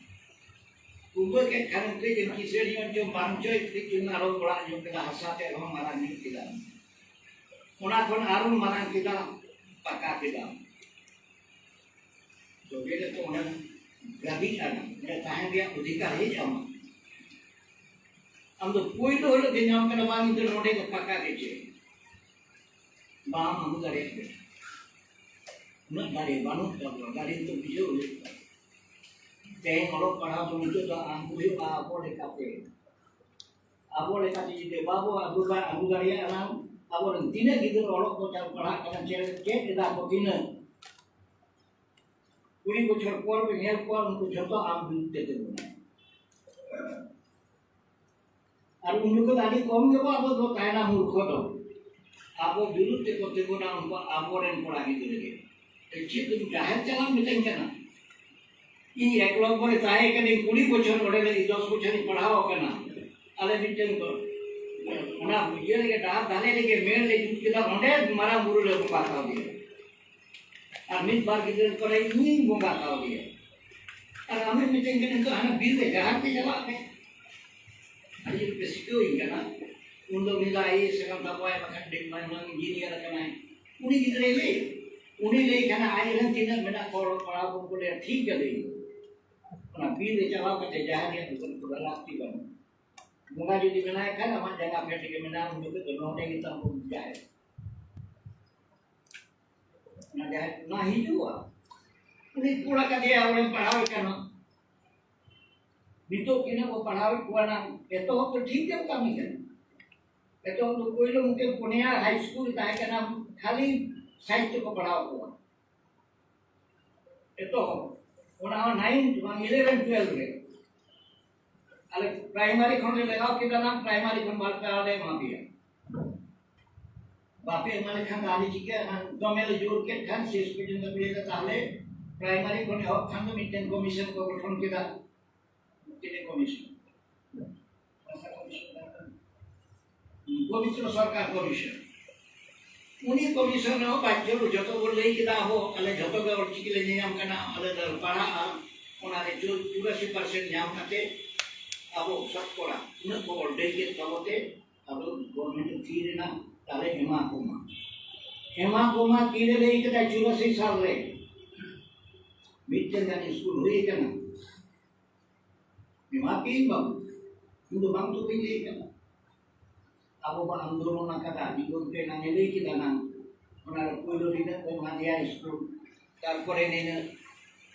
ᱠᱩᱢᱵᱽᱲᱟᱹ ᱠᱮᱫ ᱠᱷᱟᱱᱮᱢ ᱠᱟᱹᱡ ᱮᱢ ᱠᱤᱥᱟᱹᱬ ᱧᱚᱜ ᱪᱚ ᱵᱟᱝ ᱪᱚ ᱠᱟᱹᱡ ᱪᱩᱞᱩᱝ ᱟᱨᱚ ᱚᱲᱟᱜ ᱧᱚᱜ ᱠᱮᱫᱟ, ᱦᱟᱥᱟ ᱛᱮ ᱨᱮᱦᱚᱸ ᱢᱟᱨᱟᱝ ᱧᱚᱜ ᱠᱮᱫᱟ᱾ ᱚᱱᱟ ᱠᱷᱚᱱ ᱟᱨᱚᱢ ᱢᱟᱨᱟᱝ ᱠᱮᱫᱟ, ᱯᱟᱠᱟ ᱠᱮᱫᱟᱢ᱾ ᱛᱚᱵᱮ ᱜᱮ ᱛᱚ ᱚᱸᱰᱮ ᱜᱟᱹᱫᱤ ᱠᱟᱱᱟ, ᱚᱸᱰᱮ ᱛᱟᱦᱮᱱ ᱨᱮᱭᱟᱜ ᱚᱫᱷᱤᱠᱟᱨ ᱦᱮᱡ ᱟᱢᱟ᱾ ᱟᱢ ᱫᱚ ᱯᱳᱭᱞᱳ ᱦᱤᱞᱳᱜ ᱜᱮ ᱧᱟᱢ ᱠᱟᱱᱟ, ᱵᱟᱝ ᱤᱧ ᱫᱚ ᱱᱚᱰᱮ ᱜᱮ ᱯᱟᱠᱟ ᱜᱮ ᱪᱮᱫ? ᱵᱟᱢ ᱟᱹᱜᱩ ᱫᱟᱲᱮᱭᱟᱜ ᱠᱟᱱᱟ᱾ ᱩᱱᱟᱹᱜ ᱫᱟᱲᱮ ᱵᱟᱹᱱᱩᱜ ᱛᱟᱵᱚᱱᱟ, ᱫᱟᱲᱮ ᱫᱚ ᱵᱩᱡᱷᱟᱹᱣ ᱦᱩᱭᱩᱜ ᱛᱟᱵᱚᱱᱟ᱾ ᱛᱮᱦᱮᱧ ᱚᱞᱚᱜ ᱯᱟᱲᱦᱟᱣ ᱫᱚ ᱱᱤᱛᱚᱜ ᱫᱚ ᱟᱹᱜᱩ ᱦᱩᱭᱩᱜᱼᱟ ᱟᱵᱚ ᱞᱮᱠᱟᱛᱮ᱾ ᱟᱵᱚ ᱞᱮᱠᱟᱛᱮ ᱡᱩᱫᱤ ᱵᱟᱵᱚ ᱟᱹᱜᱩ ᱫᱟ-, ᱟᱹᱜᱩ ᱫᱟᱲᱮᱭᱟᱜᱼᱟ, ᱟᱵᱚᱨᱮᱱ ᱛᱤᱱᱟᱹᱜ ᱜᱤᱫᱽᱨᱟᱹ ᱚᱞᱚᱜ ᱠᱚ ᱪᱟᱞ ᱯᱟᱲᱦᱟᱜ ᱠᱟᱱᱟ, ᱪᱮᱫ, ᱪᱮᱫ ᱮᱫᱟ ᱠᱚ ᱛᱤᱱᱟᱹᱜ? ᱠᱩᱲᱤ ᱵᱚᱪᱷᱚᱨ ᱯᱚᱨ ᱵᱮᱱ ᱧᱮᱞ ᱠᱚᱣᱟ, ᱩᱱᱠᱩ ᱡᱷᱚᱛᱚ ᱟᱢ ᱵᱤᱨᱩᱫᱷ ᱛᱮ ᱛᱤᱸᱜᱩᱱᱟ᱾ ᱟᱨ ᱩᱱ ᱡᱚᱠᱷᱚᱱ ᱟᱹᱰᱤ ᱠᱚᱢ ᱜᱮᱵᱚ ᱟᱵᱚ ᱫᱚ ᱛᱟᱦᱮᱱᱟ ᱢᱩᱨᱠᱷᱚ ᱫᱚ᱾ ᱟᱵᱚ ᱵᱤᱨᱩᱫᱷ ᱛᱮᱠᱚ ᱛᱤᱸᱜᱩᱱᱟ ᱩᱱᱠᱩ ᱟᱵᱚᱨᱮᱱ ᱠᱚᱲᱟ ᱜᱤᱫᱽᱨᱟᱹ ᱜᱮ᱾ ᱪᱮᱫ ᱡᱟᱦᱮᱨ ᱪᱟᱞᱟᱣ ᱢᱤᱛᱟᱹᱧ ᱠᱟᱱᱟ? ᱤᱧ ᱮᱠ ᱱᱚᱢᱵᱚᱨ ᱨᱮ ᱛᱟᱦᱮᱸ ᱠᱟᱹᱱᱟᱹᱧ, ᱠᱩᱲᱤ ᱵᱚᱪᱷᱚᱨ ᱚᱸᱰᱮ ᱞᱮ, ᱫᱚᱥ ᱵᱚᱪᱷᱚᱨᱤᱧ ᱯᱟᱲᱦᱟᱣ ᱟᱠᱟᱱᱟ᱾ ᱟᱞᱮ ᱢᱤᱫᱴᱮᱱ ᱠᱚ, ᱚᱱᱟ ᱤᱭᱟᱹ ᱨᱮᱜᱮ, ᱰᱟᱦᱟᱨ ᱫᱷᱟᱨᱮ ᱨᱮᱜᱮ ᱢᱮᱞ ᱞᱮ ᱡᱩᱛ ᱠᱮᱫᱟ, ᱚᱸᱰᱮ ᱢᱟᱨᱟᱝ ᱵᱩᱨᱩ ᱞᱮ ᱵᱚᱸᱜᱟ ᱠᱟᱣᱫᱮᱭᱟ᱾ ᱟᱨ ᱢᱤᱫ ᱵᱟᱨ ᱜᱤᱫᱽᱨᱟᱹ ᱠᱚᱨᱮ ᱤᱧᱤᱧ ᱵᱚᱸᱜᱟ ᱠᱟᱣᱫᱮᱭᱟ᱾ ᱟᱨ ᱟᱢᱮᱢ ᱢᱤᱛᱟᱹᱧ ᱠᱟᱱᱟ, "ᱱᱤᱛᱚᱜ ᱦᱟᱱᱟ ᱵᱤᱨ ᱨᱮ ᱡᱟᱦᱟᱸ ᱛᱮ ᱪᱟᱞᱟᱜ ᱢᱮ᱾" ᱟᱹᱰᱤ ᱡᱳᱨ ᱯᱮ ᱥᱤᱠᱷᱟᱹᱣᱤᱧ ᱠᱟᱱᱟ᱾ ᱩᱱ ᱫᱚ ᱩᱱᱤ ᱫᱚ ᱟᱭ ᱮ ᱮᱥ ᱟᱠᱟᱱ ᱛᱟᱵᱚᱣᱟᱭ, ᱵᱟᱠᱷᱟᱱ ᱰᱤᱯᱞᱳᱢᱟ ᱤᱧᱡᱤᱱᱤᱭᱟᱨ ᱟᱠᱟᱱᱟᱭ᱾ ᱩᱱᱤ ᱜᱤᱫᱽᱨᱟᱹᱭ ᱞᱟᱹᱭ, ᱩᱱᱤ ᱞᱟᱹᱭ ᱠᱷᱟᱱ ᱟᱡ ᱨᱮᱱ ᱛᱤᱱᱟᱹᱜ ᱢᱮᱱᱟᱜ ᱠᱚᱣᱟ ᱚᱞᱚᱜ ᱯᱟᱲᱦᱟᱣ ᱠᱚ, ᱩᱱᱠᱩ ᱞᱟᱹᱭᱟ, "ᱴᱷᱤᱠ ᱜᱮᱭᱟ, ᱞᱟᱹᱭ ᱢᱮ᱾ ᱚᱱᱟ ᱵᱤᱨ ᱨᱮ ᱪᱟᱞᱟᱣ ᱠᱟᱛᱮ ᱡᱟᱦᱟᱸ ᱨᱮᱭᱟᱜ ᱫᱚ ᱞᱟᱹᱠᱛᱤ ᱵᱟᱹᱱᱩᱜ᱾ ᱵᱚᱸᱜᱟ ᱡᱩᱫᱤ ᱢᱮᱱᱟᱭ ᱠᱷᱟᱱ ᱟᱢᱟᱜ ᱡᱟᱸᱜᱟ ᱯᱷᱮᱰ ᱨᱮᱜᱮ ᱢᱮᱱᱟᱜᱼᱟ, ᱩᱱ ᱡᱚᱠᱷᱚᱱ ᱫᱚ ᱱᱚᱰᱮ ᱜᱮ ᱛᱟᱢ ᱵᱚᱱ ᱡᱟᱦᱮᱨ᱾" ᱚᱱᱟ ᱡᱟᱦᱟᱸᱭ ᱚᱱᱟ ᱦᱤᱡᱩᱜᱼᱟ, ᱩᱱᱤ ᱠᱩᱞ ᱟᱠᱟᱫᱮᱭᱟ, ᱚᱸᱰᱮ ᱯᱟᱲᱦᱟᱣ ᱮ ᱠᱟᱱᱟ᱾ ᱱᱤᱛᱚᱜ ᱛᱤᱱᱟᱹᱜ ᱠᱚ ᱯᱟᱲᱦᱟᱣᱮᱫ ᱠᱚᱣᱟ ᱱᱟᱝ, ᱮᱛᱚᱦᱚᱵ ᱫᱚ ᱴᱷᱤᱠ ᱜᱮᱢ ᱠᱟᱹᱢᱤ ᱠᱟᱱᱟ᱾ ᱮᱛᱚᱦᱚᱵ ᱫᱚ ᱯᱳᱭᱞᱳ ᱢᱤᱫᱴᱮᱱ ᱯᱩᱱᱭᱟ ᱦᱟᱭ ᱥᱠᱩᱞ ᱛᱟᱦᱮᱸ ᱠᱟᱱᱟ, ᱠᱷᱟᱹᱞᱤ ᱥᱟᱦᱤᱛᱛᱚ ᱠᱚ ᱯᱟᱲᱦᱟᱣ ᱠᱚᱣᱟ᱾ ᱮᱛᱚᱦᱚᱵ ᱚᱱᱟ ᱦᱚᱸ ᱱᱟᱭᱤᱱ ᱵᱟᱝ ᱤᱞᱮᱵᱷᱮᱱ ᱴᱩᱭᱮᱞᱵᱷ ᱨᱮ᱾ ᱟᱞᱮ ᱯᱨᱟᱭᱢᱟᱨᱤ ᱠᱷᱚᱱ ᱞᱮ ᱞᱟᱜᱟᱣ ᱠᱮᱫᱟ ᱱᱟᱝ, ᱯᱨᱟᱭᱢᱟᱨᱤ ᱠᱷᱚᱱ ᱵᱟᱨ ᱯᱮ ᱟᱞᱮ ᱮᱢᱟ ᱯᱮᱭᱟ᱾ ᱵᱟᱯᱮ ᱮᱢᱟ ᱞᱮᱠᱷᱟᱱ ᱫᱚ ᱟᱞᱮ ᱪᱤᱠᱟᱹ? ᱫᱚᱢᱮ ᱞᱮ ᱡᱳᱨ ᱠᱮᱫ ᱠᱷᱟᱱ ᱥᱮᱥ ᱯᱚᱨᱡᱚᱱᱛᱚ ᱠᱚ ᱞᱟᱹᱭ ᱮᱫᱟ, ᱛᱟᱦᱞᱮ ᱯᱨᱟᱭᱢᱟᱨᱤ ᱠᱷᱚᱱ ᱮᱦᱚᱵ ᱠᱷᱟᱱ ᱫᱚ ᱢᱤᱫᱴᱮᱱ ᱠᱚᱢᱤᱥᱚᱱ ᱠᱚ ᱜᱚᱴᱷᱚᱱ ᱠᱮᱫᱟ᱾ ᱢᱤᱫᱴᱮᱱ ᱠᱚᱢᱤᱥᱚᱱ, ᱵᱷᱟᱥᱟ ᱠᱚᱢᱤᱥᱚᱱ ᱛᱟᱦᱮᱸ ᱠᱟᱱᱟ᱾ ᱯᱚᱵᱤᱛᱨᱚ ᱥᱚᱨᱠᱟᱨ ᱠᱚᱢᱤᱥᱚᱱ᱾ ᱩᱱᱤ ᱠᱚᱢᱤᱥᱚᱱ ᱨᱮᱦᱚᱸ ᱵᱟᱫᱽᱫᱷᱚ ᱡᱚᱛᱚ ᱵᱚᱱ ᱞᱟᱹᱭ ᱠᱮᱫᱟ, ᱟᱵᱚ ᱟᱞᱮ ᱡᱚᱛᱚ ᱜᱮ ᱚᱞᱪᱤᱠᱤ ᱞᱮ ᱧᱮᱧᱟᱢ ᱠᱟᱱᱟ, ᱟᱞᱮ ᱞᱮ ᱯᱟᱲᱦᱟᱜᱼᱟ᱾ ᱚᱱᱟᱨᱮ ᱪᱩᱨᱟᱥᱤ ᱯᱟᱨᱥᱮᱱᱴ ᱧᱟᱢ ᱠᱟᱛᱮ ᱟᱵᱚ ᱥᱚᱛᱠᱚᱨᱟ ᱩᱱᱟᱹᱜ ᱠᱚ ᱚᱞ ᱞᱟᱹᱭ ᱠᱮᱫ ᱛᱟᱵᱚᱛᱮ ᱟᱵᱚ ᱜᱚᱵᱷᱚᱨᱱᱢᱮᱱᱴ ᱛᱤ ᱨᱮᱱᱟᱜ ᱛᱟᱞᱮ ᱮᱢᱟ ᱠᱚᱢᱟ᱾ ᱮᱢᱟ ᱠᱚᱢᱟ ᱛᱤᱨᱮ ᱞᱟᱹᱭ ᱠᱮᱫᱟ? ᱪᱩᱨᱟᱥᱤ ᱥᱟᱞ ᱨᱮ ᱢᱤᱫᱴᱮᱱ ᱜᱟᱱ ᱥᱠᱩᱞ ᱦᱩᱭ ᱠᱟᱱᱟ᱾ ᱮᱢᱟ ᱯᱮᱭᱟᱹᱧ ᱵᱟᱹᱵᱩ, ᱤᱧ ᱫᱚ ᱵᱟᱝ ᱫᱚ ᱵᱟᱹᱧ ᱞᱟᱹᱭ ᱠᱟᱱᱟ᱾ ᱟᱵᱚ ᱵᱚᱱ ᱟᱱᱫᱳᱞᱚᱱ ᱟᱠᱟᱫᱟ, ᱟᱹᱰᱤ ᱜᱚᱢᱠᱮ ᱮᱱᱟᱝ ᱮ ᱞᱟᱹᱭ ᱠᱮᱫᱟ ᱱᱟᱝ, ᱚᱱᱟ ᱨᱮ ᱯᱳᱭᱞᱳ ᱱᱤᱱᱟᱹᱜ ᱠᱚ ᱮᱢᱟ ᱫᱮᱭᱟ ᱥᱠᱩᱞ, ᱛᱟᱨᱯᱚᱨᱮ ᱱᱤᱱᱟᱹᱜ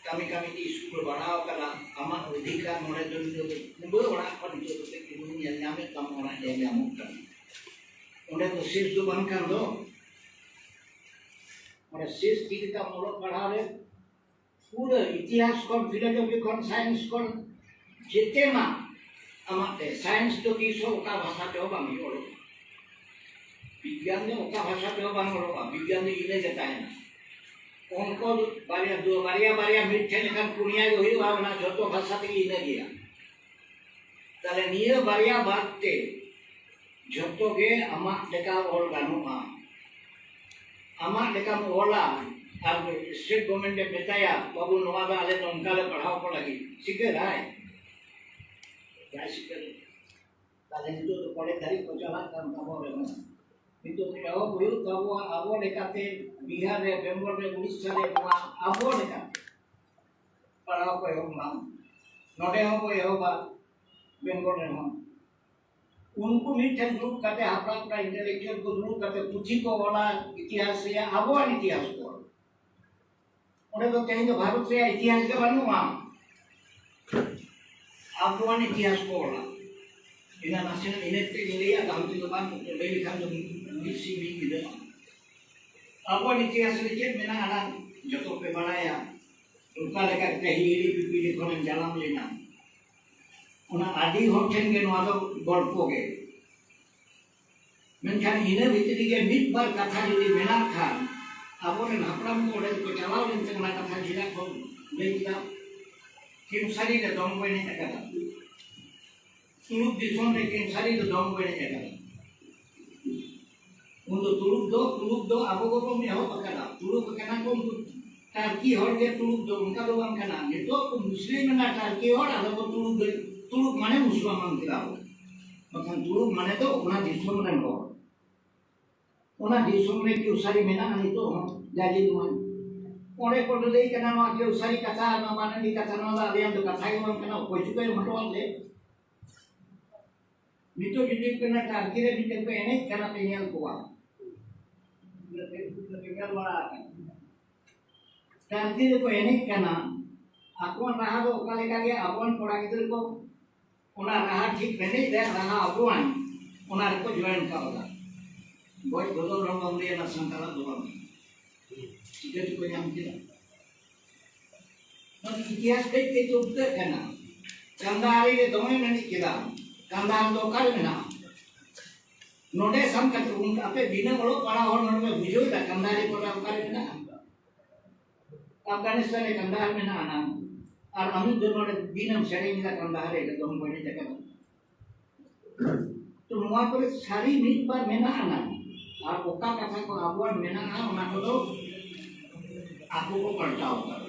ᱠᱟᱹᱢᱤ ᱠᱟᱹᱢᱤ ᱛᱮ ᱥᱠᱩᱞ ᱵᱟᱲᱦᱟᱣ ᱟᱠᱟᱱᱟ᱾ ᱟᱢᱟᱜ ᱚᱫᱷᱤᱠᱟᱨ ᱱᱚᱰᱮ ᱫᱚ ᱱᱤᱛᱚᱜ ᱫᱚ ᱠᱩᱢᱵᱟᱹ ᱚᱲᱟᱜ ᱠᱷᱚᱱ ᱱᱤᱛᱚᱜ ᱫᱚ ᱠᱩᱢᱵᱟᱹ ᱧᱮᱞ ᱧᱟᱢᱮᱫ ᱛᱟᱢ, ᱚᱲᱟᱜ ᱧᱮᱞ ᱧᱟᱢᱚᱜ ᱠᱟᱱᱟ᱾ ᱚᱸᱰᱮ ᱫᱚ ᱥᱮᱥ ᱫᱚ ᱵᱟᱝ ᱠᱟᱱ ᱫᱚ, ᱚᱸᱰᱮ ᱥᱮᱥ ᱪᱮᱫ ᱞᱮᱠᱟ ᱚᱞᱚᱜ ᱯᱟᱲᱦᱟᱣ ᱨᱮ ᱯᱩᱨᱟᱹ ᱤᱛᱤᱦᱟᱥ ᱠᱷᱚᱱ, ᱯᱷᱤᱞᱳᱡᱚᱯᱷᱤ ᱠᱷᱚᱱ, ᱥᱟᱭᱮᱱᱥ ᱠᱷᱚᱱ, ᱡᱮᱛᱮ ᱢᱟ ᱟᱢᱟᱜ ᱛᱮ᱾ ᱥᱟᱭᱮᱱᱥ ᱫᱚ ᱛᱤᱥ ᱦᱚᱸ ᱚᱠᱟ ᱵᱷᱟᱥᱟ ᱛᱮᱦᱚᱸ ᱵᱟᱝ ᱦᱩᱭᱩᱜᱼᱟ᱾ ᱵᱤᱜᱽᱜᱟᱱ ᱫᱚ ᱚᱠᱟ ᱵᱷᱟᱥᱟ ᱛᱮᱦᱚᱸ ᱵᱟᱝ ᱚᱞᱚᱜᱼᱟ, ᱵᱤᱜᱽᱜᱟᱱ ᱫᱚ ᱤᱱᱟᱹ ᱜᱮ ᱛᱟᱦᱮᱱᱟ᱾ ᱚᱝᱠᱚ ᱫᱚ ᱵᱟᱨᱭᱟ, ᱫᱩ, ᱵᱟᱨᱭᱟ, ᱵᱟᱨᱭᱟ ᱢᱤᱫ ᱴᱷᱮᱱ ᱞᱮᱠᱷᱟᱱ ᱯᱩᱱᱭᱟ ᱜᱮ ᱦᱩᱭᱩᱜᱼᱟ, ᱚᱱᱟ ᱡᱷᱚᱛᱚ ᱵᱷᱟᱥᱟ ᱛᱮᱜᱮ ᱤᱱᱟᱹ ᱜᱮᱭᱟ᱾ ᱛᱟᱦᱞᱮ ᱱᱤᱭᱟᱹ ᱵᱟᱨᱭᱟ ᱵᱟᱫ ᱛᱮ ᱡᱷᱚᱛᱚ ᱜᱮ ᱟᱢᱟᱜ ᱞᱮᱠᱟ ᱚᱞ ᱜᱟᱱᱚᱜᱼᱟ᱾ ᱟᱢᱟᱜ ᱞᱮᱠᱟᱢ ᱚᱞᱟ ᱟᱨ ᱥᱴᱮᱴ ᱜᱚᱵᱷᱚᱨᱱᱢᱮᱱᱴ ᱮ ᱢᱮᱛᱟᱭᱟ, "ᱵᱟᱹᱵᱩ, ᱱᱚᱣᱟ ᱫᱚ ᱟᱞᱮ ᱱᱚᱝᱠᱟ ᱞᱮ ᱯᱟᱲᱦᱟᱣ ᱠᱚ ᱞᱟᱹᱜᱤᱫ", ᱥᱤᱠᱟᱹᱨᱟᱭ? ᱵᱟᱭ ᱥᱤᱠᱟᱹᱨ᱾ ᱛᱟᱦᱞᱮ ᱱᱤᱛᱚᱜ ᱫᱚ ᱠᱚᱞᱮᱡᱽ ᱫᱷᱟᱹᱨᱤᱡ ᱠᱚ ᱪᱟᱞᱟᱜ ᱠᱟᱱ ᱛᱟᱵᱚᱱ ᱨᱮᱦᱚᱸ, ᱱᱤᱛᱚᱜ ᱮᱦᱚᱵ ᱦᱩᱭᱩᱜ ᱛᱟᱵᱚᱱᱟ ᱟᱵᱚ ᱞᱮᱠᱟᱛᱮ, ᱵᱤᱦᱟᱨ ᱨᱮ, ᱵᱮᱝᱜᱚᱞ ᱨᱮ, ᱩᱲᱤᱥᱥᱟ ᱨᱮ, ᱱᱚᱣᱟ ᱟᱵᱚ ᱞᱮᱠᱟᱛᱮ ᱯᱟᱲᱦᱟᱣ ᱠᱚ ᱮᱦᱚᱵ ᱢᱟ᱾ ᱱᱚᱰᱮ ᱦᱚᱸ ᱠᱚ ᱮᱦᱚᱵᱟ, ᱵᱮᱝᱜᱚᱞ ᱨᱮᱦᱚᱸ᱾ ᱩᱱᱠᱩ ᱢᱤᱫᱴᱷᱮᱱ ᱫᱩᱲᱩᱵ ᱠᱟᱛᱮ, ᱦᱟᱯᱲᱟᱢ ᱠᱚ, ᱤᱱᱴᱮᱞᱮᱠᱪᱩᱣᱟᱞ ᱠᱚ ᱫᱩᱲᱩᱵ ᱠᱟᱛᱮ ᱯᱩᱛᱷᱤ ᱠᱚ ᱚᱞᱟ, ᱤᱛᱤᱦᱟᱥ ᱨᱮᱭᱟᱜ, ᱟᱵᱚᱣᱟᱜ ᱤᱛᱤᱦᱟᱥ ᱠᱚ ᱚᱞᱟ᱾ ᱚᱸᱰᱮ ᱫᱚ ᱛᱮᱦᱮᱧ ᱫᱚ ᱵᱷᱟᱨᱚᱛ ᱨᱮᱭᱟᱜ ᱤᱛᱤᱦᱟᱥ ᱜᱮ ᱵᱟᱹᱱᱩᱜᱼᱟ᱾ ᱟᱵᱚᱣᱟᱜ ᱤᱛᱤᱦᱟᱥ ᱠᱚ ᱚᱞᱟ᱾ ᱤᱱᱟᱹ ᱱᱟᱥᱮᱱᱟᱜ ᱤᱱᱟᱹ ᱛᱮ ᱤᱧ ᱞᱟᱹᱭᱟ, ᱜᱟᱢᱛᱤ ᱫᱚ ᱵᱟᱝ ᱞᱟᱹᱭ ᱞᱮᱠᱷᱟᱱ ᱫᱚ ᱢᱤᱫ ᱥᱤᱧ ᱢᱤᱫ ᱧᱤᱫᱟᱹ᱾ ᱟᱵᱚᱣᱟᱜ ᱤᱛᱤᱦᱟᱥ ᱨᱮ ᱪᱮᱫ ᱢᱮᱱᱟᱜᱼᱟ, ᱚᱱᱟ ᱡᱚᱛᱚ ᱯᱮ ᱵᱟᱲᱟᱭᱟ᱾ ᱚᱠᱟ ᱞᱮᱠᱟ ᱛᱮ ᱦᱤᱦᱤᱲᱤ ᱯᱤᱯᱤᱲᱤ ᱠᱷᱚᱱᱮᱢ ᱡᱟᱱᱟᱢ ᱞᱮᱱᱟ, ᱚᱱᱟ ᱟᱹᱰᱤ ᱦᱚᱲ ᱴᱷᱮᱱ ᱜᱮ ᱱᱚᱣᱟ ᱫᱚ ᱜᱚᱞᱯᱚ ᱜᱮ᱾ ᱢᱮᱱᱠᱷᱟᱱ ᱤᱱᱟᱹ ᱵᱷᱤᱛᱨᱤ ᱜᱮ ᱢᱤᱫ ᱵᱟᱨ ᱠᱟᱛᱷᱟ ᱡᱩᱫᱤ ᱢᱮᱱᱟᱜ ᱠᱷᱟᱱ, ᱟᱵᱚᱨᱮᱱ ᱦᱟᱯᱲᱟᱢ ᱠᱚ ᱚᱸᱰᱮ ᱠᱚ ᱪᱟᱞᱟᱣ ᱞᱮᱱᱛᱮ ᱚᱱᱟ ᱠᱟᱛᱷᱟ ᱪᱮᱫᱟᱜ ᱠᱚ ᱞᱟᱹᱭ ᱠᱮᱫᱟ? ᱠᱮᱢᱥᱟᱨᱤ ᱨᱮ ᱫᱚᱝ ᱠᱚ ᱮᱱᱮᱡ ᱟᱠᱟᱫᱟ᱾ ᱛᱩᱲᱩᱠ ᱫᱤᱥᱚᱢ ᱨᱮ ᱠᱮᱢᱥᱟᱨᱤ ᱨᱮ ᱫᱚᱝ ᱠᱚ ᱮᱱᱮᱡ ᱟᱠᱟᱫᱟ᱾ ᱩᱱᱫᱚ ᱛᱩᱲᱩᱠ ᱫᱚ, ᱛᱩᱲᱩᱠ ᱫᱚ ᱟᱵᱚ ᱜᱮᱵᱚᱱ ᱮᱦᱚᱵ ᱟᱠᱟᱫᱟ᱾ ᱛᱩᱲᱩᱠ ᱟᱠᱟᱱᱟ ᱠᱚ ᱩᱱᱠᱩ ᱴᱟᱨᱠᱤ ᱦᱚᱲ ᱜᱮ, ᱛᱩᱲᱩᱠ ᱫᱚ ᱚᱱᱠᱟ ᱫᱚ ᱵᱟᱝ ᱠᱟᱱᱟ᱾ ᱱᱤᱛᱚᱜ ᱠᱚ ᱢᱩᱥᱞᱤᱢ ᱮᱱᱟ ᱴᱟᱨᱠᱤ ᱦᱚᱲ, ᱟᱫᱚ ᱠᱚ ᱛᱩᱲᱩᱠ ᱫᱚ, ᱛᱩᱲᱩᱠ ᱢᱟᱱᱮ ᱢᱩᱥᱞᱟᱢᱟᱱ ᱠᱮᱫᱟ ᱵᱚ᱾ ᱵᱟᱠᱷᱟᱱ ᱛᱩᱲᱩᱠ ᱢᱟᱱᱮ ᱫᱚ ᱚᱱᱟ ᱫᱤᱥᱚᱢ ᱨᱮᱱ ᱦᱚᱲ᱾ ᱚᱱᱟ ᱫᱤᱥᱚᱢ ᱨᱮ ᱠᱮᱣᱥᱟᱨᱤ ᱢᱮᱱᱟᱜᱼᱟ ᱱᱤᱛᱚᱜ ᱦᱚᱸ, ᱡᱟᱡᱤ ᱱᱚᱣᱟ᱾ ᱚᱸᱰᱮ ᱠᱚ ᱞᱟᱹᱭ ᱠᱟᱱᱟ ᱱᱚᱣᱟ ᱠᱮᱣᱥᱟᱨᱤ ᱠᱟᱛᱷᱟ, ᱱᱚᱣᱟ ᱵᱟᱱᱟᱞᱤ ᱠᱟᱛᱷᱟ, ᱱᱚᱣᱟ ᱫᱚ ᱟᱞᱮᱭᱟᱜ ᱫᱚ ᱠᱟᱛᱷᱟ ᱜᱮ ᱵᱟᱝ ᱠᱟᱱᱟ, ᱚᱠᱚᱭ ᱪᱚ ᱠᱚ ᱮᱢ ᱦᱚᱴᱚᱣᱟᱫ ᱞᱮ᱾ ᱱᱤᱛᱚᱜ ᱡᱩᱫᱤ ᱠᱟᱱᱟ ᱴᱟᱨᱠᱤ ᱨᱮ ᱢᱤᱫᱴᱮᱱ ᱠᱚ ᱮᱱᱮᱡ ᱠᱟᱱᱟ ᱯᱮ ᱧᱮᱞ ᱠᱚᱣᱟ, ᱧᱮᱞ ᱵᱟᱲᱟ ᱟᱠᱟᱱᱟ᱾ ᱴᱟᱨᱠᱤ ᱨᱮᱠᱚ ᱮᱱᱮᱡ ᱠᱟᱱᱟ, ᱟᱠᱚᱣᱟᱜ ᱨᱟᱦᱟ ᱫᱚ ᱚᱠᱟ ᱞᱮᱠᱟ ᱜᱮ ᱟᱵᱚᱨᱮᱱ ᱠᱚᱲᱟ ᱜᱤᱫᱽᱨᱟᱹ ᱠᱚ ᱚᱱᱟ ᱨᱟᱦᱟ ᱴᱷᱤᱠ ᱮᱱᱮᱡ ᱨᱮ ᱨᱟᱦᱟ ᱟᱵᱚᱣᱟᱱ, ᱚᱱᱟ ᱨᱮᱠᱚ ᱡᱚᱭᱮᱱ ᱠᱟᱣᱫᱟ᱾ ᱜᱚᱡ ᱵᱚᱫᱚᱞ ᱨᱮᱦᱚᱸ ᱵᱟᱢ ᱞᱟᱹᱭᱟ ᱚᱱᱟ ᱥᱟᱱᱛᱟᱲᱟᱜ ᱫᱚ ᱵᱟᱝ᱾ ᱪᱤᱠᱟᱹ ᱛᱮᱠᱚ ᱧᱟᱢ ᱠᱮᱫᱟ? ᱱᱚᱣᱟ ᱤᱛᱤᱦᱟᱥ ᱠᱟᱹᱡ ᱠᱟᱹᱡ ᱛᱮ ᱩᱞᱴᱟᱹᱜ ᱠᱟᱱᱟ᱾ ᱠᱟᱱᱫᱟᱦᱟᱨᱤ ᱨᱮ ᱫᱚᱢᱮ ᱮᱱᱮᱡ ᱠᱮᱫᱟ᱾ ᱠᱟᱱᱫᱟᱦᱟᱨ ᱫᱚ ᱚᱠᱟᱨᱮ ᱢᱮᱱᱟᱜᱼᱟ? ᱱᱚᱰᱮ ᱥᱟᱱ ᱠᱟᱛᱮ ᱩᱱ ᱟᱯᱮ ᱵᱤᱱᱟᱹ ᱚᱞᱚᱜ ᱯᱟᱲᱦᱟᱣ ᱦᱚᱲ ᱱᱚᱰᱮ ᱯᱮ ᱵᱩᱡᱷᱟᱹᱣ ᱮᱫᱟ ᱠᱟᱱᱫᱟᱦᱟᱨᱤ ᱯᱚᱨᱫᱟ ᱚᱠᱟᱨᱮ ᱢᱮᱱᱟᱜᱼᱟ? ᱟᱯᱷᱜᱟᱱᱤᱥᱛᱟᱱ ᱨᱮ ᱠᱟᱱᱫᱟᱦᱟᱨ ᱢᱮᱱᱟᱜᱼᱟ ᱱᱟᱝ᱾ ᱟᱨ ᱟᱢᱤᱡ ᱫᱚ ᱱᱚᱰᱮ ᱵᱤᱱᱟᱹᱢ ᱥᱮᱨᱮᱧ ᱮᱫᱟ ᱠᱟᱱᱫᱟᱦᱟᱨ ᱨᱮ ᱮᱠᱫᱚᱢ ᱵᱟᱹᱲᱤᱡ ᱟᱠᱟᱱᱟ᱾ ᱛᱚ ᱱᱚᱣᱟ ᱠᱚᱨᱮ ᱥᱟᱹᱨᱤ ᱢᱤᱫ ᱵᱟᱨ ᱢᱮᱱᱟᱜᱼᱟ ᱱᱟᱝ᱾ ᱟᱨ ᱚᱠᱟ ᱠᱟᱛᱷᱟ ᱠᱚ ᱟᱵᱚᱣᱟᱜ ᱢᱮᱱᱟᱜᱼᱟ ᱚᱱᱟ ᱠᱚᱫᱚ ᱟᱠᱚ ᱠᱚ ᱯᱟᱞᱴᱟᱣ ᱟᱠᱟᱫᱟ᱾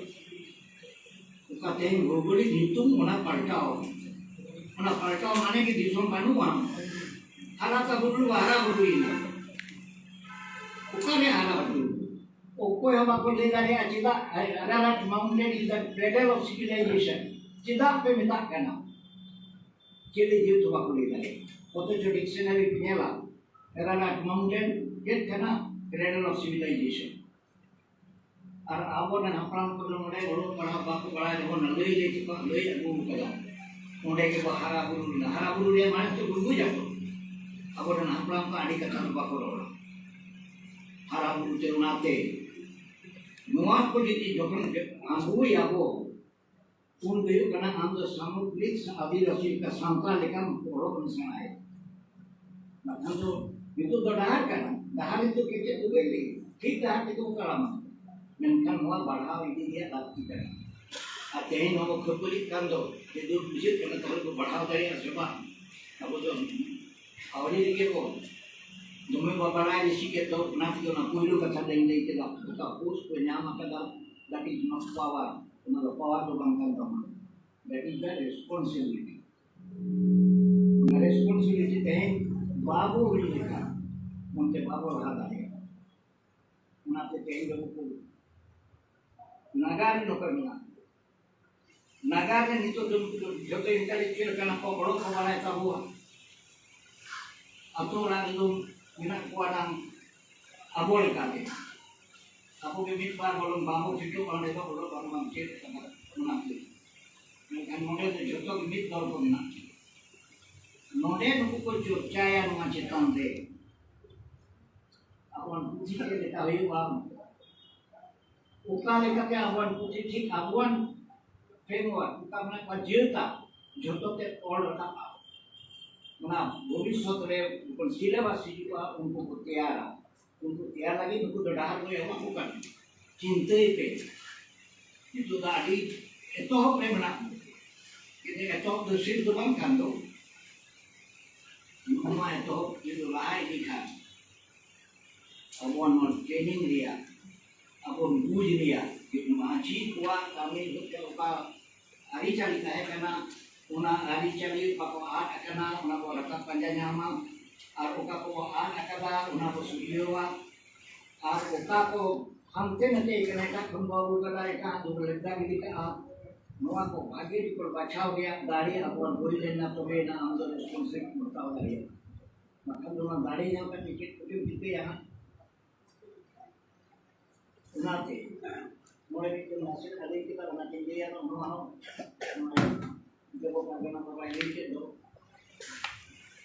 ᱚᱠᱟ ᱛᱮᱦᱮᱧ ᱵᱷᱳᱜᱳᱞᱤᱠ ᱧᱩᱛᱩᱢ ᱚᱱᱟ ᱯᱟᱞᱴᱟᱣ᱾ ᱚᱱᱟ ᱯᱟᱞᱴᱟᱣ ᱢᱟᱱᱮ ᱜᱮ ᱫᱤᱥᱚᱢ ᱵᱟᱹᱱᱩᱜᱼᱟ᱾ ᱦᱟᱨᱟ ᱠᱟ ᱵᱩᱨᱩ ᱦᱟᱨᱟ ᱵᱩᱨᱩᱭᱮᱱᱟ᱾ ᱚᱠᱟᱨᱮ ᱦᱟᱨᱟ ᱵᱩᱨᱩ? ᱚᱠᱚᱭ ᱦᱚᱸ ᱵᱟᱠᱚ ᱞᱟᱹᱭ ᱫᱟᱲᱮᱭᱟᱜᱼᱟ ᱪᱮᱫᱟᱜ Ararat Mountain is the cradle of civilization᱾ ᱪᱮᱫᱟᱜ ᱯᱮ ᱢᱮᱛᱟᱜ ᱠᱟᱱᱟ? ᱪᱮᱫ ᱤᱭᱟᱹ ᱛᱚ ᱵᱟᱠᱚ ᱞᱟᱹᱭ ᱫᱟᱲᱮᱭᱟᱜᱼᱟ᱾ ᱚᱛᱷᱚᱪᱚ ᱰᱤᱠᱥᱚᱱᱟᱨᱤ ᱯᱮ ᱧᱮᱞᱟ, Ararat Mountain ᱪᱮᱫ ᱠᱟᱱᱟ? Cradle of civilization᱾ ᱟᱨ ᱟᱵᱚᱨᱮᱱ ᱦᱟᱯᱲᱟᱢ ᱠᱚᱫᱚ ᱱᱚᱰᱮ ᱚᱞᱚᱜ ᱯᱟᱲᱦᱟᱣ ᱵᱟᱠᱚ ᱵᱟᱲᱟᱭ ᱨᱮᱦᱚᱸ, ᱞᱟᱹᱭ ᱞᱟᱹᱭ ᱛᱮᱠᱚ ᱞᱟᱹᱭ ᱟᱹᱜᱩ ᱟᱠᱟᱫᱟ᱾ ᱚᱸᱰᱮ ᱜᱮᱵᱚ ᱦᱟᱨᱟ ᱵᱩᱨᱩ ᱞᱮᱱᱟ᱾ ᱦᱟᱨᱟ ᱵᱩᱨᱩ ᱨᱮᱭᱟᱜ ᱢᱟᱱᱮ ᱪᱮᱫ ᱵᱚᱱ ᱵᱩᱡᱟ ᱠᱚ? ᱟᱵᱚᱨᱮᱱ ᱦᱟᱯᱲᱟᱢ ᱠᱚ ᱟᱹᱰᱤ ᱠᱟᱛᱷᱟ ᱫᱚ ᱵᱟᱠᱚ ᱨᱚᱲᱟ᱾ ᱦᱟᱨᱟ ᱵᱩᱨᱩ ᱛᱮ ᱚᱱᱟᱛᱮ ᱱᱚᱣᱟ ᱠᱚ ᱡᱩᱫᱤ ᱡᱚᱠᱷᱚᱱ ᱟᱹᱜᱩᱭᱟᱵᱚ, ᱩᱱ ᱫᱚ ᱦᱩᱭᱩᱜ ᱠᱟᱱᱟ ᱟᱢ ᱫᱚ ᱥᱟᱢᱩᱫᱨᱤᱠ ᱥᱮ ᱟᱹᱫᱤᱵᱟᱹᱥᱤ ᱞᱮᱠᱟ ᱥᱟᱱᱛᱟᱲ ᱞᱮᱠᱟᱢ ᱚᱞᱚᱜ ᱮᱢ ᱥᱮᱬᱟᱭᱟ᱾ ᱵᱟᱠᱷᱟᱱ ᱫᱚ ᱱᱤᱛᱚᱜ ᱫᱚ ᱰᱟᱦᱟᱨ ᱠᱟᱱᱟ, ᱰᱟᱦᱟᱨ ᱱᱤᱛᱚᱜ ᱠᱮᱪᱮᱫ ᱫᱚ ᱵᱟᱹᱧ ᱞᱟᱹᱭ, ᱴᱷᱤᱠ ᱰᱟᱦᱟᱨ ᱛᱮᱜᱮ ᱵᱚᱱ ᱛᱟᱲᱟᱢᱟ᱾ ᱢᱮᱱᱠᱷᱟᱱ ᱱᱚᱣᱟ ᱵᱟᱲᱦᱟᱣ ᱤᱫᱤ ᱨᱮᱭᱟᱜ ᱞᱟᱹᱠᱛᱤ ᱠᱟᱱᱟ᱾ ᱟᱨ ᱛᱮᱦᱮᱧ ᱱᱚᱣᱟ ᱠᱷᱟᱹᱯᱟᱹᱨᱤᱜ ᱠᱟᱱ ᱫᱚ ᱡᱮ ᱫᱩᱠ ᱵᱩᱡᱷᱟᱹᱜ ᱠᱟᱱᱟ, ᱛᱟᱦᱚᱞᱮ ᱵᱚ ᱵᱟᱲᱦᱟᱣ ᱫᱟᱲᱮᱭᱟᱜᱼᱟ ᱥᱮ ᱵᱟᱝ? ᱟᱵᱚ ᱫᱚ ᱟᱹᱣᱨᱤ ᱨᱮᱜᱮ ᱵᱚ ᱫᱚᱢᱮ ᱵᱚ ᱵᱟᱲᱟᱭ ᱵᱮᱥᱤ ᱠᱮᱫ ᱫᱚ, ᱚᱱᱟ ᱛᱮᱜᱮ ᱚᱱᱟ ᱯᱩᱭᱞᱩ ᱠᱟᱛᱷᱟ ᱫᱚᱧ ᱞᱟᱹᱭ ᱠᱮᱫᱟ, ᱚᱠᱟ ᱯᱳᱥᱴ ᱠᱚ ᱧᱟᱢ ᱟᱠᱟᱫᱟ, that is not power, ᱚᱱᱟ ᱫᱚ ᱯᱟᱣᱟᱨ ᱫᱚ ᱵᱟᱝ ᱠᱟᱱ ᱛᱟᱵᱚᱱᱟ, that is the responsibility. ᱚᱱᱟ ᱨᱮᱥᱯᱚᱱᱥᱤᱵᱤᱞᱤᱴᱤ ᱛᱮᱦᱮᱧ ᱵᱟᱵᱚ ᱦᱩᱭ ᱞᱮᱠᱷᱟᱱ ᱚᱱᱛᱮ ᱵᱟᱵᱚ ᱞᱟᱦᱟ ᱫᱟᱲᱮᱭᱟᱜᱼᱟ᱾ ᱚᱱᱟᱛᱮ ᱛᱮᱦᱮᱧ ᱫᱚ ᱱᱩᱠᱩ ᱱᱟᱜᱟᱨ ᱨᱮ ᱱᱚᱝᱠᱟ ᱢᱮᱱᱟᱜ ᱠᱚᱣᱟ᱾ ᱱᱟᱜᱟᱨ ᱨᱮ ᱱᱤᱛᱚᱜ ᱫᱚ ᱱᱩᱠᱩ ᱫᱚ ᱡᱷᱚᱛᱚ ᱤᱱᱴᱮᱞᱮᱠᱪᱩᱭᱟᱞ ᱠᱟᱱᱟ ᱠᱚ, ᱚᱞᱚᱜ ᱠᱚ ᱵᱟᱲᱟᱭ ᱛᱟᱵᱚᱣᱟ᱾ ᱟᱛᱳ ᱚᱲᱟᱜ ᱨᱮᱫᱚ ᱢᱮᱱᱟᱜ ᱠᱚᱣᱟ ᱱᱟᱝ ᱟᱵᱚ ᱞᱮᱠᱟᱜᱮ᱾ ᱟᱵᱚ ᱜᱮ ᱢᱤᱫ ᱵᱟᱨ ᱵᱚᱞᱚᱱ ᱵᱟᱵᱚ ᱴᱷᱤᱠᱚᱜᱼᱟ, ᱚᱸᱰᱮ ᱫᱚ ᱚᱞᱚᱜ ᱵᱟᱝ ᱵᱟᱝ ᱪᱮᱫ ᱠᱟᱱᱟ, ᱚᱱᱟᱛᱮ᱾ ᱢᱮᱱᱠᱷᱟᱱ ᱱᱚᱰᱮ ᱫᱚ ᱡᱷᱚᱛᱚ ᱜᱮ ᱢᱤᱫ ᱫᱚᱞ ᱠᱚ ᱢᱮᱱᱟᱜ ᱠᱚᱣᱟ᱾ ᱱᱚᱰᱮ ᱱᱩᱠᱩ ᱠᱚ ᱪᱚᱨᱪᱟᱭᱟ ᱱᱚᱣᱟ ᱪᱮᱛᱟᱱ ᱨᱮ᱾ ᱟᱵᱚᱣᱟᱜ ᱯᱩᱛᱷᱤ ᱪᱮᱫ ᱞᱮᱠᱟ ᱦᱩᱭᱩᱜᱼᱟ, ᱚᱠᱟ ᱞᱮᱠᱟᱛᱮ ᱟᱵᱚᱣᱟᱜ ᱯᱩᱛᱷᱤ ᱴᱷᱤᱠ ᱟᱵᱚᱣᱟᱜ ᱯᱷᱨᱮᱢᱣᱟᱨᱠ, ᱚᱠᱟ ᱢᱮᱱᱟᱜ ᱠᱚᱣᱟ ᱡᱟᱹᱛᱟ, ᱡᱷᱚᱛᱚ ᱛᱮ ᱚᱞ ᱨᱟᱠᱟᱵᱼᱟ᱾ ᱚᱱᱟ ᱵᱷᱚᱵᱤᱥᱥᱚᱛ ᱨᱮ ᱡᱚᱠᱷᱚᱱ ᱥᱤᱞᱮᱵᱟᱥ ᱦᱤᱡᱩᱜᱼᱟ, ᱩᱱᱠᱩ ᱠᱚ ᱛᱮᱭᱟᱨᱟ᱾ ᱩᱱᱠᱩ ᱛᱮᱭᱟᱨ ᱞᱟᱹᱜᱤᱫ ᱱᱩᱠᱩ ᱫᱚ ᱰᱟᱦᱟᱨ ᱵᱚᱱ ᱮᱦᱚᱵ ᱟᱠᱚ ᱠᱟᱱᱟ᱾ ᱪᱤᱱᱛᱟᱹᱭ ᱯᱮ, ᱱᱤᱛᱚᱜ ᱫᱚ ᱟᱹᱰᱤ ᱮᱛᱚᱦᱚᱵ ᱨᱮ ᱢᱮᱱᱟᱜ ᱵᱚᱱᱟ, ᱠᱤᱱᱛᱩ ᱮᱛᱚᱦᱚᱵ ᱫᱚ ᱥᱤᱨ ᱫᱚ ᱵᱟᱝ ᱠᱷᱟᱱ ᱫᱚ, ᱱᱚᱣᱟ ᱮᱛᱚᱦᱚᱵ ᱡᱩᱫᱤ ᱞᱟᱦᱟ ᱤᱫᱤ ᱠᱷᱟᱱ ᱟᱵᱚ ᱱᱚᱣᱟ ᱴᱨᱮᱱᱤᱝ ᱨᱮᱭᱟᱜ, ᱟᱵᱚ ᱵᱩᱡᱽ ᱨᱮᱭᱟᱜ ᱡᱮ ᱢᱟᱹᱡᱷᱤ ᱠᱚᱣᱟᱜ ᱠᱟᱹᱢᱤ ᱦᱚᱛᱮ ᱚᱠᱟ ᱟᱹᱨᱤᱪᱟᱹᱞᱤ ᱛᱟᱦᱮᱸ ᱠᱟᱱᱟ, ᱚᱱᱟ ᱟᱹᱨᱤᱪᱟᱹᱞᱤ ᱚᱠᱟ ᱠᱚ ᱟᱫ ᱟᱠᱟᱱᱟ, ᱚᱱᱟ ᱵᱚ ᱨᱟᱠᱟᱵ ᱯᱟᱸᱡᱟ ᱧᱟᱢᱟ, ᱟᱨ ᱚᱠᱟ ᱠᱚ ᱟᱫ ᱟᱠᱟᱫᱟ, ᱚᱱᱟ ᱵᱚ ᱥᱩᱨᱡᱟᱹᱣᱟ, ᱟᱨ ᱚᱠᱟ ᱠᱚ ᱦᱟᱱᱛᱮ ᱱᱟᱛᱮ ᱠᱟᱱᱟ, ᱮᱴᱟᱜ ᱠᱷᱚᱱ ᱵᱚ ᱟᱹᱜᱩ ᱠᱟᱫᱟ, ᱮᱴᱟᱜ ᱫᱚ ᱞᱮᱵᱫᱟ ᱜᱤᱰᱤ ᱠᱟᱜᱼᱟ, ᱱᱚᱣᱟ ᱠᱚ ᱵᱷᱟᱜᱮ ᱴᱷᱤᱠ ᱵᱟᱪᱷᱟᱣ ᱨᱮᱭᱟᱜ ᱫᱟᱲᱮ ᱟᱵᱚᱣᱟᱜ ᱦᱩᱭ ᱞᱮᱱᱟ, ᱛᱚᱵᱮ ᱮᱱᱟ ᱟᱢ ᱫᱚ ᱨᱮᱥᱯᱚᱱᱥᱤᱵᱤᱞ ᱦᱟᱛᱟᱣ ᱫᱟᱲᱮᱭᱟᱜᱼᱟ᱾ ᱵᱟᱠᱷᱟᱱ ᱫᱚ ᱚᱱᱟ ᱫᱟᱲᱮ ᱧᱟᱢ ᱠᱟᱛᱮ ᱪᱮᱫ ᱠᱚᱪᱚᱢ ᱪᱤᱠᱟᱹᱭᱟ ᱦᱟᱸᱜ? ᱚᱱᱟᱛᱮ ᱱᱚᱰᱮ ᱢᱤᱫᱴᱮᱱ ᱢᱟᱥᱮ ᱟᱹᱞᱤᱧ ᱪᱮᱛᱟᱱ ᱚᱱᱟ ᱪᱤᱱᱛᱟᱹᱭᱟ, ᱱᱚᱣᱟ ᱦᱚᱸ ᱱᱚᱰᱮ ᱡᱚᱵᱚ ᱯᱟᱨᱜᱟᱱᱟ ᱵᱟᱵᱟᱭ ᱞᱟᱹᱭ ᱠᱮᱫ ᱫᱚ,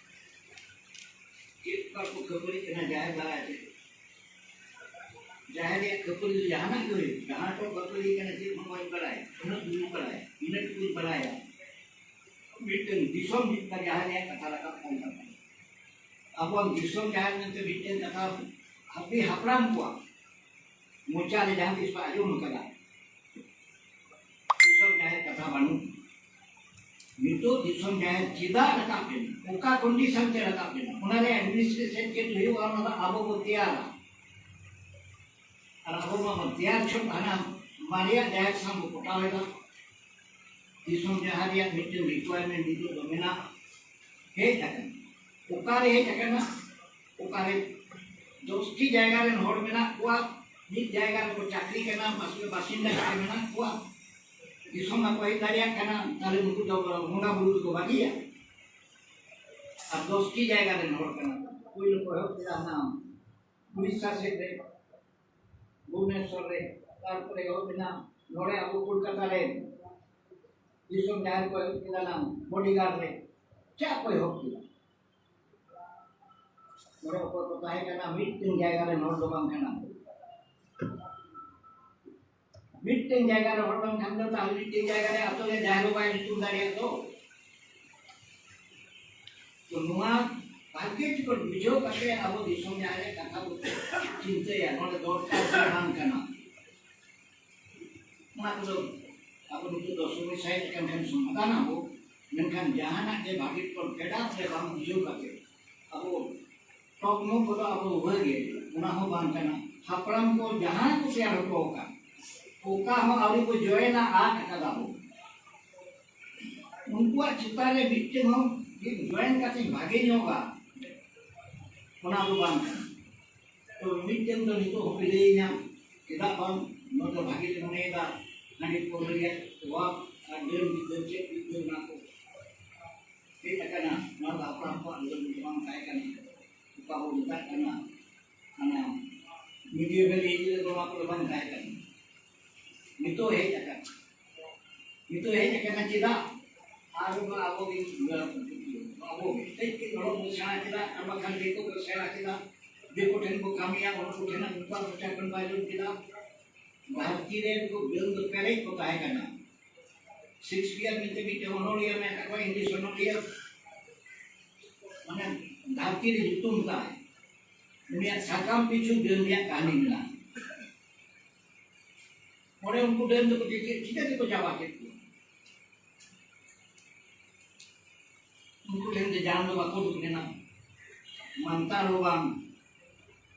ᱪᱮᱫ ᱠᱚ ᱠᱚ ᱠᱷᱟᱹᱯᱟᱹᱨᱤᱜ ᱠᱟᱱᱟ ᱡᱟᱦᱮᱨ ᱫᱟᱨᱟᱭ ᱛᱮ᱾ ᱡᱟᱦᱮᱨ ᱨᱮᱭᱟᱜ ᱠᱷᱟᱹᱯᱟᱹᱨᱤ ᱫᱚ ᱡᱟᱦᱟᱱᱟᱜ ᱜᱮ ᱦᱩᱭᱩᱜ, ᱡᱟᱦᱟᱸ ᱴᱚ ᱠᱷᱟᱹᱯᱟᱹᱨᱤ ᱠᱟᱱᱟ, ᱪᱮᱫ ᱦᱚᱸ ᱵᱟᱹᱧ ᱵᱟᱲᱟᱭᱟ, ᱩᱱᱟᱹᱜ ᱜᱮᱧ ᱵᱟᱲᱟᱭᱟ, ᱤᱱᱟᱹ ᱴᱩᱠᱩᱧ ᱵᱟᱲᱟᱭᱟ᱾ ᱢᱤᱫᱴᱮᱱ ᱫᱤᱥᱚᱢ ᱢᱤᱫᱴᱟᱝ ᱡᱟᱦᱮᱨ ᱨᱮᱭᱟᱜ ᱠᱟᱛᱷᱟ ᱨᱟᱠᱟᱵ ᱠᱟᱱ ᱛᱟᱵᱚᱱᱟ᱾ ᱟᱵᱚᱣᱟᱜ ᱫᱤᱥᱚᱢ ᱡᱟᱦᱮᱨ ᱢᱮᱱᱛᱮ ᱢᱤᱫᱴᱮᱱ ᱠᱟᱛᱷᱟ ᱦᱟᱯᱮ ᱦᱟᱯᱲᱟᱢ ᱠᱚᱣᱟᱜ ᱢᱚᱪᱟ ᱨᱮ ᱡᱟᱦᱟᱸ ᱛᱤᱥ ᱯᱮ ᱟᱸᱡᱚᱢ ᱟᱠᱟᱫᱟ, ᱫᱤᱥᱚᱢ ᱡᱟᱦᱮᱨ ᱠᱟᱛᱷᱟ ᱵᱟᱹᱱᱩᱜ᱾ ᱱᱤᱛᱚᱜ ᱫᱤᱥᱚᱢ ᱡᱟᱦᱮᱨ ᱪᱮᱫᱟᱜ ᱨᱟᱠᱟᱵ ᱞᱮᱱᱟ, ᱚᱠᱟ ᱠᱚᱱᱰᱤᱥᱚᱱ ᱛᱮ ᱨᱟᱠᱟᱵ ᱞᱮᱱᱟ, ᱚᱱᱟ ᱨᱮ ᱮᱰᱢᱤᱱᱤᱥᱴᱨᱮᱥᱚᱱ ᱪᱮᱫ ᱦᱩᱭᱩᱜᱼᱟ, ᱚᱱᱟ ᱫᱚ ᱟᱵᱚ ᱵᱚ ᱛᱮᱭᱟᱨᱟ᱾ ᱟᱨ ᱟᱵᱚ ᱢᱟ ᱵᱚ ᱛᱮᱭᱟᱨ ᱪᱷᱚᱴ ᱦᱟᱱᱟ ᱢᱟᱨᱮᱭᱟᱜ ᱡᱟᱦᱮᱨ ᱥᱟᱶ ᱵᱚ ᱯᱚᱴᱟᱣ ᱮᱫᱟ᱾ ᱫᱤᱥᱚᱢ ᱡᱟᱦᱮᱨ ᱨᱮᱭᱟᱜ ᱢᱤᱫᱴᱮᱱ ᱨᱤᱠᱣᱟᱨᱢᱮᱱᱴ ᱱᱤᱛᱚᱜ ᱫᱚ ᱢᱮᱱᱟᱜᱼᱟ, ᱦᱮᱡ ᱟᱠᱟᱱᱟ᱾ ᱚᱠᱟᱨᱮ ᱦᱮᱡ ᱟᱠᱟᱱᱟ? ᱚᱠᱟᱨᱮ ᱫᱚᱥᱴᱤ ᱡᱟᱭᱜᱟ ᱨᱮᱱ ᱦᱚᱲ ᱢᱮᱱᱟᱜ ᱠᱚᱣᱟ, ᱢᱤᱫ ᱡᱟᱭᱜᱟ ᱨᱮᱠᱚ ᱪᱟᱹᱠᱨᱤ ᱠᱟᱱᱟ, ᱵᱟᱥ-, ᱵᱟᱥᱤᱱᱫᱟ ᱠᱟᱛᱮ ᱢᱮᱱᱟᱜ ᱠᱚᱣᱟ, ᱫᱤᱥᱚᱢ ᱵᱟᱠᱚ ᱦᱮᱡ ᱫᱟᱲᱮᱭᱟᱜ ᱠᱟᱱᱟ, ᱛᱟᱦᱞᱮ ᱱᱩᱠᱩ ᱫᱚ ᱵᱚᱸᱜᱟ ᱵᱩᱨᱩ ᱫᱚᱠᱚ ᱵᱟᱹᱜᱤᱭᱟ? ᱟᱨ ᱫᱚᱥᱴᱤ ᱡᱟᱭᱜᱟ ᱨᱮᱱ ᱦᱚᱲ ᱠᱟᱱᱟ ᱠᱚ᱾ ᱯᱳᱭᱞᱳ ᱠᱚ ᱮᱦᱚᱵ ᱠᱮᱫᱟ ᱦᱟᱱᱟ ᱩᱲᱤᱥᱥᱟ ᱥᱮᱫ ᱨᱮ, ᱵᱷᱩᱵᱽᱱᱮᱥᱚᱨ ᱨᱮ, ᱛᱟᱨᱯᱚᱨᱮ ᱮᱦᱚᱵ ᱮᱱᱟ ᱱᱚᱰᱮ ᱟᱵᱚ ᱠᱳᱞᱠᱟᱛᱟ ᱨᱮ, ᱫᱤᱥᱚᱢ ᱡᱟᱦᱮᱨ ᱠᱚ ᱮᱦᱚᱵ ᱠᱮᱫᱟ ᱱᱟᱝ ᱵᱚᱰᱤᱜᱟᱨᱰ ᱨᱮ᱾ ᱪᱮᱫ ᱠᱚ ᱮᱦᱚᱵ ᱠᱮᱫᱟ? ᱱᱚᱰᱮ ᱚᱠᱚᱭ ᱠᱚ ᱛᱟᱦᱮᱸ ᱠᱟᱱᱟ, ᱢᱤᱫᱴᱮᱱ ᱡᱟᱭᱜᱟ ᱨᱮᱱ ᱦᱚᱲ ᱫᱚ ᱵᱟᱝ ᱠᱟᱱᱟ᱾ ᱢᱤᱫᱴᱮᱱ ᱡᱟᱭᱜᱟ ᱨᱮ ᱦᱚᱲ ᱵᱟᱝ ᱠᱷᱟᱱ ᱫᱚ ᱛᱟᱦᱞᱮ ᱢᱤᱫᱴᱮᱱ ᱡᱟᱭᱜᱟ ᱨᱮ ᱟᱛᱳ ᱨᱮ ᱡᱟᱦᱮᱨ ᱵᱟᱭ ᱧᱩᱛᱩᱢ ᱫᱟᱲᱮᱭᱟᱜ ᱫᱚ᱾ ᱛᱚ ᱱᱚᱣᱟ ᱵᱷᱟᱜᱮ ᱴᱷᱤᱠ ᱵᱩᱡᱷᱟᱹᱣ ᱠᱟᱛᱮ ᱟᱵᱚ ᱫᱤᱥᱚᱢ ᱡᱟᱦᱟᱸ ᱨᱮ ᱠᱟᱛᱷᱟ ᱵᱚ ᱪᱤᱱᱛᱟᱹᱭᱟ, ᱱᱚᱰᱮ ᱫᱚᱨᱠᱟᱨ ᱥᱮ ᱵᱟᱝ ᱠᱟᱱᱟ, ᱚᱱᱟ ᱠᱚᱫᱚ ᱟᱵᱚ ᱱᱤᱛᱚᱜ ᱫᱚ ᱥᱚᱢᱚᱭ ᱥᱟᱭᱤᱰ ᱟᱠᱟᱱ ᱠᱷᱟᱱ ᱥᱚᱢᱟᱫᱷᱟᱱ ᱟᱵᱚ, ᱢᱮᱱᱠᱷᱟᱱ ᱡᱟᱦᱟᱱᱟᱜ ᱜᱮ ᱵᱷᱟᱜᱮ ᱴᱷᱤᱠ ᱯᱷᱮᱰᱟᱛ ᱨᱮ ᱵᱟᱝ ᱵᱩᱡᱷᱟᱹᱣ ᱠᱟᱛᱮ ᱟᱵᱚ ᱴᱚᱠᱢᱚ ᱠᱚᱫᱚ ᱟᱵᱚ ᱩᱵᱷᱟᱹ ᱜᱮ, ᱚᱱᱟ ᱦᱚᱸ ᱵᱟᱝ ᱠᱟᱱᱟ᱾ ᱦᱟᱯᱲᱟᱢ ᱠᱚ ᱡᱟᱦᱟᱸ ᱠᱚ ᱛᱮᱭᱟᱨ ᱦᱚᱴᱚ ᱟᱠᱟᱫ, ᱚᱠᱟ ᱦᱚᱸ ᱟᱹᱣᱨᱤ ᱠᱚ ᱡᱚᱭᱮᱱᱟ, ᱟᱫ ᱟᱠᱟᱫᱟ ᱵᱚ᱾ ᱩᱱᱠᱩᱣᱟᱜ ᱪᱮᱛᱟᱱ ᱨᱮ ᱢᱤᱫᱴᱮᱱ ᱦᱚᱸ ᱡᱚᱭᱮᱱ ᱠᱟᱛᱮ ᱵᱷᱟᱜᱮ ᱧᱚᱜᱟ, ᱚᱱᱟ ᱫᱚ ᱵᱟᱝ ᱠᱟᱱᱟ᱾ ᱛᱚ ᱢᱤᱫᱴᱮᱱ ᱫᱚ ᱱᱤᱛᱚᱜ ᱦᱚᱸ ᱞᱟᱹᱭ ᱧᱟᱢ, ᱪᱮᱫᱟᱜ ᱵᱟᱝ ᱱᱚᱣᱟ ᱫᱚ ᱵᱷᱟᱜᱮ ᱞᱮ ᱢᱚᱱᱮᱭᱮᱫᱟ, ᱦᱟᱺᱰᱤ ᱯᱟᱹᱣᱨᱟᱹ ᱨᱮᱭᱟᱜ ᱚᱵᱷᱟᱵ ᱟᱨ ᱰᱟᱹᱱ ᱜᱤᱫᱟᱹᱨ ᱪᱮᱫ ᱜᱤᱫᱟᱹᱨ ᱚᱱᱟ ᱠᱚ ᱦᱮᱡ ᱟᱠᱟᱱᱟ, ᱱᱚᱣᱟ ᱫᱚ ᱦᱟᱯᱲᱟᱢ ᱠᱚᱣᱟᱜ ᱞᱟᱹᱭ ᱫᱚ ᱵᱟᱝ ᱛᱟᱦᱮᱸ ᱠᱟᱱᱟ᱾ ᱚᱠᱟ ᱵᱚ ᱢᱮᱛᱟᱜ ᱠᱟᱱᱟ, ᱦᱟᱱᱟ ᱢᱤᱰᱤᱭᱟ ᱵᱷᱮᱞᱤ ᱨᱮᱫᱚ ᱱᱚᱣᱟ ᱠᱚᱫᱚ ᱵᱟᱝ ᱛᱟᱦᱮᱸ ᱠᱟᱱᱟ᱾ ᱱᱤᱛᱚᱜ ᱦᱮᱡ ᱟᱠᱟᱱᱟ᱾ ᱱᱤᱛᱚᱜ ᱦᱮᱡ ᱟᱠᱟᱱᱟ ᱪᱮᱫᱟᱜ? ᱟᱨ ᱚᱱᱟ ᱟᱵᱚ ᱜᱮ, ᱟᱵᱚ ᱜᱮ ᱛᱮᱡ ᱛᱮᱡ ᱦᱚᱲ ᱵᱚ ᱥᱮᱬᱟ ᱠᱮᱫᱟ, ᱟᱨ ᱵᱟᱠᱷᱟᱱ ᱫᱤᱠᱩ ᱠᱚ ᱥᱮᱬᱟ ᱠᱮᱫᱟ, ᱫᱤᱠᱩ ᱴᱷᱮᱱ ᱵᱚ ᱠᱟᱹᱢᱤᱭᱟ, ᱩᱱᱠᱩ ᱴᱷᱮᱱ ᱩᱱᱠᱩᱣᱟᱜ ᱢᱚᱪᱟ ᱠᱷᱚᱱ ᱵᱟᱭ ᱟᱸᱡᱚᱢ ᱠᱮᱫᱟ᱾ ᱫᱷᱟᱹᱨᱛᱤ ᱨᱮ ᱩᱱᱠᱩ ᱰᱟᱹᱱ ᱫᱚ ᱯᱮᱨᱮᱡ ᱠᱚ ᱛᱟᱦᱮᱸ ᱠᱟᱱᱟ᱾ ᱥᱮᱠᱥᱯᱤᱭᱟᱨ ᱢᱮᱱᱛᱮ ᱢᱤᱫᱴᱮᱱ ᱚᱱᱚᱞᱤᱭᱟᱹ ᱢᱮᱱᱟᱜ ᱠᱚᱣᱟ, ᱤᱝᱞᱤᱥ ᱚᱱᱚᱞᱤᱭᱟᱹ, ᱢᱟᱱᱮ ᱫᱷᱟᱹᱨᱛᱤ ᱨᱮ ᱧᱩᱛᱩᱢ ᱛᱟᱭ, ᱩᱱᱤᱭᱟᱜ ᱥᱟᱠᱟᱢ ᱯᱤᱪᱷᱩ ᱰᱟᱹᱱ ᱨᱮᱭᱟᱜ ᱠᱟᱹᱦᱱᱤ ᱢᱮᱱᱟᱜᱼᱟ᱾ ᱚᱸᱰᱮ ᱩᱱᱠᱩ ᱰᱟᱹᱱ ᱫᱚᱠᱚ ᱪᱤᱠᱟᱹ, ᱪᱤᱠᱟᱹ ᱛᱮᱠᱚ ᱪᱟᱵᱟ ᱠᱮᱫ ᱠᱚᱣᱟ? ᱩᱱᱠᱩ ᱴᱷᱮᱱ ᱫᱚ ᱡᱟᱦᱟᱸ ᱫᱚ ᱵᱟᱠᱚ ᱫᱩᱠ ᱞᱮᱱᱟ, ᱢᱟᱱᱛᱟᱨ ᱦᱚᱸ ᱵᱟᱝ,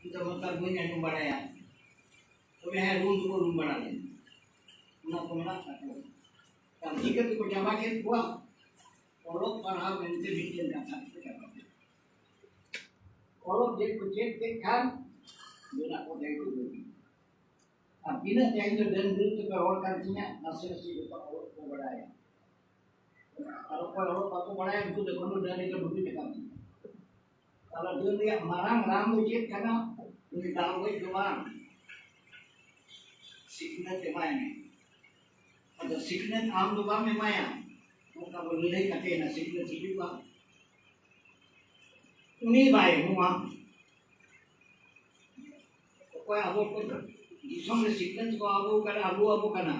ᱤᱧ ᱫᱚ ᱢᱟᱱᱛᱟᱨ ᱵᱟᱹᱧ ᱟᱸᱡᱚᱢ ᱵᱟᱲᱟᱭᱟ, ᱛᱚᱵᱮ ᱦᱮᱸ ᱨᱩᱢ ᱫᱚᱠᱚ ᱨᱩᱢ ᱵᱟᱲᱟ ᱞᱮᱱᱟ, ᱚᱱᱟ ᱠᱚ ᱢᱮᱱᱟᱜ ᱛᱟᱠᱚᱣᱟ᱾ ᱟᱨ ᱪᱤᱠᱟᱹ ᱛᱮᱠᱚ ᱪᱟᱵᱟ ᱠᱮᱫ ᱠᱚᱣᱟ? ᱚᱞᱚᱜ ᱯᱟᱲᱦᱟᱣ ᱢᱮᱱᱛᱮ ᱢᱤᱫᱴᱮᱱ ᱠᱟᱛᱷᱟ ᱠᱚ ᱪᱟᱵᱟ ᱠᱮᱫ᱾ ᱚᱞᱚᱜ ᱡᱮ ᱠᱚ ᱪᱮᱫ ᱠᱮᱫ ᱠᱷᱟᱱ ᱢᱮᱱᱟᱜ ᱠᱚ ᱛᱮᱜᱮ ᱠᱚ ᱵᱟᱹᱜᱤ᱾ ᱟᱨ ᱛᱤᱱᱟᱹᱜ ᱛᱮᱦᱮᱧ ᱫᱚ ᱰᱟᱹᱱ ᱰᱟᱹᱱ ᱛᱮᱯᱮ ᱨᱚᱲ ᱠᱟᱱ ᱛᱤᱧᱟ, ᱱᱟᱥᱮ ᱱᱟᱥᱮ ᱡᱚᱛᱚ ᱚᱞᱚᱜ ᱠᱚ ᱵᱟᱲᱟᱭᱟ᱾ ᱟᱨ ᱚᱠᱚᱭ ᱚᱞᱚᱜ ᱵᱟᱠᱚ ᱵᱟᱲᱟᱭᱟ, ᱩᱱᱠᱩ ᱫᱚ ᱮᱠᱷᱚᱱᱳ ᱰᱟᱹᱱ ᱨᱮᱜᱮ ᱰᱩᱵᱩᱡ ᱟᱠᱟᱱ ᱛᱤᱧᱟ᱾ ᱛᱟᱦᱞᱮ ᱰᱟᱹᱱ ᱨᱮᱭᱟᱜ ᱢᱟᱨᱟᱝ ᱨᱟᱱ ᱫᱚ ᱪᱮᱫ ᱠᱟᱱᱟ? ᱩᱱᱤ ᱫᱟᱞ ᱜᱚᱡ ᱫᱚ ᱵᱟᱝ, ᱥᱤᱠᱷᱱᱟᱹᱛ ᱮᱢᱟᱭ ᱢᱮ᱾ ᱟᱫᱚ ᱥᱤᱠᱷᱱᱟᱹᱛ ᱟᱢ ᱫᱚ ᱵᱟᱢ ᱮᱢᱟᱭᱟ, ᱚᱱᱠᱟ ᱵᱚ ᱞᱟᱹᱲᱦᱟᱹᱭ ᱠᱟᱛᱮ ᱮᱱᱟ ᱥᱤᱠᱷᱱᱟᱹᱛ ᱦᱤᱡᱩᱜᱼᱟ, ᱩᱱᱤ ᱵᱟᱭ ᱮᱢᱚᱜᱼᱟ᱾ ᱚᱠᱚᱭ ᱟᱵᱚ ᱠᱚ ᱫᱤᱥᱚᱢ ᱨᱮ ᱥᱤᱠᱷᱱᱟᱹᱛ ᱠᱚ ᱟᱹᱜᱩ ᱠᱟᱱᱟ, ᱟᱹᱜᱩ ᱟᱵᱚ ᱠᱟᱱᱟ,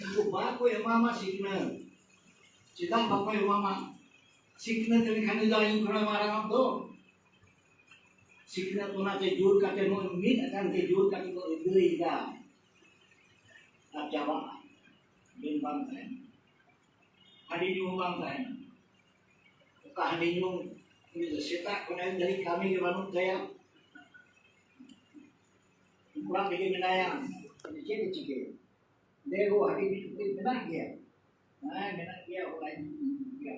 ᱩᱱᱠᱩ ᱵᱟᱠᱚ ᱮᱢᱟᱢᱟ ᱥᱤᱠᱷᱱᱟᱹᱛ᱾ ᱪᱮᱫᱟᱜ ᱵᱟᱠᱚ ᱮᱢᱟᱢᱟ? ᱥᱤᱠᱷᱱᱟᱹᱛ ᱞᱮᱱᱠᱷᱟᱱ ᱫᱚ ᱟᱭᱩ ᱠᱷᱚᱱᱟᱜ ᱢᱟᱨᱟᱝ ᱟᱢ ᱫᱚ᱾ ᱥᱤᱠᱷᱱᱟᱹᱛ ᱚᱱᱟᱛᱮ ᱡᱳᱨ ᱠᱟᱛᱮ ᱱᱚᱜᱼᱚᱭ ᱢᱤᱫ ᱟᱠᱟᱱ ᱛᱮ ᱡᱳᱨ ᱠᱟᱛᱮ ᱠᱚ ᱟᱹᱫᱟᱹᱭᱮᱫᱟ᱾ ᱟᱨ ᱪᱟᱵᱟᱜᱼᱟ᱾ ᱵᱤᱞ ᱵᱟᱝ ᱛᱟᱦᱮᱱᱟ᱾ ᱦᱟᱺᱰᱤ ᱧᱩ ᱦᱚᱸ ᱵᱟᱝ ᱛᱟᱦᱮᱱᱟ᱾ ᱚᱠᱟ ᱦᱟᱺᱰᱤ ᱧᱩ, ᱩᱱᱤ ᱫᱚ ᱥᱮᱛᱟᱜ ᱠᱷᱚᱱ ᱟᱹᱭᱩᱵ ᱫᱷᱟᱹᱨᱤᱡ ᱠᱟᱹᱢᱤ ᱜᱮ ᱵᱟᱹᱱᱩᱜ ᱛᱟᱭᱟ᱾ ᱚᱲᱟᱜ ᱨᱮᱜᱮ ᱢᱮᱱᱟᱭᱟ᱾ ᱪᱮᱫ ᱮ ᱪᱤᱠᱟᱹᱭᱟ? ᱞᱟᱹᱭ ᱜᱚ, ᱦᱟᱺᱰᱤ ᱢᱤᱫ ᱴᱩᱠᱩᱡ ᱢᱮᱱᱟᱜ ᱜᱮᱭᱟ? ᱦᱮᱸ, ᱢᱮᱱᱟᱜ ᱜᱮᱭᱟ, ᱦᱚᱞᱟᱧ ᱧᱩ ᱜᱮᱭᱟ᱾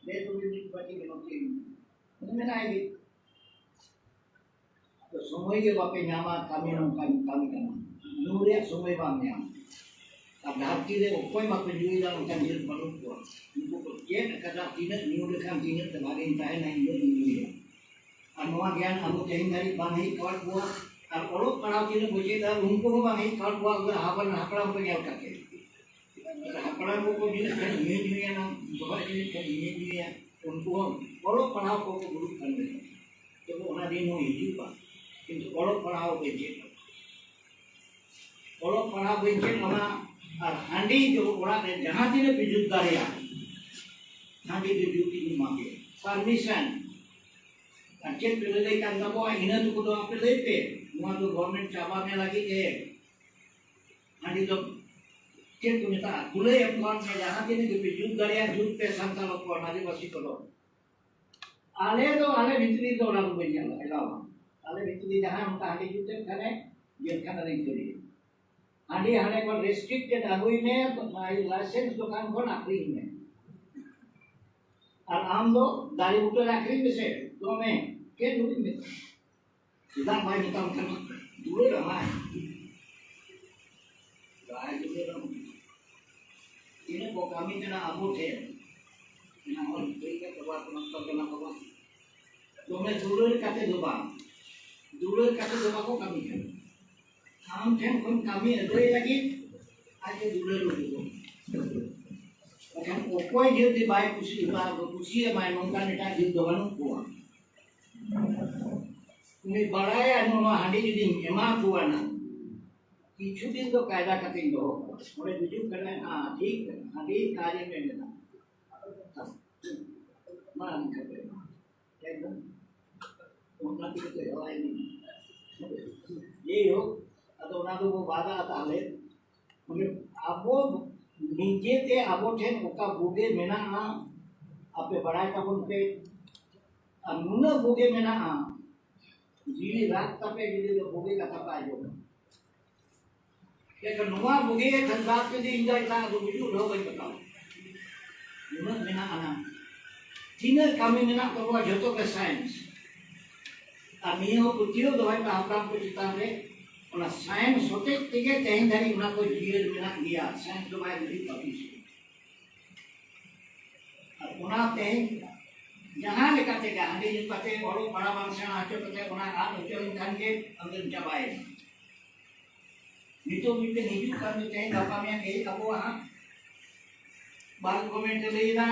ᱞᱟᱹᱭ ᱜᱚ, ᱢᱤᱫ ᱵᱟᱹᱴᱤ ᱜᱮ ᱱᱚᱛᱮ ᱧᱩ᱾ ᱩᱱᱤ ᱢᱮᱱᱟᱭ ᱜᱮ᱾ ᱟᱫᱚ ᱥᱚᱢᱚᱭ ᱜᱮ ᱵᱟᱯᱮ ᱧᱟᱢᱟ, ᱠᱟᱹᱢᱤ ᱱᱚᱝᱠᱟᱧ ᱠᱟᱹᱢᱤ ᱠᱟᱱᱟ, ᱧᱩ ᱨᱮᱭᱟᱜ ᱥᱚᱢᱚᱭ ᱵᱟᱢ ᱧᱟᱢᱟ᱾ ᱟᱨ ᱫᱷᱟᱹᱨᱛᱤ ᱨᱮ ᱚᱠᱚᱭ ᱵᱟᱠᱚ ᱧᱩᱭᱮᱫᱟ, ᱚᱱᱠᱟᱱ ᱡᱟᱹᱛ ᱵᱟᱹᱱᱩᱜ ᱠᱚᱣᱟ᱾ ᱩᱱᱠᱩ ᱠᱚ ᱪᱮᱫ ᱟᱠᱟᱫᱟ, ᱛᱤᱱᱟᱹᱜ ᱧᱩ ᱞᱮᱠᱷᱟᱱ ᱛᱤᱱᱟᱹᱜ ᱛᱮ ᱵᱷᱟᱜᱮᱧ ᱛᱟᱦᱮᱱᱟ, ᱤᱧ ᱫᱚ ᱧᱩᱭᱟ᱾ ᱟᱨ ᱱᱚᱣᱟ ᱜᱮᱭᱟᱱ ᱟᱵᱚ ᱛᱮᱦᱮᱧ ᱫᱷᱟᱹᱨᱤᱡ ᱵᱟᱝ ᱦᱮᱡ ᱠᱟᱣᱟᱫ ᱵᱚᱣᱟ᱾ ᱟᱨ ᱚᱞᱚᱜ ᱯᱟᱲᱦᱟᱣ ᱛᱤᱱᱟᱹᱜ ᱠᱚ ᱪᱮᱫ ᱮᱫᱟ, ᱩᱱᱠᱩ ᱦᱚᱸ ᱵᱟᱝ ᱦᱮᱡ ᱠᱟᱜ ᱠᱚᱣᱟ, ᱩᱱᱠᱩ ᱦᱟᱯᱲᱟᱢ, ᱦᱟᱯᱲᱟᱢ ᱠᱚ ᱧᱮᱞ ᱠᱟᱛᱮ᱾ ᱦᱟᱯᱲᱟᱢ ᱠᱚᱠᱚ ᱧᱩᱭᱮᱫ ᱠᱷᱟᱱ ᱤᱧ ᱦᱚᱸᱧ ᱧᱩᱭᱟ, ᱱᱚᱣᱟ ᱵᱚᱦᱚᱜ ᱧᱩᱭᱮᱫ ᱠᱷᱟᱱ ᱤᱧ ᱦᱚᱸᱧ ᱧᱩᱭᱟ, ᱩᱱᱠᱩ ᱦᱚᱸ ᱚᱞᱚᱜ ᱯᱟᱲᱦᱟᱣ ᱠᱚᱠᱚ ᱫᱩᱲᱩᱵ ᱠᱟᱱ ᱜᱮᱭᱟ᱾ ᱛᱚᱵᱮ ᱚᱱᱟ ᱫᱤᱱ ᱦᱚᱸ ᱦᱤᱡᱩᱜᱼᱟ, ᱠᱤᱱᱛᱩ ᱚᱞᱚᱜ ᱯᱟᱲᱦᱟᱣ ᱵᱟᱹᱧ ᱪᱮᱫ ᱠᱟᱫᱟ᱾ ᱚᱞᱚᱜ ᱯᱟᱲᱦᱟᱣ ᱵᱟᱹᱧ ᱪᱮᱫ ᱠᱟᱫᱟ, ᱟᱨ ᱦᱟᱺᱰᱤ ᱫᱚ ᱚᱲᱟᱜ ᱨᱮ ᱡᱟᱦᱟᱸ ᱛᱤᱱᱟᱹᱜ ᱯᱮ ᱡᱩᱛ ᱫᱟᱲᱮᱭᱟᱜᱼᱟ, ᱦᱟᱺᱰᱤ ᱫᱚ ᱡᱩᱛ ᱤᱧ ᱮᱢᱟ ᱯᱮᱭᱟ, permission᱾ ᱟᱨ ᱪᱮᱫ ᱯᱮ ᱞᱟᱹᱞᱟᱹᱭ ᱠᱟᱱ ᱛᱟᱵᱚᱣᱟ, ᱤᱱᱟᱹ ᱴᱩᱠᱩ ᱫᱚ ᱟᱯᱮ ᱞᱟᱹᱭ ᱯᱮ, ᱱᱚᱣᱟ ᱫᱚ government ᱪᱟᱵᱟ ᱢᱮ ᱞᱟᱹᱜᱤᱫ ᱮ᱾ ᱦᱟᱺᱰᱤ ᱫᱚ ᱪᱮᱫ ᱠᱚ ᱢᱮᱛᱟᱜᱼᱟ? ᱠᱩᱞᱟᱹᱭ ᱮᱢ ᱠᱷᱟᱱ ᱜᱮ ᱡᱟᱦᱟᱸ ᱛᱤᱱᱟᱹᱜ ᱜᱮᱯᱮ ᱡᱩᱛ ᱫᱟᱲᱮᱭᱟᱜᱼᱟ, ᱡᱩᱛ ᱯᱮ ᱥᱟᱱᱛᱟᱲ ᱦᱚᱯᱚᱱ, ᱟᱹᱫᱤᱵᱟᱹᱥᱤ ᱠᱚᱫᱚ᱾ ᱟᱞᱮ ᱫᱚ, ᱟᱞᱮ ᱵᱷᱤᱛᱨᱤ ᱫᱚ ᱚᱱᱟ ᱫᱚ ᱵᱟᱹᱧ ᱧᱮᱞ ᱮᱞᱟᱣᱟ᱾ ᱟᱞᱮ ᱵᱷᱤᱛᱨᱤ ᱡᱟᱦᱟᱸᱭ ᱚᱱᱠᱟ ᱦᱟᱺᱰᱤ ᱡᱩᱛᱮᱫ ᱠᱷᱟᱱᱮ, ᱡᱮᱞ ᱠᱷᱟᱱᱟ ᱨᱮᱧ ᱠᱷᱟᱹᱲᱮᱭᱟ᱾ ᱦᱟᱺᱰᱤ ᱦᱟᱸᱰᱮ ᱠᱷᱚᱱ restricted ᱟᱹᱜᱩᱭ ᱢᱮ, ᱚᱱᱟ license ᱫᱚᱠᱟᱱ ᱠᱷᱚᱱ ᱟᱹᱠᱷᱨᱤᱧ ᱢᱮ᱾ ᱟᱨ ᱟᱢ ᱫᱚ ᱫᱟᱨᱮ ᱵᱩᱴᱟᱹ ᱨᱮ ᱟᱹᱠᱷᱨᱤᱧ ᱢᱮᱥᱮ, ᱫᱚᱢᱮ, ᱪᱮᱫ ᱦᱚᱸ ᱵᱟᱹᱧ ᱢᱮᱛᱟᱢᱟ᱾ ᱪᱮᱫᱟᱜ ᱵᱟᱭ ᱢᱮᱛᱟᱢ ᱠᱟᱱᱟ? ᱫᱩᱞᱟᱹᱲ ᱟᱢᱟᱭ᱾ ᱵᱟᱭ ᱫᱩᱞᱟᱹᱲ ᱟᱢᱟ᱾ ᱛᱤᱱᱟᱹᱜ ᱠᱚ ᱠᱟᱹᱢᱤ ᱠᱟᱱᱟ ᱟᱵᱚ ᱴᱷᱮᱱ᱾ ᱚᱱᱟ ᱦᱚᱸ ᱞᱟᱹᱭ ᱠᱟᱛᱮ ᱵᱟᱨ ᱠᱚ ᱱᱚᱥᱴᱚ ᱠᱟᱱᱟ ᱵᱟᱵᱟ᱾ ᱫᱚᱢᱮ ᱫᱩᱞᱟᱹᱲ ᱠᱟᱛᱮ ᱫᱚ ᱵᱟᱝ᱾ ᱫᱩᱞᱟᱹᱲ ᱠᱟᱛᱮ ᱫᱚ ᱵᱟᱠᱚ ᱠᱟᱹᱢᱤ ᱠᱟᱱᱟ᱾ ᱟᱢ ᱴᱷᱮᱱ ᱠᱷᱚᱱ ᱠᱟᱹᱢᱤ ᱟᱹᱫᱟᱹᱭ ᱞᱟᱹᱜᱤᱫ ᱟᱡ ᱮ ᱫᱩᱞᱟᱹᱲ ᱩᱰᱩᱠᱚᱜ᱾ ᱵᱟᱠᱷᱟᱱ ᱚᱠᱚᱭ ᱡᱩᱫᱤ ᱵᱟᱭ ᱠᱩᱥᱤ, ᱵᱟ-, ᱠᱩᱥᱤᱭᱟᱢᱟᱭ, ᱱᱚᱝᱠᱟᱱ ᱮᱴᱟᱜ ᱡᱟᱹᱛ ᱫᱚ ᱵᱟᱹᱱᱩᱜ ᱠᱚᱣᱟ᱾ ᱩᱱᱤ ᱵᱟᱲᱟᱭᱟ ᱱᱚᱣᱟ ᱦᱟᱺᱰᱤ ᱡᱩᱫᱤᱧ ᱮᱢᱟ ᱠᱚᱣᱟ ᱱᱟ, ᱠᱤᱪᱷᱩ ᱫᱤᱱ ᱫᱚ ᱠᱟᱭᱫᱟ ᱠᱟᱛᱮᱧ ᱫᱚᱦᱚ ᱠᱚᱣᱟ᱾ ᱚᱸᱰᱮ ᱜᱩᱡᱩᱜ ᱠᱟᱱᱟᱭ, ᱦᱮᱸ, ᱴᱷᱤᱠ ᱠᱟᱱᱟ, ᱦᱟᱺᱰᱤ ᱠᱟᱡᱮ ᱢᱮᱱ ᱮᱫᱟ᱾ ᱢᱟ ᱱᱤᱝᱠᱟᱹ ᱜᱮ᱾ ᱮᱠᱫᱚᱢ᱾ ᱚᱱᱟ ᱛᱮᱜᱮ ᱛᱚ ᱦᱮᱣᱟᱭ ᱢᱮ᱾ ᱡᱮᱭᱦᱳᱠ, ᱟᱫᱚ ᱚᱱᱟ ᱫᱚᱵᱚ ᱵᱟᱫᱟ ᱛᱟᱦᱞᱮ᱾ ᱢᱟᱱᱮ ᱟᱵᱚ ᱱᱤᱡᱮᱛᱮ ᱟᱵᱚ ᱴᱷᱮᱱ ᱚᱠᱟ ᱵᱩᱜᱤ ᱢᱮᱱᱟᱜᱼᱟ, ᱟᱯᱮ ᱵᱟᱲᱟᱭ ᱛᱟᱵᱚᱱ ᱯᱮ᱾ ᱟᱨ ᱱᱩᱱᱟᱹᱜ ᱵᱩᱜᱤ ᱢᱮᱱᱟᱜᱼᱟ, ᱡᱤᱣᱤ ᱨᱟᱜ ᱛᱟᱯᱮ ᱡᱩᱫᱤ ᱫᱚ ᱵᱩᱜᱤ ᱠᱟᱛᱷᱟ ᱯᱮ ᱟᱸᱡᱚᱢᱟ᱾ ᱮᱱᱠᱷᱟᱱ ᱱᱚᱣᱟ ᱵᱩᱜᱤ ᱠᱷᱟᱱ ᱫᱟᱜ ᱡᱩᱫᱤ ᱤᱧ ᱫᱚ ᱮᱴᱟᱜ ᱫᱚ ᱜᱩᱡᱩᱜ ᱨᱮᱦᱚᱸ ᱵᱟᱹᱧ ᱵᱟᱛᱟᱣᱟ᱾ ᱱᱩᱱᱟᱹᱜ ᱢᱮᱱᱟᱜᱼᱟ ᱱᱟᱝ᱾ ᱛᱤᱱᱟᱹᱜ ᱠᱟᱹᱢᱤ ᱢᱮᱱᱟᱜ ᱛᱟᱵᱚᱣᱟ ᱡᱚᱛᱚ ᱜᱮ science᱾ ᱟᱨ ᱱᱤᱭᱟᱹ ᱦᱚᱸ ᱯᱟᱹᱛᱭᱟᱹᱣ ᱫᱚᱦᱚᱭ ᱯᱮ ᱦᱟᱯᱲᱟᱢ ᱠᱚ ᱪᱮᱛᱟᱱ ᱨᱮ, ᱚᱱᱟ science ᱦᱚᱛᱮᱡ ᱛᱮᱜᱮ ᱛᱮᱦᱮᱧ ᱫᱷᱟᱹᱨᱤᱡ ᱚᱱᱟ ᱠᱚ ᱡᱤᱭᱟᱹᱲ ᱢᱮᱱᱟᱜ ᱜᱮᱭᱟ, science ᱫᱚ ᱵᱟᱭ ᱵᱩᱡᱷᱟᱹᱣ ᱠᱟᱜ ᱛᱤᱥ ᱦᱚᱸ᱾ ᱟᱨ ᱚᱱᱟ ᱛᱮᱦᱮᱧ ᱡᱟᱦᱟᱸ ᱞᱮᱠᱟ ᱛᱮᱜᱮ ᱦᱟᱺᱰᱤ ᱧᱩ ᱠᱟᱛᱮ, ᱚᱞᱚᱜ ᱯᱟᱲᱦᱟᱣ ᱵᱟᱝ ᱥᱮᱬᱟ ᱦᱚᱪᱚ ᱠᱟᱛᱮ, ᱚᱱᱟ ᱟᱫ ᱦᱚᱪᱚ ᱞᱮᱱᱠᱷᱟᱱ ᱜᱮ ᱟᱢᱫᱚᱢ ᱪᱟᱵᱟᱭᱮᱱᱟ᱾ ᱱᱤᱛᱚᱜ ᱢᱤᱫᱴᱮᱱ ᱦᱤᱡᱩᱜ ᱠᱟᱱ ᱫᱚ, ᱛᱮᱦᱮᱧ ᱜᱟᱯᱟ ᱢᱮᱭᱟᱝ ᱦᱮᱡ ᱟᱵᱚᱣᱟᱜ ᱦᱟᱸᱜ᱾ ᱵᱷᱟᱨᱚᱛ ᱜᱚᱵᱷᱚᱨᱱᱢᱮᱱᱴ ᱮ ᱞᱟᱹᱭ ᱮᱫᱟ,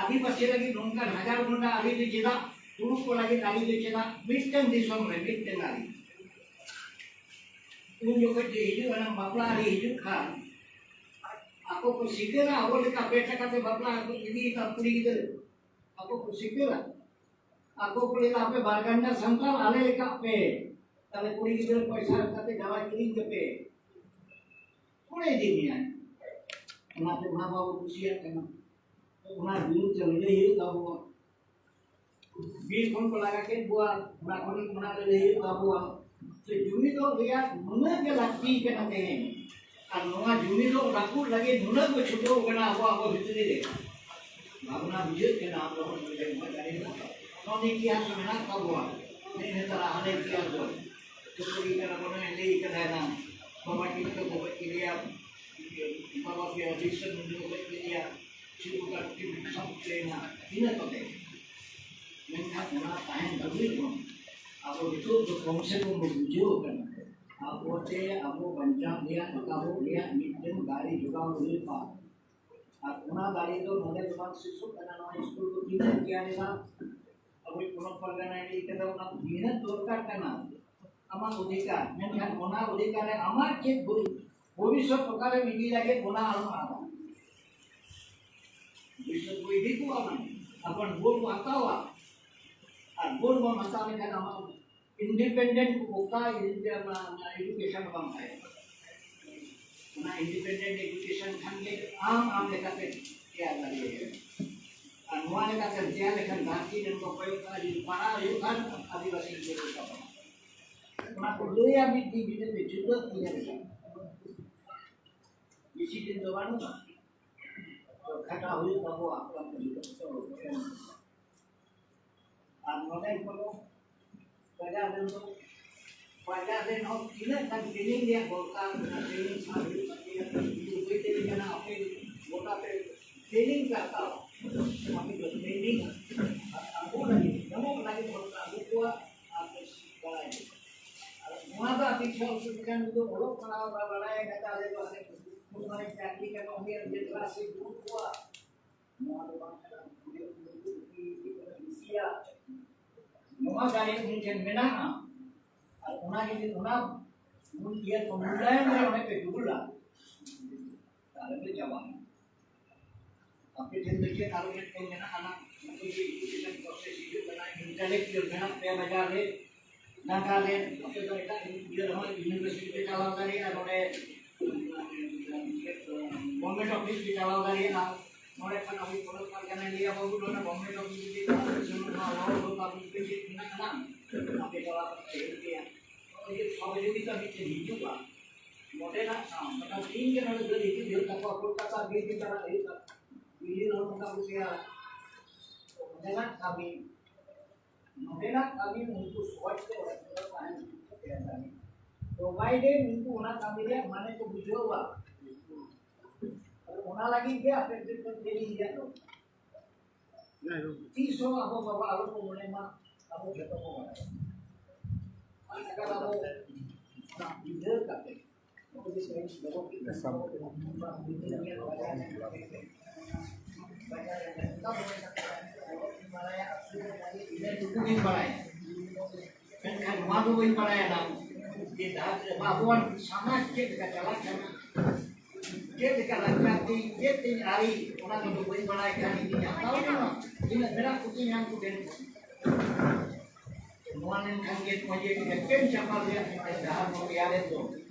ᱟᱹᱫᱤᱵᱟᱹᱥᱤ ᱞᱟᱹᱜᱤᱫ ᱱᱚᱝᱠᱟᱱ ᱦᱟᱡᱟᱨ ᱜᱷᱚᱱᱴᱟ ᱟᱹᱨᱤ ᱫᱚ ᱪᱮᱫᱟᱜ, ᱛᱩᱲᱩᱠ ᱠᱚ ᱞᱟᱹᱜᱤᱫ ᱟᱹᱨᱤ ᱫᱚ ᱪᱮᱫᱟᱜ? ᱢᱤᱫᱴᱮᱱ ᱫᱤᱥᱚᱢ ᱨᱮ ᱢᱤᱫᱴᱮᱱ ᱟᱹᱨᱤ᱾ ᱩᱱ ᱡᱚᱠᱷᱚᱡ ᱡᱮ ᱦᱤᱡᱩᱜ ᱟᱱᱟᱝ ᱵᱟᱯᱞᱟ ᱟᱹᱨᱤ ᱦᱤᱡᱩᱜ ᱠᱷᱟᱱ, ᱟᱠᱚ ᱠᱚ ᱥᱤᱠᱟᱹᱨᱟ, ᱟᱵᱚ ᱞᱮᱠᱟ ᱯᱮ ᱴᱟᱠᱟ ᱛᱮ ᱵᱟᱯᱞᱟ ᱠᱚ ᱤᱫᱤᱭᱮᱫᱟ ᱠᱩᱲᱤ ᱜᱤᱫᱽᱨᱟᱹ᱾ ᱟᱠᱚ ᱠᱚ ᱥᱤᱠᱟᱹᱨᱟ᱾ ᱟᱠᱚ ᱠᱚ ᱞᱟᱹᱭᱫᱟ, "ᱟᱯᱮ ᱵᱟᱨ ᱜᱟᱱᱰᱟ ᱥᱟᱱᱛᱟᱲ, ᱟᱞᱮ ᱞᱮᱠᱟ ᱯᱮ, ᱛᱟᱦᱞᱮ ᱠᱩᱲᱤ ᱜᱤᱫᱽᱨᱟᱹ ᱯᱚᱭᱥᱟ ᱠᱟᱛᱮ ᱡᱟᱶᱟᱭ ᱠᱤᱨᱤᱧ ᱠᱟᱯᱮ, ᱚᱠᱚᱭ ᱤᱫᱤ ᱢᱮᱭᱟ?" ᱚᱱᱟᱛᱮ ᱚᱱᱟ ᱵᱟᱵᱚ ᱠᱩᱥᱤᱭᱟᱜ ᱠᱟᱱᱟ᱾ ᱚᱱᱟ ᱵᱤᱨᱩᱫᱷ ᱨᱮ ᱞᱟᱹᱲᱦᱟᱹᱭ ᱦᱩᱭᱩᱜ ᱛᱟᱵᱚᱱᱟ᱾ ᱵᱤᱨ ᱠᱷᱚᱱ ᱠᱚ ᱞᱟᱜᱟ ᱠᱮᱫ ᱵᱚᱣᱟ, ᱚᱱᱟ ᱠᱷᱚᱱ ᱚᱱᱟ ᱞᱟᱹᱲᱦᱟᱹᱭ ᱦᱩᱭᱩᱜ ᱛᱟᱵᱚᱣᱟ᱾ ᱛᱚ ᱡᱩᱢᱤᱫᱚᱜ ᱨᱮᱭᱟᱜ ᱱᱩᱱᱟᱹᱜ ᱜᱮ ᱞᱟᱹᱠᱛᱤ ᱠᱟᱱᱟ ᱛᱮᱦᱮᱧ᱾ ᱟᱨ ᱱᱚᱣᱟ ᱡᱩᱢᱤᱫᱚᱜ ᱨᱟᱹᱯᱩᱫ ᱞᱟᱹᱜᱤᱫ ᱱᱩᱱᱟᱹᱜ ᱠᱚ ᱪᱷᱩᱴᱟᱹᱣ ᱠᱟᱱᱟ ᱟᱵᱚ, ᱟᱵᱚ ᱵᱷᱤᱛᱨᱤ ᱨᱮ᱾ ᱵᱷᱟᱵᱽᱱᱟ ᱵᱩᱡᱷᱟᱹᱜ ᱠᱟᱱᱟ, ᱟᱵᱚ ᱵᱚᱱ ᱵᱩᱡᱷᱟᱹᱣ ᱧᱟᱢ ᱫᱟᱲᱮᱭᱟᱜᱼᱟ᱾ ᱱᱚᱜᱼᱚ ᱱᱤᱭᱟᱹ ᱤᱛᱤᱦᱟᱥ ᱨᱮ ᱢᱮᱱᱟᱜ ᱛᱟᱵᱚᱣᱟ᱾ ᱱᱤᱭᱟᱹ ᱱᱮᱛᱟᱨ ᱦᱟᱱᱮ ᱤᱛᱤᱦᱟᱥ ᱫᱚ ᱪᱩᱯᱩᱨᱤ ᱠᱟᱱᱟ ᱵᱚᱱ, ᱞᱟᱹᱭ ᱠᱟᱫᱟᱭ ᱱᱟᱝ, ᱵᱟᱵᱟ ᱴᱤᱞᱠᱟᱹ ᱠᱚ ᱜᱚᱡ ᱠᱮᱫᱮᱭᱟ, ᱵᱟᱵᱟ ᱵᱤᱨᱥᱟ ᱢᱩᱱᱰᱟ ᱠᱚ ᱜᱚᱡ ᱠᱮᱫᱮᱭᱟ, ᱥᱤᱫᱩ ᱠᱟᱹᱱᱦᱩ ᱠᱤᱱ ᱥᱟᱵ ᱦᱚᱪᱚᱭᱮᱱᱟ, ᱤᱱᱟᱹ ᱠᱚᱛᱮ᱾ ᱢᱮᱱᱠᱷᱟᱱ ᱚᱱᱟ ᱛᱟᱦᱮᱱ ᱫᱷᱟᱹᱵᱤᱡ ᱦᱚᱸ ᱟᱵᱚ ᱱᱤᱛᱚᱜ ᱫᱚ ᱠᱚᱢ ᱥᱮ ᱠᱚᱢ ᱵᱚ ᱵᱩᱡᱷᱟᱹᱣ ᱠᱟᱱᱟ, ᱟᱵᱚᱛᱮ ᱟᱵᱚ ᱵᱟᱧᱪᱟᱣ ᱨᱮᱭᱟᱜ, ᱨᱟᱠᱟᱵᱚᱜ ᱨᱮᱭᱟᱜ ᱢᱤᱫᱴᱮᱱ ᱫᱟᱲᱮ ᱡᱚᱜᱟᱣ ᱦᱩᱭᱩᱜᱼᱟ᱾ ᱟᱨ ᱚᱱᱟ ᱫᱟᱲᱮ ᱫᱚ ᱱᱚᱰᱮ ᱫᱚ ᱵᱟᱝ ᱥᱮᱥᱚᱜ ᱠᱟᱱᱟ᱾ ᱱᱚᱣᱟ ᱥᱠᱩᱞ ᱠᱚ ᱛᱤᱱᱟᱹᱜ ᱜᱮᱭᱟᱱ ᱮᱱᱟ, ᱟᱵᱚ ᱯᱚᱱᱚᱛ ᱯᱟᱨᱜᱟᱱᱟ ᱤᱫᱤ ᱠᱟᱛᱮ ᱚᱱᱟ ᱛᱤᱱᱟᱹᱜ ᱫᱚᱨᱠᱟᱨ ᱠᱟᱱᱟ, ᱟᱢᱟᱜ ᱚᱫᱷᱤᱠᱟᱨ, ᱢᱮᱱᱠᱷᱟᱱ ᱚᱱᱟ ᱚᱫᱷᱤᱠᱟᱨ ᱨᱮ ᱟᱢᱟᱜ ᱪᱮᱫ ᱵᱷᱚ-, ᱵᱷᱚᱵᱤᱥᱥᱚᱛ ᱚᱠᱟᱨᱮᱢ ᱤᱫᱤ ᱞᱟᱹᱜᱤᱫ, ᱚᱱᱟ ᱟᱞᱚᱢ ᱟᱫᱟ᱾ ᱵᱷᱚᱵᱤᱥᱥᱚᱛ ᱵᱚ ᱤᱫᱤ ᱠᱚᱣᱟ, ᱢᱟᱱᱮ ᱟᱵᱚ ᱵᱷᱳᱴ ᱵᱚ ᱦᱟᱛᱟᱣᱟ, ᱟᱨ ᱵᱷᱳᱴ ᱵᱟᱢ ᱦᱟᱛᱟᱣ ᱞᱮᱠᱷᱟᱱ ᱟᱢᱟᱜ independent ᱚᱠᱟ ᱮᱰᱩ-, ᱚᱱᱟ, ᱚᱱᱟ education ᱵᱟᱝ ᱛᱟᱦᱮᱸ᱾ ᱚᱱᱟ independent education ᱠᱷᱟᱱ ᱜᱮ ᱟᱢ, ᱟᱢ ᱞᱮᱠᱟᱛᱮ ᱛᱮᱭᱟᱨ ᱫᱟᱲᱮᱭᱟᱜᱼᱟ᱾ ᱟᱨ ᱱᱚᱣᱟ ᱞᱮᱠᱟᱛᱮ ᱛᱮᱭᱟᱨ ᱞᱮᱠᱷᱟᱱ ᱫᱷᱟᱹᱨᱛᱤ ᱨᱮᱱ ᱠᱚ ᱠᱚᱭᱚᱜ ᱠᱟᱜᱼᱟ, ᱡᱩᱫᱤ ᱯᱟᱲᱦᱟᱣ ᱦᱩᱭᱩᱜ ᱠᱷᱟᱱ ᱟᱹᱫᱤᱵᱟᱹᱥᱤ ᱜᱤᱫᱽᱨᱟᱹ ᱠᱚ ᱯᱟᱲᱦᱟᱜᱼᱟ᱾ ᱚᱱᱟ ᱠᱚ ᱞᱟᱹᱭᱟ ᱢᱤᱫ ᱫᱤᱱ ᱵᱷᱤᱛᱤᱨ ᱛᱮ ᱡᱩᱫᱟᱹ ᱛᱮᱭᱟᱨ ᱞᱮᱠᱷᱟᱱ ᱵᱮᱥᱤ ᱫᱤᱱ ᱫᱚ ᱵᱟᱹᱱᱩᱜᱼᱟ᱾ ᱠᱷᱟᱴᱟᱣ ᱦᱩᱭᱩᱜ ᱛᱟᱵᱚᱣᱟ, ᱦᱟᱯᱲᱟᱢ ᱠᱚ ᱡᱚᱛᱚ ᱠᱚ ᱮᱢ᱾ ᱟᱨ ᱱᱚᱰᱮ ᱠᱷᱚᱱ ᱵᱟᱡᱟᱨ ᱨᱮᱱ ᱫᱚ, ᱵᱟᱡᱟᱨ ᱨᱮᱱ ᱦᱚᱸ ᱛᱤᱱᱟᱹᱜ ᱜᱟᱱ training ᱨᱮᱭᱟᱜ ᱫᱚᱨᱠᱟᱨ ᱢᱮᱱᱟᱜᱼᱟ, training ᱥᱟᱶ ᱦᱩᱭᱩᱜ ᱛᱟᱯᱮᱭᱟ, ᱡᱩᱫᱤ ᱦᱩᱭ ᱫᱟᱲᱮᱭᱟᱜ ᱠᱟᱱᱟ, ᱟᱯᱮ ᱜᱚᱴᱟ ᱯᱮ training ᱠᱚ ᱦᱟᱛᱟᱣᱟ, ᱟᱯᱮ ᱫᱚ training ᱥᱤᱠᱠᱷᱟ ᱚᱥᱩᱵᱤᱫᱷᱟ ᱫᱚ ᱚᱞᱚᱜ ᱯᱟᱲᱦᱟᱣ ᱵᱟᱭ ᱵᱟᱲᱟᱭ ᱠᱟᱛᱮ ᱟᱞᱮ ᱫᱚ ᱦᱟᱱᱮ ᱢᱟᱱᱮ ᱪᱟᱹᱠᱨᱤ ᱠᱟᱛᱮ ᱩᱱᱤ ᱟᱹᱰᱤ ᱠᱞᱟᱥ ᱨᱮ ᱫᱩᱲᱩᱵ ᱠᱚᱜᱼᱟ᱾ ᱱᱚᱣᱟ ᱫᱚ ᱵᱟᱝ ᱠᱟᱱᱟ᱾ ᱩᱱᱤ ᱩᱱᱤ ᱩᱱᱤ ᱵᱤᱥᱤᱭᱟ ᱱᱚᱣᱟ ᱫᱟᱲᱮ ᱩᱱᱤ ᱴᱷᱮᱱ ᱢᱮᱱᱟᱜᱼᱟ᱾ ᱟᱨ ᱚᱱᱟ ᱡᱩᱫᱤ ᱚᱱᱟ ᱢᱩᱞ ᱤᱭᱟᱹ ᱠᱚ ᱢᱩᱞᱟᱭᱚᱱ ᱨᱮ ᱚᱸᱰᱮ ᱯᱮ ᱰᱩᱵᱩᱞᱟ, ᱛᱟᱦᱞᱮ ᱯᱮ ᱪᱟᱵᱟᱭᱮᱱᱟ᱾ ᱟᱯᱮ ᱴᱷᱮᱱ ᱫᱚ ᱪᱮᱫ ᱟᱨᱚ ᱢᱤᱫᱴᱮᱱ ᱢᱮᱱᱟᱜᱼᱟ ᱱᱟᱜ, ᱱᱩᱠᱩ ᱡᱮ education process ᱦᱤᱡᱩᱜ ᱠᱟᱱᱟ, intellectual ᱢᱮᱱᱟᱜ ᱯᱮᱭᱟ ᱵᱟᱡᱟᱨ ᱨᱮ, ᱱᱟᱜᱟᱨ ᱨᱮ, ᱟᱯᱮ ᱫᱚ ᱮᱴᱟᱜ ᱤᱭᱟᱹ ᱨᱮᱦᱚᱸ university ᱯᱮ ᱪᱟᱞᱟᱣ ᱫᱟᱲᱮᱭᱟᱜᱼᱟ, ᱱᱚᱰᱮ government office ᱯᱮ ᱪᱟᱞᱟᱣ ᱫᱟᱲᱮᱭᱟᱜᱼᱟ, ᱱᱚᱰᱮ ᱠᱷᱚᱱ ᱟᱵᱚ ᱯᱚᱱᱚᱛ ᱯᱟᱨᱜᱟᱱᱟ ᱞᱟᱹᱭᱟ ᱵᱟᱹᱵᱩ ᱱᱚᱰᱮ government office ᱨᱮ ᱪᱟᱞᱟᱣ ᱠᱟᱛᱮ ᱱᱚᱣᱟ ᱨᱚᱲ ᱫᱚ ᱟᱵᱚ ᱪᱮᱫ ᱢᱮᱱᱟᱜ ᱠᱟᱱᱟ, ᱟᱯᱮ ᱪᱟᱞᱟᱣ ᱠᱟᱛᱮ ᱯᱮ ᱦᱮᱡ ᱜᱮᱭᱟ᱾ ᱱᱚᱜᱼᱚᱭ ᱡᱮ ᱥᱚᱦᱚᱡᱳᱜᱤᱛᱟ ᱢᱤᱫᱴᱮᱱ ᱦᱤᱡᱩᱜᱼᱟ, ᱱᱚᱰᱮᱱᱟᱜ ᱥᱟᱶ ᱢᱤᱫᱴᱟᱝ ᱴᱤᱢ ᱜᱮ ᱱᱚᱰᱮ ᱫᱟᱹᱲ ᱦᱤᱡᱩᱜ ᱦᱩᱭᱩᱜ ᱛᱟᱠᱚᱣᱟ, ᱠᱳᱞᱠᱟᱛᱟ ᱫᱤᱞᱞᱤ ᱪᱟᱞᱟᱜ ᱦᱩᱭᱩᱜᱼᱟ, ᱫᱤᱞᱞᱤ ᱨᱮᱦᱚᱸ ᱱᱚᱝᱠᱟ ᱠᱚ ᱛᱮᱭᱟᱨᱟ᱾ ᱛᱚ ᱚᱸᱰᱮᱱᱟᱜ ᱠᱟᱹᱢᱤ, ᱱᱚᱰᱮᱱᱟᱜ ᱠᱟᱹᱢᱤ ᱩᱱᱠᱩ ᱥᱚᱦᱚᱡ ᱛᱮ ᱚᱸᱰᱮ ᱠᱷᱚᱱ ᱫᱚ ᱛᱟᱦᱮᱱ ᱦᱩᱭᱩᱜ ᱛᱟᱠᱚᱣᱟ ᱠᱟᱹᱢᱤ᱾ ᱯᱨᱚᱵᱷᱟᱭᱰᱮᱰ ᱩᱱᱠᱩ ᱚᱱᱟ ᱠᱟᱹᱢᱤ ᱨᱮᱭᱟᱜ ᱢᱟᱱᱮ ᱠᱚ ᱵᱩᱡᱷᱟᱹᱣᱟ᱾ ᱟᱫᱚ ᱚᱱᱟ ᱞᱟᱹᱜᱤᱫ ᱜᱮ ᱟᱯᱮ ᱴᱷᱮᱱ ᱠᱷᱚᱱ ᱴᱨᱮᱱᱤᱝ ᱨᱮᱭᱟᱜ ᱫᱚ ᱛᱤᱥ ᱦᱚᱸ ᱟᱵᱚ ᱵᱟᱵᱟ ᱟᱞᱚ ᱠᱚ ᱢᱚᱱᱮ ᱢᱟ, ᱟᱵᱚ ᱡᱚᱛᱚ ᱠᱚ ᱵᱟᱲᱟᱭᱟ᱾ ᱟᱨ ᱪᱮᱠᱟ ᱟᱵᱚ ᱚᱱᱟ ᱩᱭᱦᱟᱹᱨ ᱠᱟᱛᱮ ᱢᱮᱱᱠᱷᱟᱱ ᱱᱚᱣᱟ ᱫᱚ ᱵᱟᱹᱧ ᱵᱟᱲᱟᱭᱟ ᱱᱟᱝ, ᱡᱮ ᱰᱟᱦᱟᱨ ᱨᱮ ᱟᱵᱚᱣᱟᱜ ᱥᱚᱢᱟᱡᱽ ᱪᱮᱫ ᱞᱮᱠᱟ ᱪᱟᱞᱟᱜ ᱠᱟᱱᱟ, ᱪᱮᱫ ᱞᱮᱠᱟ ᱞᱟᱠᱪᱟᱨ ᱛᱤᱧ, ᱪᱮᱫ ᱛᱤᱧ ᱟᱹᱨᱤ, ᱚᱱᱟ ᱠᱚᱫᱚ ᱵᱟᱹᱧ ᱵᱟᱲᱟᱭ ᱠᱷᱟᱱ ᱤᱧ ᱦᱟᱛᱟᱣ ᱞᱮᱱᱟ᱾ ᱛᱤᱱᱟᱹᱜ ᱢᱮᱱᱟᱜ ᱠᱚᱛᱤᱧ ᱧᱟᱢ ᱠᱚ ᱴᱷᱮᱱ ᱠᱷᱚᱱ᱾ ᱱᱚᱣᱟ ᱞᱮᱱᱠᱷᱟᱱ ᱜᱮ ᱱᱚᱜᱼᱚᱭ ᱡᱮ ᱮᱯᱮᱢ ᱪᱟᱯᱟᱞ ᱨᱮᱭᱟᱜ ᱢᱤᱫᱴᱮᱱ ᱰᱟᱦᱟᱨ ᱵᱚᱱ ᱛᱮᱭᱟᱨᱮᱫ ᱫᱚ,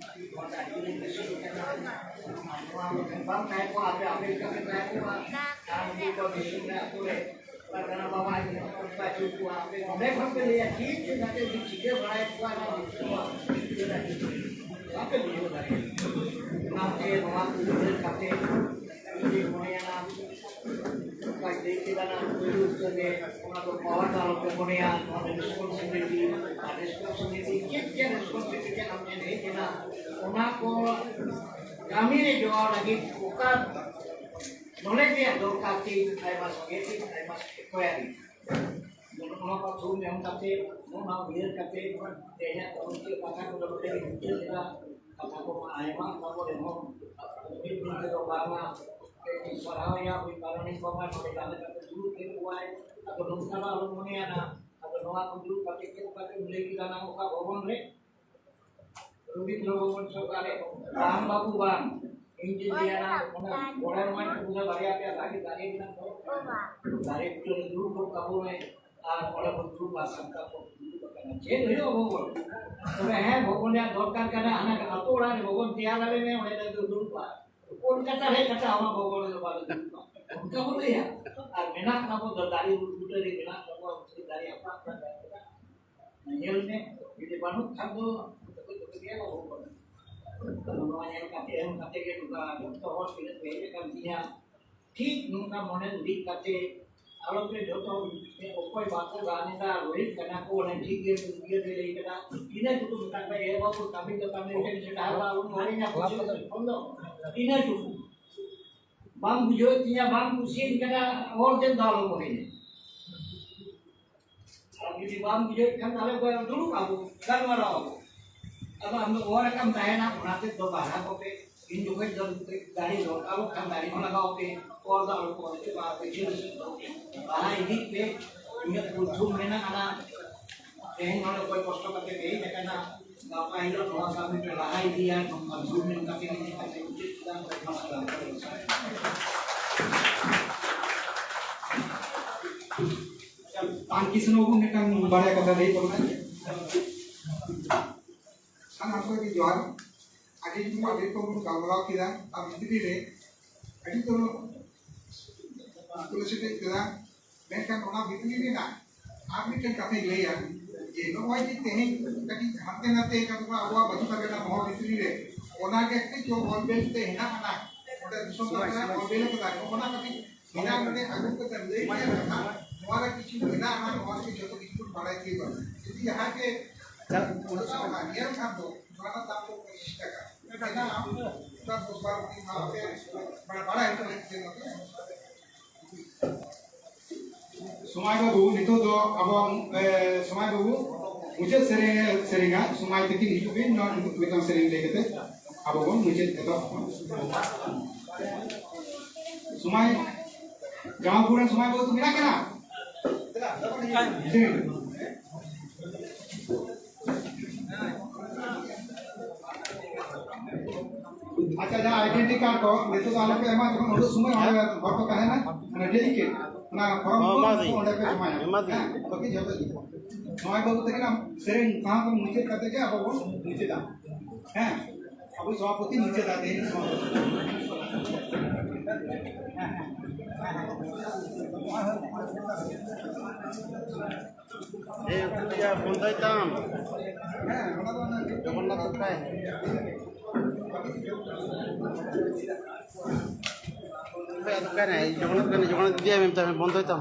ᱱᱚᱣᱟ ᱫᱚ ᱟᱹᱰᱤ ᱡᱳᱨ ᱵᱮᱥ ᱦᱩᱭᱩᱜ ᱠᱟᱱᱟ᱾ ᱟᱨ ᱱᱚᱣᱟ ᱵᱟᱝ ᱛᱟᱦᱮᱸ ᱠᱚᱜᱼᱟ, ᱟᱯᱮ ᱟᱢᱮᱨᱤᱠᱟ ᱯᱮ ᱛᱟᱦᱮᱸ ᱠᱚᱜᱼᱟ, ᱟᱨ ᱩᱱᱠᱩ ᱠᱚ ᱫᱤᱥᱚᱢ ᱨᱮ ᱟᱛᱳ ᱨᱮ ᱯᱟᱨᱜᱟᱱᱟ ᱵᱟᱵᱟ ᱟᱡ ᱦᱚᱸ ᱵᱟᱭ ᱪᱩ ᱠᱚᱣᱟ, ᱟᱯᱮ ᱱᱚᱰᱮ ᱠᱷᱚᱱ ᱯᱮ ᱞᱟᱹᱭᱟ, ᱪᱮᱫ ᱪᱮᱫ ᱠᱟᱛᱮ ᱵᱤᱱ ᱪᱤᱠᱟᱹ ᱵᱟᱲᱟᱭᱮᱫ ᱠᱚᱣᱟ, ᱱᱚᱣᱟ ᱫᱤᱥᱚᱢ ᱦᱚᱲ ᱵᱟᱯᱮ ᱵᱩᱡᱷᱟᱹᱣ ᱫᱟᱲᱮᱭᱟᱜᱼᱟ᱾ ᱚᱱᱟᱛᱮ ᱱᱚᱣᱟ ᱠᱚ ᱩᱭᱦᱟᱹᱨ ᱠᱟᱛᱮ ᱤᱧ ᱢᱚᱱᱮᱭᱟ, ᱚᱱᱠᱟ ᱞᱟᱹᱭ ᱠᱮᱫᱟ ᱱᱟ, ᱯᱩᱭᱞᱩ ᱩᱛᱟᱹᱨ ᱨᱮ ᱚᱱᱟ ᱫᱚ power ᱫᱚ ᱟᱞᱚᱯᱮ ᱢᱚᱱᱮᱭᱟ, ᱱᱚᱣᱟ ᱫᱚ responsibility, ᱟᱨ responsibility ᱪᱮᱫ ᱪᱮᱫ responsibility ᱟᱢ ᱴᱷᱮᱱ ᱦᱮᱡ ᱮᱱᱟ, ᱚᱱᱟ ᱠᱚ ᱠᱟᱹᱢᱤ ᱨᱮ ᱡᱚᱲᱟᱣ ᱞᱟᱹᱜᱤᱫ ᱚᱠᱟ knowledge ᱨᱮᱭᱟᱜ ᱫᱚᱨᱠᱟᱨ ᱛᱤᱧ, I must get it, I must acquire it᱾ ᱱᱚᱜᱼᱚ ᱱᱚᱣᱟ ᱠᱚ ᱛᱷᱩᱢ ᱮᱢ ᱠᱟᱛᱮ, ᱱᱚᱜᱼᱚ ᱱᱚᱣᱟ ᱩᱭᱦᱟᱹᱨ ᱠᱟᱛᱮ, ᱛᱮᱦᱮᱧᱟᱜ ᱫᱚ ᱪᱮᱫ ᱠᱟᱛᱷᱟ ᱠᱚᱫᱚ ᱱᱚᱰᱮ ᱜᱮ ᱢᱩᱪᱟᱹᱫ ᱮᱫᱟ᱾ ᱠᱟᱛᱷᱟ ᱠᱚ ᱢᱟ ᱟᱭᱢᱟ ᱚᱱᱟ ᱠᱚᱨᱮ ᱦᱚᱸ ᱢᱤᱫ ᱫᱤᱱ ᱛᱮᱫᱚ ᱵᱟᱝᱟ᱾ ᱥᱟᱨᱦᱟᱣᱮᱭᱟ ᱦᱩᱭ ᱯᱟᱨᱟᱱᱤᱠ ᱵᱟᱵᱟ ᱱᱚᱰᱮ ᱡᱟᱦᱟᱸ ᱞᱮᱠᱟᱛᱮ ᱫᱩᱲᱩᱵ ᱠᱮᱫ ᱠᱚᱣᱟᱭ᱾ ᱟᱫᱚ ᱱᱚᱝᱠᱟ ᱫᱚ ᱟᱞᱚᱢ ᱢᱚᱱᱮᱭᱟ ᱱᱟ᱾ ᱟᱫᱚ ᱱᱚᱣᱟ ᱠᱚ ᱫᱩᱲᱩᱵ ᱠᱟᱛᱮ ᱪᱮᱫ ᱞᱮᱠᱟ ᱪᱚᱢ ᱞᱟᱹᱭ ᱠᱮᱫᱟ ᱱᱟ ᱚᱠᱟ ᱵᱷᱚᱵᱚᱱ ᱨᱮ? ᱨᱚᱵᱤᱱᱫᱨᱚ ᱵᱷᱚᱵᱚᱱ ᱥᱚᱨᱠᱟᱨ ᱨᱮ᱾ ᱵᱟᱝ ᱵᱟᱹᱵᱩ ᱵᱟᱝ᱾ ᱤᱧ ᱡᱩᱫᱤ ᱞᱟᱹᱭᱟ ᱱᱟ ᱚᱱᱟ ᱜᱚᱲᱚ ᱨᱮᱢᱟ ᱯᱩᱨᱟᱹ ᱵᱟᱨᱭᱟ ᱯᱮᱭᱟ ᱫᱟᱨᱮ ᱫᱟᱨᱮ ᱢᱮᱱᱟᱜ ᱫᱚ᱾ ᱫᱟᱨᱮ ᱵᱩᱴᱟᱹ ᱨᱮ ᱫᱩᱲᱩᱵ ᱠᱚᱜ ᱛᱟᱵᱚᱱ ᱢᱮ᱾ ᱟᱨ ᱚᱸᱰᱮ ᱵᱚᱱ ᱫᱩᱲᱩᱵᱼᱟ, ᱥᱟᱱᱛᱟᱲ ᱠᱚ ᱫᱩᱲᱩᱵ ᱟᱠᱟᱱᱟ᱾ ᱪᱮᱫ ᱦᱩᱭᱩᱜᱼᱟ ᱵᱚᱜᱚᱞ? ᱛᱚᱵᱮ ᱦᱮᱸ, ᱵᱚᱜᱚᱞ ᱨᱮᱭᱟᱜ ᱫᱚᱨᱠᱟᱨ ᱠᱟᱱᱟ, ᱦᱟᱱᱟ ᱟᱛᱳ ᱚᱲᱟᱜ ᱨᱮ ᱵᱚᱜᱚᱞ ᱛᱮᱭᱟᱨ ᱟᱞᱮ ᱢᱮ, ᱚᱸᱰᱮ ᱫᱚ ᱫᱩᱲᱩᱵᱼᱟ᱾ ᱠᱳᱞᱠᱟᱛᱟ ᱨᱮ ᱠᱟᱛᱷᱟ ᱦᱚᱸ ᱵᱚᱜᱚᱞ ᱨᱮ ᱵᱟᱞᱮ ᱫᱩᱲᱩᱵᱼᱟ᱾ ᱚᱱᱠᱟ ᱵᱚ ᱞᱟᱹᱭᱟ᱾ ᱟᱨ ᱢᱮᱱᱟᱜ ᱛᱟᱵᱚ ᱫᱚ ᱫᱟᱨᱮ ᱵᱩᱴᱟᱹ ᱨᱮ ᱢᱮᱱᱟᱜ ᱛᱟᱵᱚᱣᱟ, ᱫᱟᱨᱮ ᱟᱯᱟᱛ ᱧᱮᱞ ᱢᱮ, ᱡᱩᱫᱤ ᱵᱟᱹᱱᱩᱜ ᱠᱷᱟᱱ ᱫᱚ ᱡᱚᱛᱚ ᱠᱚ ᱜᱮ ᱵᱚᱜᱚᱞ᱾ ᱟᱫᱚ ᱱᱚᱣᱟ ᱧᱮᱞ ᱠᱟᱛᱮ, ᱮᱢ ᱠᱟᱛᱮ ᱜᱮ ᱱᱚᱝᱠᱟ ᱡᱚᱛᱚ ᱦᱚᱲ ᱛᱤᱱᱟᱹᱜ ᱠᱚ ᱦᱮᱡ ᱟᱠᱟᱱ ᱛᱤᱧᱟ, ᱴᱷᱤᱠ ᱱᱚᱝᱠᱟ ᱢᱚᱱᱮ ᱩᱨᱤᱡ ᱠᱟᱛᱮ, ᱟᱞᱚᱯᱮ ᱡᱚᱛᱚ ᱚᱠᱚᱭ ᱵᱟᱠᱚ ᱜᱟᱱ ᱮᱫᱟ, ᱨᱳᱦᱤᱛ ᱠᱟᱱᱟ ᱠᱚ, ᱚᱱᱮ ᱴᱷᱤᱠ ᱜᱮ ᱤᱭᱟᱹ ᱛᱮ ᱞᱟᱹᱭ ᱠᱟᱫᱟ, ᱤᱱᱟᱹ ᱴᱩᱠᱩ ᱢᱮᱛᱟᱜ ᱯᱮ, ᱮ ᱵᱟᱹᱵᱩ, ᱠᱟᱹᱢᱤ ᱫᱚ ᱠᱟᱹᱢᱤ ᱯᱮ, ᱥᱮᱴᱟ ᱦᱟᱨᱟ ᱟᱞᱚᱢ ᱦᱚᱲᱤᱧᱟ, ᱠᱩᱥᱤ ᱠᱷᱚᱱ ᱫᱚ ᱤᱱᱟᱹ ᱴᱩᱠᱩ᱾ ᱵᱟᱢ ᱵᱩᱡᱷᱟᱹᱣᱮᱫ ᱛᱤᱧᱟ, ᱵᱟᱢ ᱠᱩᱥᱤᱭᱟᱹᱧ ᱠᱟᱱᱟ, ᱦᱚᱲ ᱴᱷᱮᱱ ᱫᱚ ᱟᱞᱚᱢ ᱦᱚᱲᱤᱧᱟ᱾ ᱟᱨ ᱡᱩᱫᱤ ᱵᱟᱢ ᱵᱩᱡᱷᱟᱹᱣᱮᱫ ᱠᱷᱟᱱ, ᱛᱟᱦᱞᱮ ᱚᱠᱚᱭ ᱫᱩᱲᱩᱵ ᱟᱵᱚ, ᱜᱟᱞᱢᱟᱨᱟᱣ ᱟᱵᱚ᱾ ᱟᱫᱚ ᱟᱢ ᱫᱚ ᱚᱨ ᱟᱠᱟᱢ ᱛᱟᱦᱮᱱᱟ, ᱚᱱᱟᱛᱮ ᱫᱚ ᱵᱟᱫᱷᱟ ᱠᱚᱯᱮ᱾ ᱤᱧ ᱡᱚᱠᱷᱚᱡ ᱫᱚ ᱫᱟᱨᱮ ᱫᱚᱨᱠᱟᱨᱚᱜ ᱠᱷᱟᱱ, ᱫᱟᱨᱮ ᱦᱚᱸ ᱞᱟᱜᱟᱣ ᱯᱮ, ᱚᱨ ᱫᱚ ᱟᱞᱚ ᱯᱮ ᱚᱨ ᱦᱚᱪᱚᱣᱟᱜᱼᱟ, ᱯᱟᱹᱪᱷᱞᱟᱹ ᱥᱮᱫ ᱫᱚ ᱵᱟᱦᱟ ᱤᱫᱤᱜ ᱯᱮ᱾ ᱤᱧᱟᱹᱜ ᱯᱩᱨᱛᱷᱩᱢ ᱢᱮᱱᱟᱜᱼᱟ ᱱᱟ, ᱛᱮᱦᱮᱧ ᱱᱚᱰᱮ ᱚᱠᱚᱭ ᱠᱚᱥᱴᱚ ᱠᱟᱛᱮ ᱯᱮ ᱦᱮᱡ ᱟᱠᱟᱱᱟ, ᱜᱟᱯᱟ ᱦᱤᱞᱳᱜ ᱱᱚᱣᱟ ᱠᱟᱹᱢᱤ ᱯᱮ ᱞᱟᱦᱟ ᱤᱫᱤᱭᱟ, ᱱᱚᱝᱠᱟ ᱫᱷᱩᱨ ᱢᱮᱱ ᱠᱟᱛᱮ ᱜᱮ ᱤᱧ ᱠᱟᱛᱷᱟᱧ ᱢᱩᱪᱟᱹᱫ ᱠᱮᱫᱟ᱾ ᱨᱟᱢᱠᱨᱤᱥᱱᱚ ᱵᱟᱹᱵᱩ ᱢᱤᱫᱴᱟᱝ ᱵᱟᱨᱭᱟ ᱠᱟᱛᱷᱟ ᱞᱟᱹᱭ ᱛᱟᱵᱚᱱᱟ᱾ ᱥᱟᱱᱟᱢ ᱠᱚᱜᱮ ᱡᱚᱦᱟᱨ᱾ ᱟᱹᱰᱤ ᱨᱚᱠᱚᱢ, ᱟᱹᱰᱤ ᱨᱚᱠᱚᱢ ᱵᱚᱱ ᱜᱟᱞᱢᱟᱨᱟᱣ ᱠᱮᱫᱟ᱾ ᱟᱨ ᱵᱷᱤᱛᱨᱤ ᱨᱮ ᱟᱹᱰᱤ ᱠᱚ ᱩᱛᱩ ᱞᱮ ᱥᱮᱴᱮᱡ ᱠᱮᱫᱟ᱾ ᱢᱮᱱᱠᱷᱟᱱ ᱚᱱᱟ ᱵᱷᱤᱛᱨᱤ ᱨᱮᱱᱟᱜ ᱟᱨ ᱢᱤᱫᱴᱮᱱ ᱠᱟᱛᱷᱟᱧ ᱞᱟᱹᱭᱟ, ᱡᱮ ᱱᱚᱜᱼᱚᱭ ᱡᱮ ᱛᱮᱦᱮᱧ ᱠᱟᱹᱴᱤᱡ ᱦᱟᱱᱛᱮ ᱱᱟᱛᱮ ᱠᱟᱱ ᱛᱟᱵᱚᱱᱟ ᱟᱵᱚᱣᱟᱜ ᱢᱟᱹᱡᱷᱤ ᱯᱟᱨᱜᱟᱱᱟ ᱢᱚᱦᱚᱞ ᱵᱷᱤᱛᱨᱤ ᱨᱮ, ᱚᱱᱟ ᱜᱮ ᱠᱟᱹᱴᱤᱡ ᱠᱚ ᱚᱞ ᱵᱮᱞ ᱛᱮ ᱦᱮᱱᱟᱜ ᱟᱱᱟ, ᱚᱸᱰᱮ ᱫᱤᱥᱚᱢ ᱯᱟᱛᱟ ᱨᱮ ᱚᱞ ᱵᱮᱞ ᱠᱟᱫᱟ, ᱱᱚᱜᱼᱚ ᱱᱟ ᱠᱟᱹᱴᱤᱡ ᱢᱮᱱᱟᱜ ᱱᱚᱰᱮ ᱟᱹᱜᱩ ᱠᱟᱛᱮ ᱞᱟᱹᱭ ᱨᱮᱭᱟᱜ ᱠᱟᱛᱷᱟ, ᱱᱚᱣᱟ ᱨᱮ ᱠᱤᱪᱷᱩ ᱢᱮᱱᱟᱜᱼᱟ, ᱱᱚᱣᱟ ᱨᱮ ᱡᱚᱛᱚ ᱠᱤᱪᱷᱩ ᱵᱚᱱ ᱵᱟᱲᱟᱭ ᱛᱤᱭᱳᱜᱟ᱾ ᱡᱩᱫᱤ ᱡᱟᱦᱟᱸᱭ ᱜᱮ ᱚᱱᱟ ᱧᱮᱞ ᱠᱷᱟᱱ ᱫᱚ, ᱱᱚᱣᱟ ᱨᱮᱱᱟᱜ ᱫᱟᱢ ᱫᱚ ᱯᱚᱸᱪᱤᱥ ᱴᱟᱠᱟ᱾ ᱢᱮᱱᱟᱜᱼᱟ, ᱚᱱᱟ ᱫᱚ ᱵᱟᱨ ᱫᱤᱱ ᱵᱷᱟᱲᱟ ᱛᱮ ᱵᱟᱲᱟᱭ ᱦᱚᱪᱚ ᱞᱟᱹᱜᱤᱫ ᱛᱮ ᱱᱚᱛᱮ᱾ ᱥᱚᱢᱟᱭ ᱵᱟᱹᱵᱩ, ᱱᱤᱛᱚᱜ ᱫᱚ ᱟᱵᱚ, ᱮ, ᱥᱚᱢᱟᱭ ᱵᱟᱹᱵᱩ, ᱢᱩᱪᱟᱹᱫ ᱥᱮᱨᱮᱧ ᱥᱮᱨᱮᱧᱟ ᱥᱚᱢᱟᱭ ᱛᱟᱹᱠᱤᱱ ᱦᱤᱡᱩᱜ ᱵᱤᱱ, ᱱᱚᱣᱟ ᱢᱤᱫᱴᱟᱝ ᱥᱮᱨᱮᱧ ᱞᱟᱹᱭ ᱠᱟᱛᱮ ᱟᱵᱚ ᱵᱚᱱ ᱢᱩᱪᱟᱹᱫ ᱮᱛᱚᱦᱚᱵ᱾ ᱥᱚᱢᱟᱭ, ᱡᱟᱢᱟᱞᱯᱩᱨ ᱨᱮᱱ ᱥᱚᱢᱟᱭ ᱵᱟᱹᱵᱩ ᱢᱮᱱᱟᱜ ᱠᱤᱱᱟ? ᱟᱪᱪᱷᱟ, ᱡᱟᱦᱟᱸ ᱟᱭᱰᱮᱱᱴᱤ ᱠᱟᱨᱰ ᱠᱚ ᱱᱤᱛᱚᱜ ᱫᱚ ᱟᱞᱚᱯᱮ ᱮᱢᱟ, ᱡᱚᱠᱷᱚᱱ ᱩᱰᱩᱠ ᱥᱚᱢᱚᱭ ᱚᱸᱰᱮ ᱦᱚᱲ ᱠᱚ ᱛᱟᱦᱮᱱᱟ, ᱚᱱᱟ ᱰᱮᱞᱤᱜᱮᱴ, ᱚᱱᱟ ᱯᱷᱚᱨᱢ ᱦᱚᱸ ᱠᱚ ᱮᱢᱟ ᱫᱤᱧ᱾ ᱚᱸᱰᱮ ᱯᱮ ᱡᱚᱢᱟᱭᱟ᱾ ᱮᱢᱟ ᱫᱤᱧ᱾ ᱦᱮᱸ, ᱵᱟᱹᱠᱤ ᱡᱚᱛᱚ ᱜᱮ᱾ ᱱᱚᱣᱟ ᱵᱟᱹᱵᱩ ᱛᱟᱹᱠᱤᱱᱟᱜ ᱥᱮᱨᱮᱧ ᱥᱟᱶ ᱠᱚ ᱢᱩᱪᱟᱹᱫ ᱠᱟᱛᱮ ᱜᱮ ᱟᱵᱚ ᱵᱚᱱ ᱢᱩᱪᱟᱹᱫᱟ᱾ ᱦᱮᱸ, ᱟᱵᱚ ᱥᱚᱵᱷᱟᱯᱚᱛᱤ ᱢᱩᱪᱟᱹᱫᱟ ᱛᱮᱦᱮᱧ ᱥᱚᱵᱷᱟᱯᱚᱛᱤ᱾ ᱮ, ᱩᱱᱠᱩ ᱫᱚᱭᱟ ᱵᱚᱱᱫᱚᱭ ᱛᱟᱢ᱾ ᱦᱮᱸ, ᱚᱱᱟ ᱫᱚ ᱚᱱᱟ ᱡᱚᱜᱚᱱᱱᱟᱛᱷ ᱠᱚ ᱠᱷᱟᱭ᱾ ᱦᱳᱭ, ᱟᱫᱚ ᱚᱠᱟᱭ ᱱᱟᱭ? ᱡᱚᱜᱚᱱᱱᱟᱛᱷ ᱠᱟᱱᱟᱭ, ᱡᱚᱜᱚᱱᱱᱟᱛᱷ ᱤᱫᱤᱭᱟᱭ ᱢᱮ, ᱢᱮᱛᱟᱭ ᱢᱮ, ᱵᱚᱱᱫᱚᱭ ᱛᱟᱢ᱾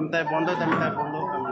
ᱢᱮᱛᱟᱭ, ᱵᱚᱱᱫᱚᱭ ᱛᱟᱢ, ᱢᱮᱛᱟᱭ, ᱵᱚᱱᱫᱚ ᱠᱟᱜ ᱢᱮ᱾